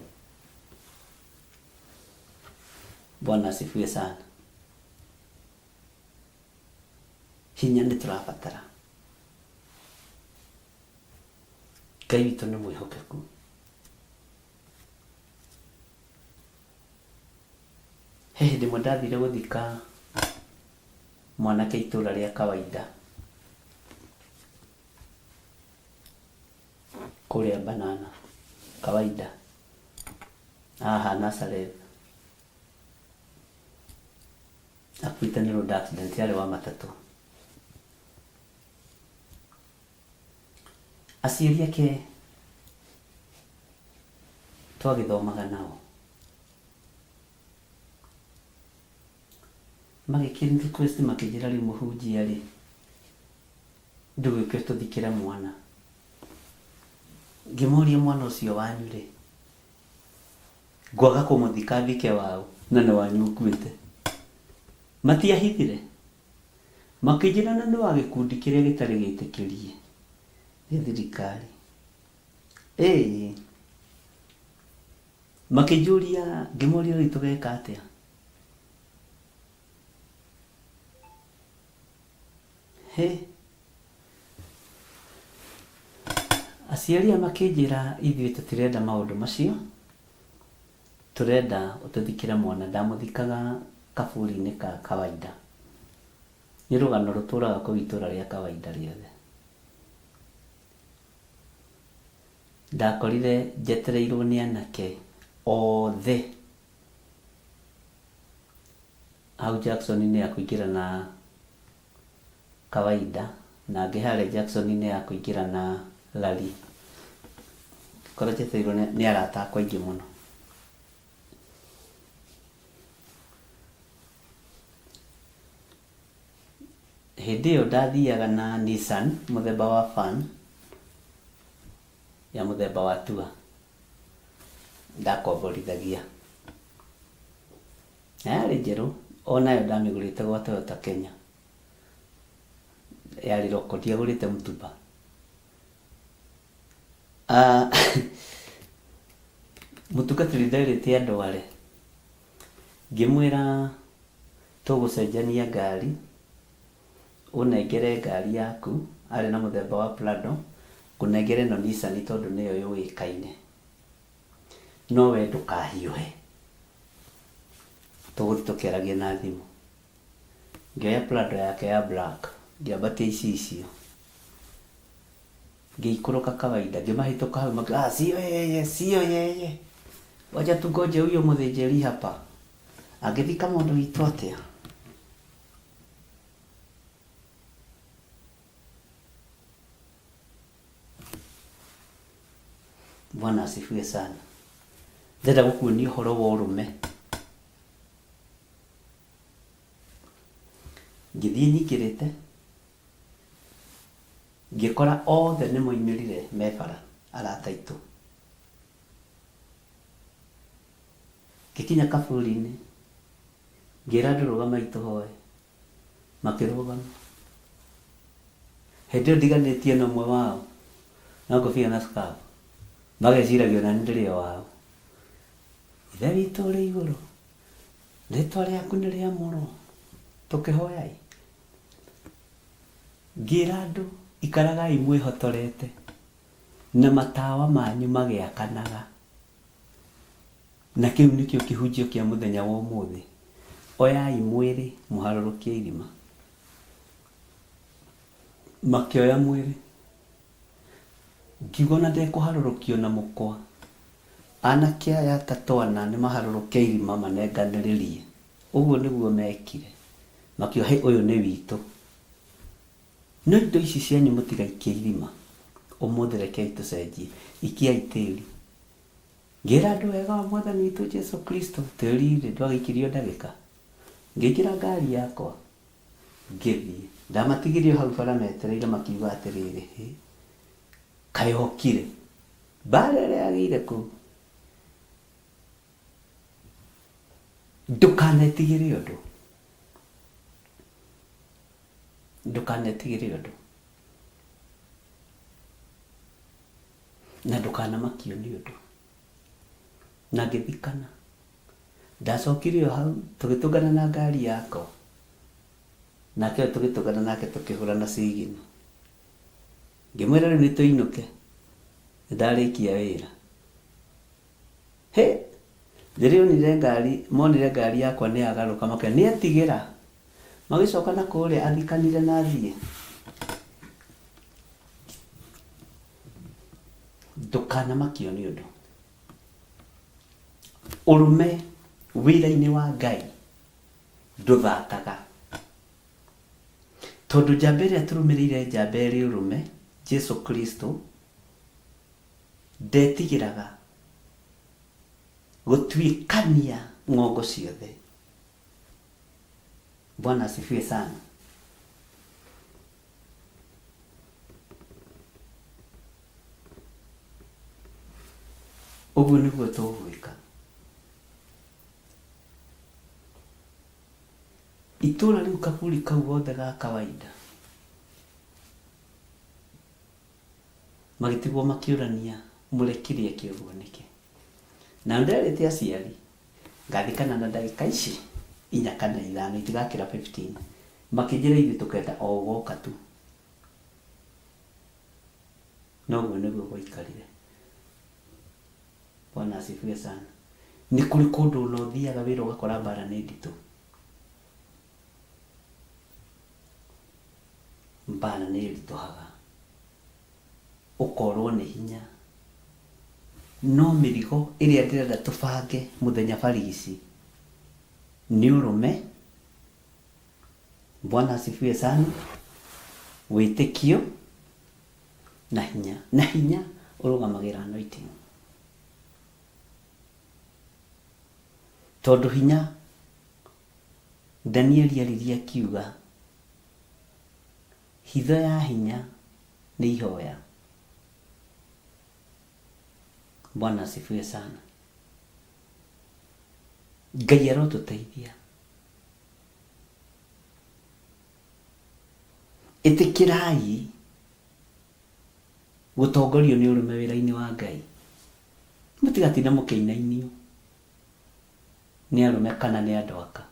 Bwana asifiwe sana. Hinya nĩ tũrabatara. Ngai witũ nĩ mwĩhokeku. He hĩndĩ ĩmwe ndathire gũthika mwanake itũra rĩa kawaida kũrĩa Banana kawaida haha Nazareth akuĩte nĩ road accident yarĩ wa matatũ. Aciari ake twagĩthomaga nao magĩkĩ request makĩnjĩra rĩu mũhunjia rĩ ndũgĩũke tũthikĩre mwana. Ngĩmoria mwana ũcio wanyu rĩ ngwaga kũmũthika thike waũ na nĩ wanyu ũkuĩte. Matiahithire makĩnjĩra na nĩ wa gĩkundi kĩrĩa gĩtarĩ gĩtĩkĩrie nĩ thirikari. Ĩĩ makĩnjũria ngĩmoria rĩu tũgeka atĩa. Hĩ aciari aya makĩnjĩra ithuĩ tũtirenda maũndũ macio, tũrenda ũtũthikĩre mwana. Ndamũthikaga kaburi-inĩ ka kawaida. Nĩ rũgano rũtũraga kũu itũra rĩa kawaida rĩothe. Ndakorire njetereirwo nĩ anake othe hau Jackson-inĩ ya kũingĩra na kawaida na angĩ harĩa Jackson-inĩ ya kũingĩra na Lali. Ngĩkora njetereirwo nĩ arata akwa aingĩ mũno. Hĩndĩ ĩyo ndathiaga na Nissan mũthemba wa van. Ya mũthemba wa tua ndakomborithagia. Na yarĩ njerũ onayo ndamĩgũrĩte gwa Toyota Kenya. Yarĩ roko ndiagũrĩte mũtumba. Ah, mũtungatĩri nderĩte andware ngĩmwĩra tũgũcenjania ngari ũnengere ngari yaku arĩ na mũthemba wa Prado ngũnengere ĩno Nissan tondũ nĩyo yũĩkaine no we ndũkahiũhe tũgũthiĩ tũkĩaragia na thimũ ngĩoya Prado yake ya black ngĩambatia icicio ngĩikũrũka kawaida ngĩmahĩtũka hau makiuga ah, sio yeye sio yeye wacha tungoje huyo mũthĩnjĩri hapa angĩthika mũndũ witũ atĩa Bwana asifiwe sana. Ndĩrenda gũkuonia ũhoro wa ũrũme. Ngĩthiĩ nyingĩrĩte, ngĩkora othe nĩ moimĩrire me bara, arata aitũ. Ngĩkinya kaburi-inĩ, ngĩra andũ rũgamai tũhoe, makĩrũgama. Hĩndĩ ĩyo ndiganĩtie na ũmwe wao na ngũbia na scarf, mageciragia ona niĩ ndĩrĩ o wao. Ithe witũ ũrĩ igũrũ, rĩtwa rĩaku nĩ rĩamũrwo, tũkĩhoya ĩ. Ngĩra andũ ikaragai mwĩhotorete na matawa manyu magĩakanaga. Na kĩu nĩkĩo kĩhunjio kĩa mũthenya wa ũmũthĩ. Oyai mwĩrĩ mũharũrũkie irima. Makĩoya mwĩrĩ. Ngiuga ona ndekũharũrũkio na mũkwa. Anake aya atatũ ana nĩ maharũrũke irima manenganĩrĩrie. Ũguo nĩguo mekire. Makiuga hĩ ũyũ nĩ witũ. No indo ici cianyu mũtigaikie irima. Ũmũthĩ rekei tũcenjie. Ikiai tĩri. Ngĩra andũ wega wa Mwathani witũ Jesu Kristo, tĩri-rĩ ndwagĩikirio ndagĩka. Ngĩingĩra ngari yakwa ngĩthiĩ. Ndamatigirie o hau bara metereire makiuga atĩrĩrĩ, hĩ, kaĩ okire. Mbara ĩrĩa yagĩire kũu. Ndũkanetigĩre ũndũ. Ndũkanetigĩre ũndũ. Na ndũkanamakio nĩ ũndũ. Na ngĩthikana. Ndacokire o hau tũgĩtũngana na ngari yakwa. Nake ũyũ tũgĩtũngana nake tũkĩhũrana sigino. Ngĩmwĩra rĩu nĩ tũinũke. Nĩ ndarĩkia wĩra. Hĩ! Rĩrĩa onire ngari, monire ngari yakwa nĩ yagarũka makiuga nĩ etigĩra. Magĩcoka na kũrĩa athikanire na athiĩ. Ndũkanamakio nĩ ũndũ. Ũrũme wĩra-inĩ wa Ngai ndũthataga. Tondũ njamba ĩrĩa tũrũmĩrĩire njamba ĩrĩ ũrũme, Jesu Kristo, ndetigĩraga gũtuĩkania ng'ongo ciothe. Bwana asifiwe sana. Ũguo nĩguo tũgwĩka. Itũra rĩu kaburi kau gothe ga kawaida magĩtigwo makĩũrania mũrekire eke ũguo nĩkĩ. Na nderĩte aciari ngathikana na ndagĩka ici inya kana ithano itigakĩra 15. Makĩnjĩra ithuĩ tũkenda o ũgoka tu. Na ũguo nĩguo gwaikarire. Bwana asifiwe sana. Nĩ kũrĩ kũndũ ona ũthiaga wĩra ũgakora mbara nĩ nditũ. Mbara nĩ ĩritũhaga. Ũkorwo nĩ hinya. No mĩrigo ĩrĩa ndĩrenda tũbange mũthenya barigici nĩ ũrũme, Bwana asifiwe sana, wĩtĩkio na hinya. Na hinya ũrũgamagĩra anointing. Tondũ hinya Danieli aririe akiuga hitho ya hinya nĩ ihoya. Bwana asifiwe sana. Ngai arotũteithia. Ĩtĩkĩrai gũtongorio nĩ ũrũme wĩra-inĩ wa Ngai. Mũtigatinda mũkĩinainio nĩ arũme kana nĩ andũ aka.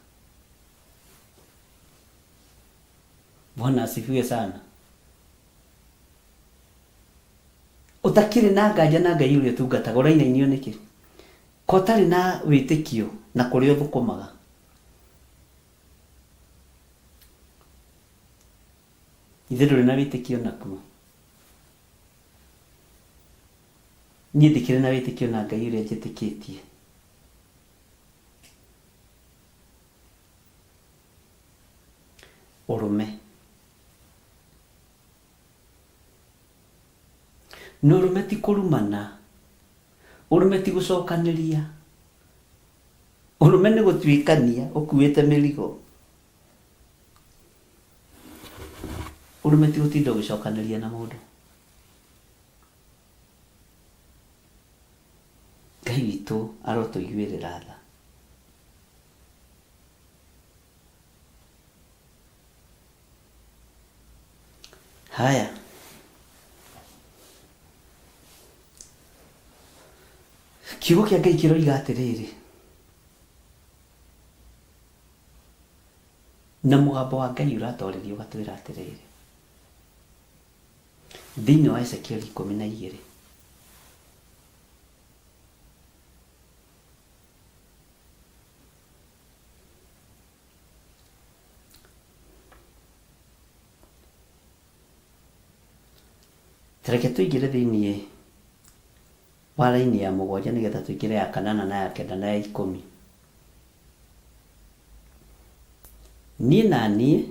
Bwana asifiwe sana. Ũtakĩrĩ na nganja na Ngai ũrĩa ũtungataga ũrainainio nĩkĩ? Ko ũtarĩ na wĩtĩkio na kũrĩa ũthũkũmaga? Ithe ndũrĩ na wĩtĩkio nakuo? Niĩ ndikĩrĩ na wĩtĩkio na Ngai ũrĩa njĩtĩkĩtie. Ũrũme. Na ũrũme ti kũrumana, ũrũme ti gũcokanĩria, ũrũme nĩ gũtuĩkania ũkuĩte mĩrigo. Ũrũme ti gũtinda ũgĩcokanĩria na mũndũ. Ngai witũ arotũiguĩrĩra tha. Haya. Kiugo kĩa Ngai kĩroiga atĩrĩrĩ, na mũgambo wa Ngai ũratwarĩria ũgatwĩra atĩrĩrĩ, thĩinĩ wa Ezekieli 12, Ta reke tũingĩre thĩinĩ wa raini ya mũgwanja nĩgetha tũingĩre ya kanana na ya kenda na ya ikũmi. Niĩ na niĩ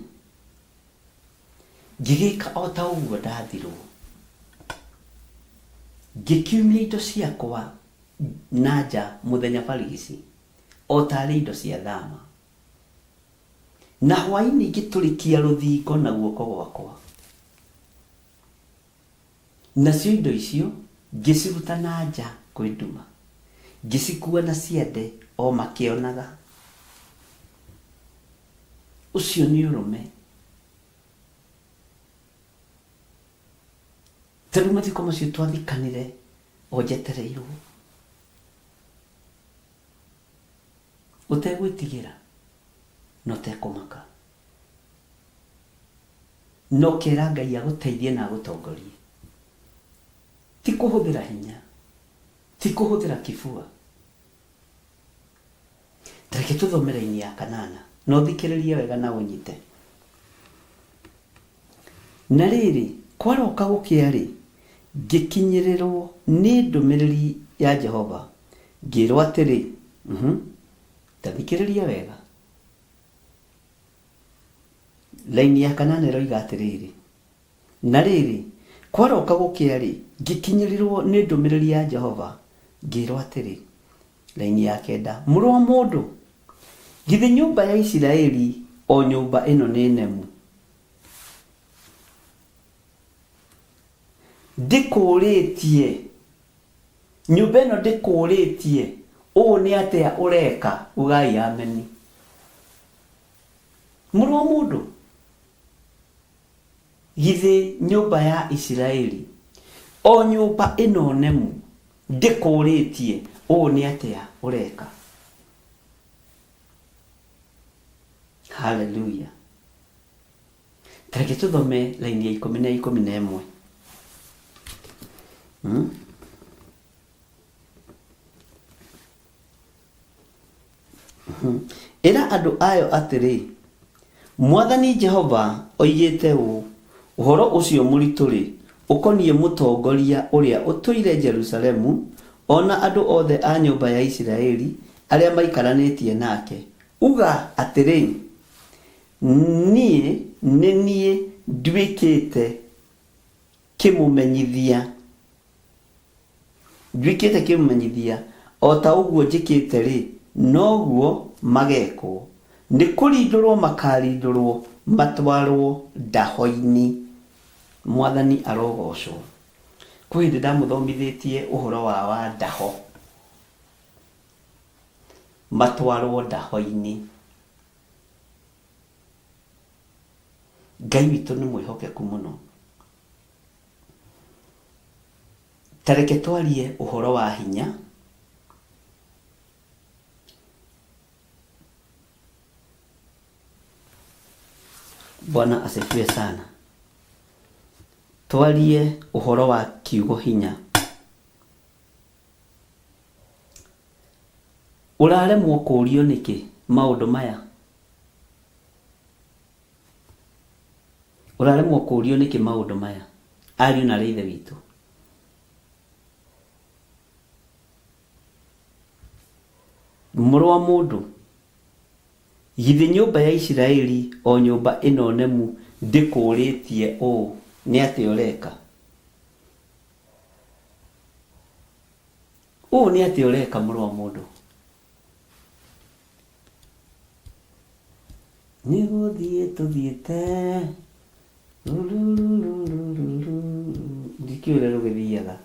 ngĩgĩka o ta ũguo ndathirwo, ngĩkiumia indo ciakwa na nja mũthenya barigici, o ta arĩ indo cia thama. Na hwaĩ-inĩ ngĩtũrĩkia rũthingo na guoko gwakwa, nacio indo icio ngĩciruta na nja kwĩ nduma, ngĩcikuua na ciande o makĩonaga. Ũcio nĩ ũrũme. Ta rĩu mathiko macio twathikanire o njetereirwo. Ũtegwĩtigĩra na ũtekũmaka. Na ũkera Ngai agũteithie na agũtongorie. Ti kũhũthĩra hinya, ti kũhũthĩra kibua. Ta reke tũthome raini ya kanana na ũthikĩrĩrie wega na ũnyite. Na rĩrĩ, kwaroka gũkĩa-rĩ, ngĩkinyĩrĩrũo nĩ ndũmĩrĩri ya Jehova, ngĩĩrũo atĩrĩ, Ta thikĩrĩria wega. Raini ya kanana ĩroiga atĩrĩrĩ, Na rĩrĩ, kwaroka gũkĩa-rĩ, ngĩkinyĩrĩrũo nĩ ndũmĩrĩri ya Jehova, ngĩĩrũo atĩrĩ, Raini ya kenda, Mũrũ wa mũndũ, githĩ nyũmba ya Isiraeli o nyũmba ĩno nĩ nemu? Ndĩkũũrĩtie, nyũmba ĩno ndĩkũũrĩtie, ũũ nĩ atĩa ũreka? Ugai ameni. Mũrũ wa mũndũ, githĩ nyũmba ya Isiraeli, o nyũmba ĩno nemu, ndĩkũũrĩtie, ũũ nĩ atĩa ũreka? Haleluya. Ta reke tũthome raini ya ikũmi na 11. Ĩra andũ ayo atĩrĩ, 'Mwathani Jehova oigĩte ũũ, Ũhoro ũcio mũritũ-rĩ, ũkoniĩ mũtongoria ũrĩa ũtũire Jerusalemu, o na andũ othe a nyũmba ya Isiraeli arĩa maikaranĩtie nake. Uga atĩrĩ, Niĩ nĩ niĩ nduĩkĩte kĩmũmenyithia. Nduĩkĩte kĩmenyithia, o ta ũguo njĩkĩte-rĩ, noguo magekwo, nĩ kũrindũrũo makarindũrũo matwarũo ndaho-inĩ. Mwathani arogoocwo. Kwĩ hĩndĩ ndamũthomithĩtie ũhoro wa wandaho, matwarwo ndaho-inĩ. Ngai witũ nĩ mwĩhokeku mũno. Ta reke twarie ũhoro wa hinya. Bwana asifiwe sana. Twarie ũhoro wa kiugo hinya. Ũraremwo kũũrio nĩkĩ maũndũ maya? Ũraremwo kũũrio nĩkĩ maũndũ maya? Ariũ na aarĩ a Ithe witũ. Mũrũ wa mũndũ, githĩ nyũmba ya Isiraeli o nyũmba ĩno nemu ndĩkũũrĩtie ũũ, 'Nĩ atĩa ũreka? Ũũ nĩ atĩa ũreka, mũrũ wa mũndũ? Nĩ gũthiĩ tũthiĩte rurururururu. Ndikĩũĩ ũrĩa rũgĩthiaga.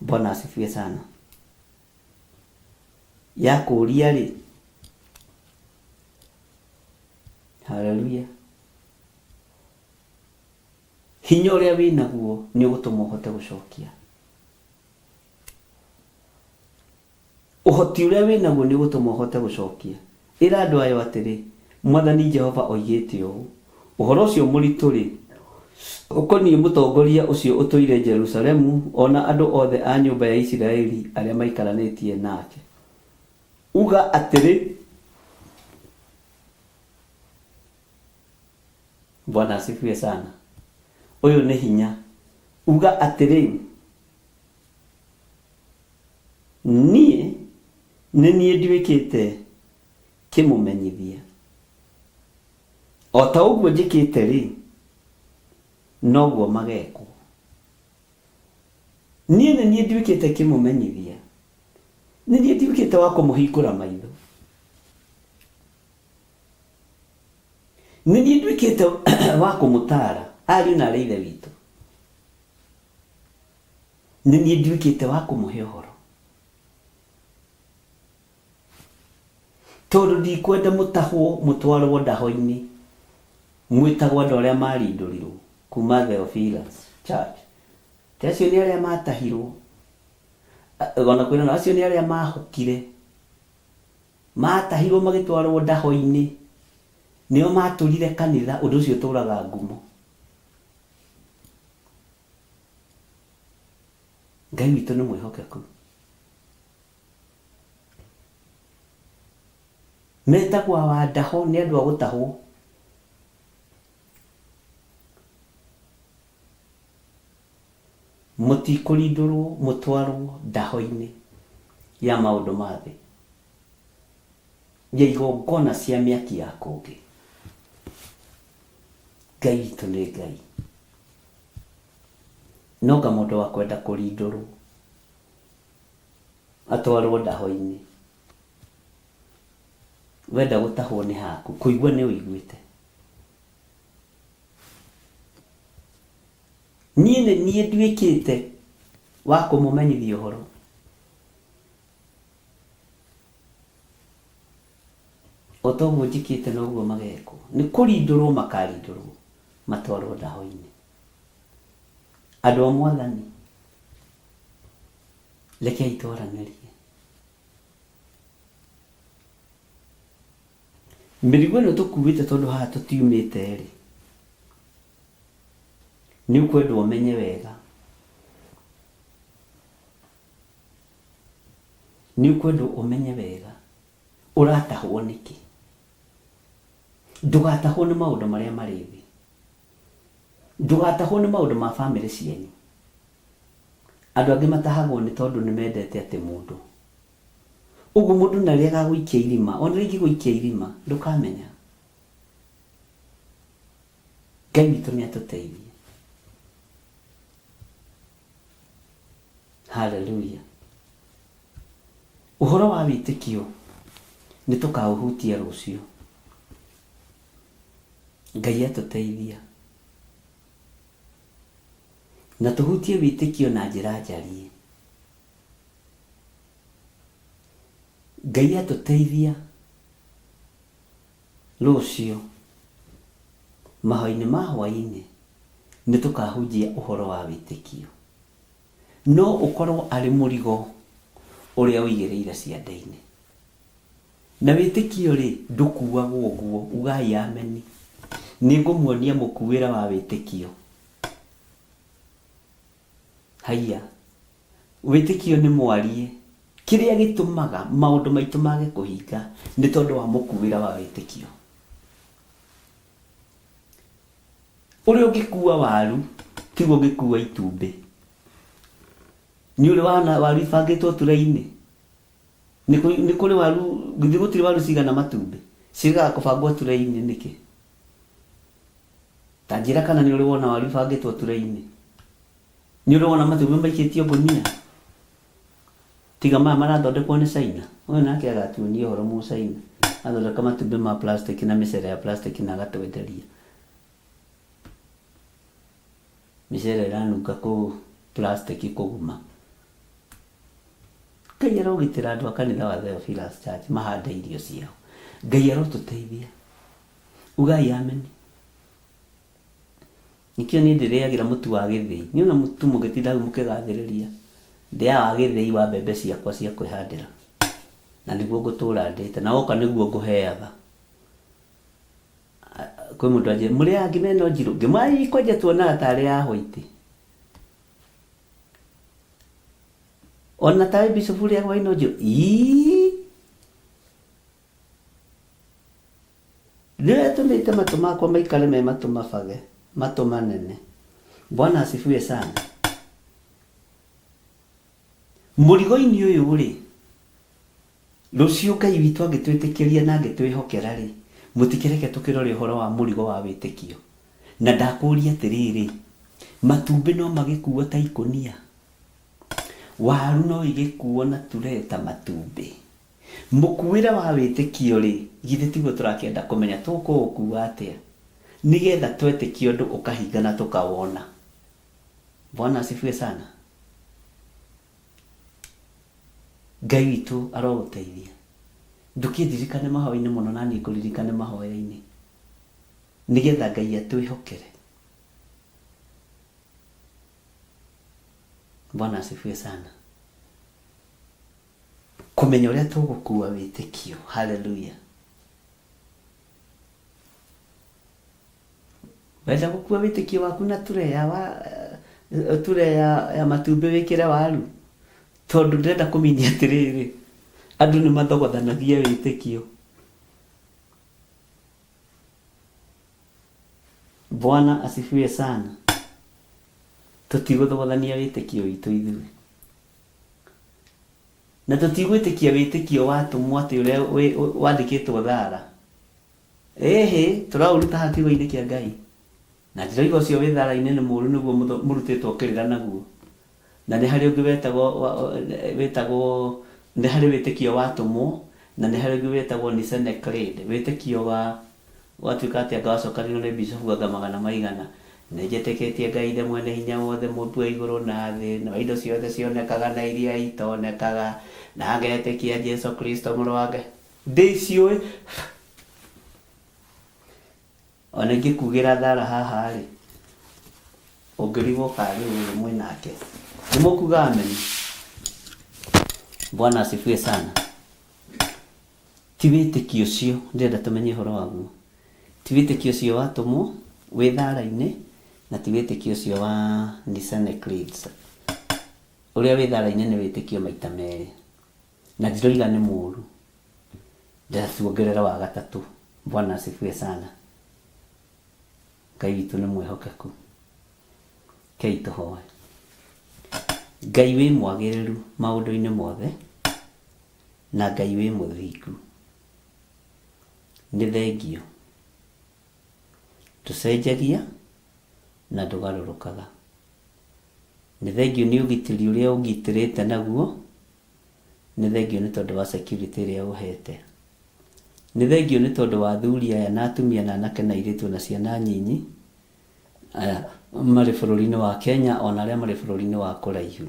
Bwana asifiwe sana. Yakũria rĩ, haleluya, hinya ũrĩa wĩnaguo nĩ ũgũtũma ũhote gũcokia. Ũhoti ũrĩa wĩ naguo nĩũgũtũma ũhote gũcokia. Ĩra andũ ayo atĩrĩ, 'Mwathani Jehova oigĩte ũũ, Ũhoro ũcio mũritũ-rĩ, ũkoniĩ mũtongoria ũcio ũtũire Jerusalemu, o na andũ othe a nyũmba ya Isiraeli arĩa maikaranĩtie nake. Uga atĩrĩ, Bwana asifiwe sana. Ũyũ nĩ hinya. Uga atĩrĩ, Niĩ nĩ niĩ nduĩkĩte kĩmũmenyithia. O ta ũguo njĩkĩte-rĩ, noguo magekwo. Niĩ nĩ niĩ nduĩkĩte kĩmũmenyithia, nĩ niĩ nduĩkĩte wa kũmũhingũra maitho. Nĩ niĩ nduĩkĩte wa kũmũtaara, ariũ na aarĩ a Ithe witũ. Nĩ niĩ nduĩkĩte wa kũmũhe ũhoro. Tondũ ndikwenda mũtahwo mũtwarwo ndaho-inĩ, mwĩtagwo andũ arĩa marindũrirwo kuma Theophilus Church. Ti acio nĩ arĩa matahirwo, ona kwĩrana acio nĩ arĩa mahũkire, matahirwo magĩtwarwo ndaho-inĩ, nĩo matũrire kanitha, ũndũ ũcio ũtũraga ngumo. Ngai witũ nĩ mwĩhokeku. Metagwo awandaho nĩ andũ a gũtahwo. Mũtikũrindũrwo mũtwarwo ndaho-inĩ ya maũndũ ma thĩ, ya igongona cia mĩaki ya kũngĩ. Ngai witũ nĩ Ngai. Nonga mũndũ wa kwenda kũrindũrwo atwarwo ndaho-inĩ. Wenda gũtahwo nĩ haku, kũigua nĩ ũiguĩte. Niĩ nĩ niĩ nduĩkĩte wa kũmũmenyithia ũhoro. O ta ũguo njĩkĩte noguo magekwo, nĩ kũrindũrwo makarindũrwo matwarwo ndaho-inĩ. Andũ a Mwathani, rekei twaranĩrie. Mĩrigo ĩno tũkuĩte tondũ haha tũtiumĩte-rĩ, nĩ ũkwendwo ũmenye wega. Nĩ ũkwendwo ũmenye wega ũratahwo nĩkĩ. Ndũgatahwo nĩ maũndũ marĩa marĩ thĩ. Ndũgatahwo nĩ maũndũ ma bamĩrĩ cianyu. Andũ angĩ matahagwo nĩ tondũ nĩ mendete atĩ mũndũ. Ũguo mũndũ na rĩrĩa agagũikia irima, ona rĩrĩa ingĩgũikia irima, ndũkamenya. Ngai witũ nĩ atũteithie. Hallelujah. Ũhoro wa wĩtĩkio nĩ tũkaũhutia rũciũ. Ngai atũteithia. Na tũhutie wĩtĩkio na njĩra njariĩ. Ngai atũteithia rũciũ mahoya-inĩ ma hwaĩ-inĩ nĩ tũkahunjia ũhoro wa wĩtĩkio. No ũkorwo arĩ mũrigo ũrĩa ũigĩrĩire ciande-inĩ. Na wĩtĩkio rĩ, ndũkuagwo ũguo, ugai ameni. Nĩ ngũmuonia mũkuĩre wa wĩtĩkio. Haiya, wĩtĩkio nĩ mwarie. Kĩrĩa gĩtũmaga maũndũ maitũ mage kũhinga nĩ tondũ wa mũkuĩre wa wĩtĩkio. Ũrĩa ũngĩkua waru tiguo ũngĩkua itumbĩ. Nĩ ũrĩ wona waru ibangĩtwo turee-inĩ? Nĩ kũrĩ waru, githĩ gũtirĩ waru cigana matumbĩ? Ciregaga kũbangwo turee-inĩ nĩkĩ? Ta njĩra kana nĩ ũrĩ wona waru ibangĩtwo turee-inĩ? Nĩ ũrĩ wona matumbĩ maikĩtio ngũnia? Tiga maya marathondekwo nĩ China. Ũyũ nake agatuonia ũhoro mũcaina. Athondeka matumbĩ ma plastic na mĩcere ya plastic na agatwenderia. Mĩcere ĩranunga kũ plastic kũguma. Ngai arogitĩra andũ a kanitha wa Theophilus Church mahande irio ciao. Ngai arotũteithia. Ugai ameni. Nĩkĩo niĩ ndĩrĩagĩra mũtu wa gĩthĩi. Niĩ ona mũtu mũgĩtinda hau mũkĩgathĩrĩria, ndĩaga wa gĩthĩi wa mbembe ciakwa cia kwĩhandĩra. Na nĩguo ngũtũra ndĩte. Na woka nĩguo ngũheaga. Kwĩ mũndũ anjĩra, mũrĩaga ngima ĩno njirũ? Ngĩmwĩra ĩ kwanja tuonaga tarĩ ya white. Ona tawe bishop ũrĩaga wa ĩno njirũ? Ii! Nĩwe atũmĩte matũ makwa maikare me matũ mabage, matũ manene. Bwana asifiwe sana. Mũrigo-inĩ ũyũ-rĩ, rũciũ Ngai witũ angĩtwĩtĩkĩria na angĩtwĩhokera-rĩ, mũtikĩreke tũkĩrore ũhoro wa mũrigo wa wĩtĩkio. Na ndakũria atĩrĩrĩ, matumbĩ no magĩkuo ta ikũnia? Waru no igĩkuo na turee ta matumbĩ? Mũkuĩre wa wĩtĩkio-rĩ, githĩ tiguo tũrakĩenda kũmenya tũkũũkua atĩa, nĩ getha twetĩkia ũndũ ũkahinga na tũkawona? Bwana asifiwe sana. Ngai witũ arogũteithia. Ndũkĩndirikane mahoya-inĩ mũno na niĩ ngũririkane mahoya-inĩ, nĩ getha Ngai atwĩhokere. Bwana asifiwe sana. Kũmenya ũrĩa tũgũkua wĩtĩkio. Hallelujah. Wenda gũkua wĩtĩkio waku na ture ya wa, ture ya, ya matumbĩ wĩkĩre waru? Tondũ ndĩrenda kũminia atĩrĩrĩ, andũ nĩ mathogothanagia wĩtĩkio. Bwana asifiwe sana. Tũtigũthogothania wĩtĩkio witũ ithuĩ. Na tũtigwĩtĩkia wĩtĩkio wa atũmwo atĩ ũrĩa wandĩkĩtwo thara. Ĩhĩ, tũraũruta haha kiugo-inĩ kĩa Ngai. Na ndiroiga ũcio wĩ thara-inĩ nĩ mũũru nĩguo mũrutĩtwo kĩrĩra naguo. Na nĩ harĩ ũngĩ wetagwo, wĩtagwo, nĩ harĩ wĩtĩkio wa atũmwo, na nĩ harĩ ũngĩ wĩtagwo Nicene Creed, wĩtĩkio wa Gwatuĩka atĩ anga wacokanĩrĩirwo nĩ bishofu anga magana maigana, Nĩnjĩtĩkĩtie Ngai Ithe Mwene-Hinya-Wothe, Mũũmbi wa igũrũ na thĩ, na wa indo ciothe cionekaga na iria itonekaga, na ngetĩkia Jesũ Kristo Mũrũ wa Ngai. Ndĩciũĩ. O na ingĩkuugĩra thara haha-rĩ, ũngĩrigwo karĩ ũ ũyũ mwĩ nake. Nĩmũkuuga ameni? Bwana asifiwe sana. Ti wĩtĩkio ũcio ndĩrenda tũmenye ũhoro waguo. Ti wĩtĩkio ũcio wa atũmwo wĩ thara-inĩ, na ti wĩtĩkio ũcio wa Nicene Creeds. Ũrĩa wĩ thara-inĩ nĩ wĩtĩkio maita merĩ. Na ndiroiga nĩ mũru. Ndĩrenda tuongerere wa gatatũ. Bwana asifiwe sana. Ngai witũ nĩ mwĩhokeku. Rekei tũhoe. Ngai wĩ mwagĩrĩru maũndũ-inĩ mothe. Na Ngai wĩ mũthingu. Nĩ thengiũ. Ndũcenjagia na ndũgarũrũkaga. Nĩ thengiũ nĩ ũgitĩri ũrĩa ũngitĩrĩte naguo. Nĩ thengiũ nĩ tondũ wa security ĩrĩa ũhete. Nĩ thengiũ nĩ tondũ wa athuri aya na atumia na anake na airĩtu na ciana nyinyi. Aya marĩ bũrũri-inĩ wa Kenya ona arĩa marĩ bũrũri-inĩ wa kũraihu.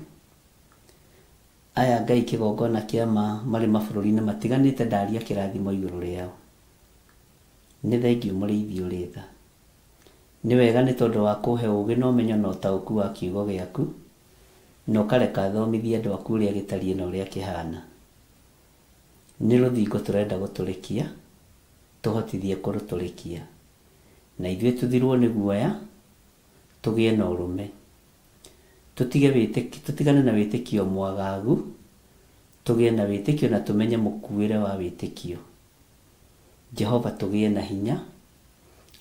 Aya Ngai kĩgongona kĩa ma marĩ mabũrũri-inĩ matiganĩte ndaria kĩrathimo igũrũ rĩao. Nĩ thengiũ mũrĩithi ũrĩ tha. Nĩ wega nĩ tondũ wa kũhe ũgĩ na ũmenyo na ũtaũku wa kiugo gĩaku, na ũkareka thomithie andũ aku ũrĩa gĩtariĩ na ũrĩa kĩhana. Nĩ rũthingo tũrenda gũtũrĩkia, tũhotithie kũrũtũrĩkia. Na ithuĩ tũthirwo nĩ guoya, tũgĩe na ũrũme. Tũtige wĩtĩkio, tũtigane na wĩtĩkio mwagagu, tũgĩe na wĩtĩkio na tũmenye mũkuĩre wa wĩtĩkio. Jehova tũgĩe na hinya,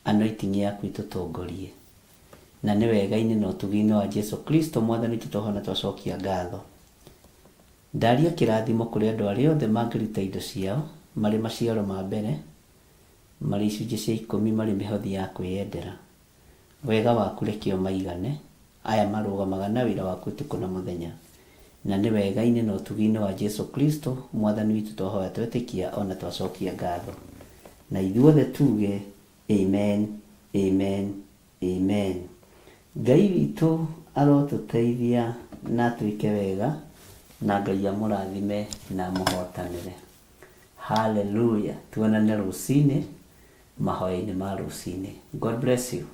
anointing yaku ĩtũtongorie. Na nĩ wega-inĩ na ũtugi-inĩ wa Jesu Kristo Mwathani witũ twahona twacokia ngatho. Ndaria kĩrathimo kũrĩ andũ arĩa othe mangĩruta indo ciao marĩ maciaro ma mbere, marĩ icunjĩ cia ikũmi, marĩ mĩhothi ya kwĩyendera. Wega waku reke ũmaigane, aya marũgamaga na wĩra waku ũtukũ na mũthenya. Na nĩ wega-inĩ na ũtugi-inĩ wa Jesu Kristo Mwathani witũ twahoya twetĩkia o na twacokia ngatho. Na ithuothe tuge, Amen, Amen, Amen. Ngai witũ arotũteithia na atwĩke wega, na Ngai amũrathime na amũhotanĩre. Hallelujah. Tuonane rũcinĩ mahoya-inĩ ma rũcinĩ. God bless you.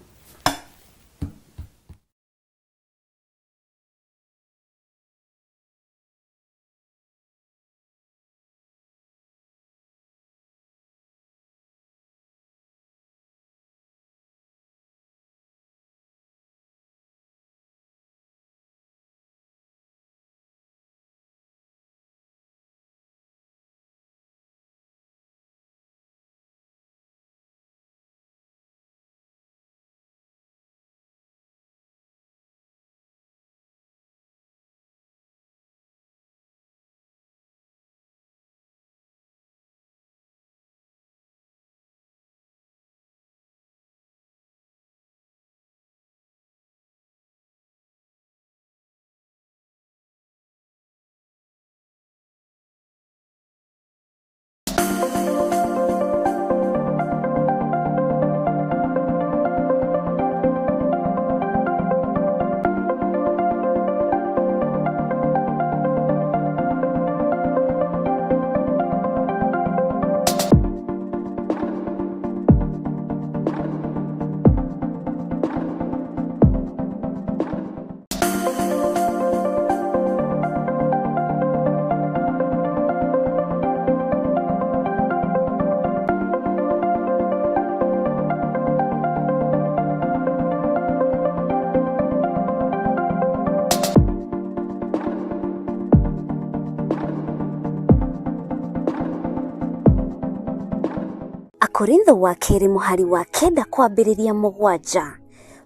Akorintho wa kerĩ mũhari wa kenda kwambĩrĩria mũgwanja.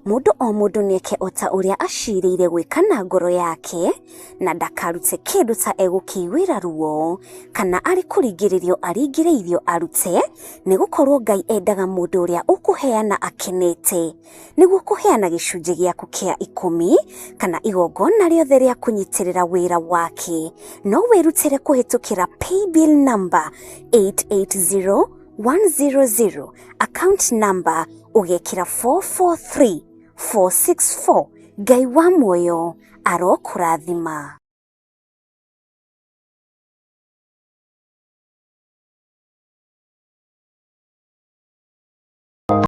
Mũndũ o mũndũ nĩeke o ta ũrĩa acirĩire gwĩka na ngoro yake, na ndakarute kĩndũ ta egũkĩiguĩra ruo, kana arĩ kũringĩrĩrio aringĩrĩirio arute, nĩgũkorwo Ngai endaga mũndũ ũrĩa ũkũheana akenete. Nĩguo kũheana gĩcunjĩ gĩaku kĩa ikũmi, kana igongona rĩothe rĩa kũnyitĩrĩra wĩra wake, no wĩrutĩre kũhĩtũkĩra paybill number 880100, account number ũgekĩra 443464. Ngai wa muoyo arokũrathima.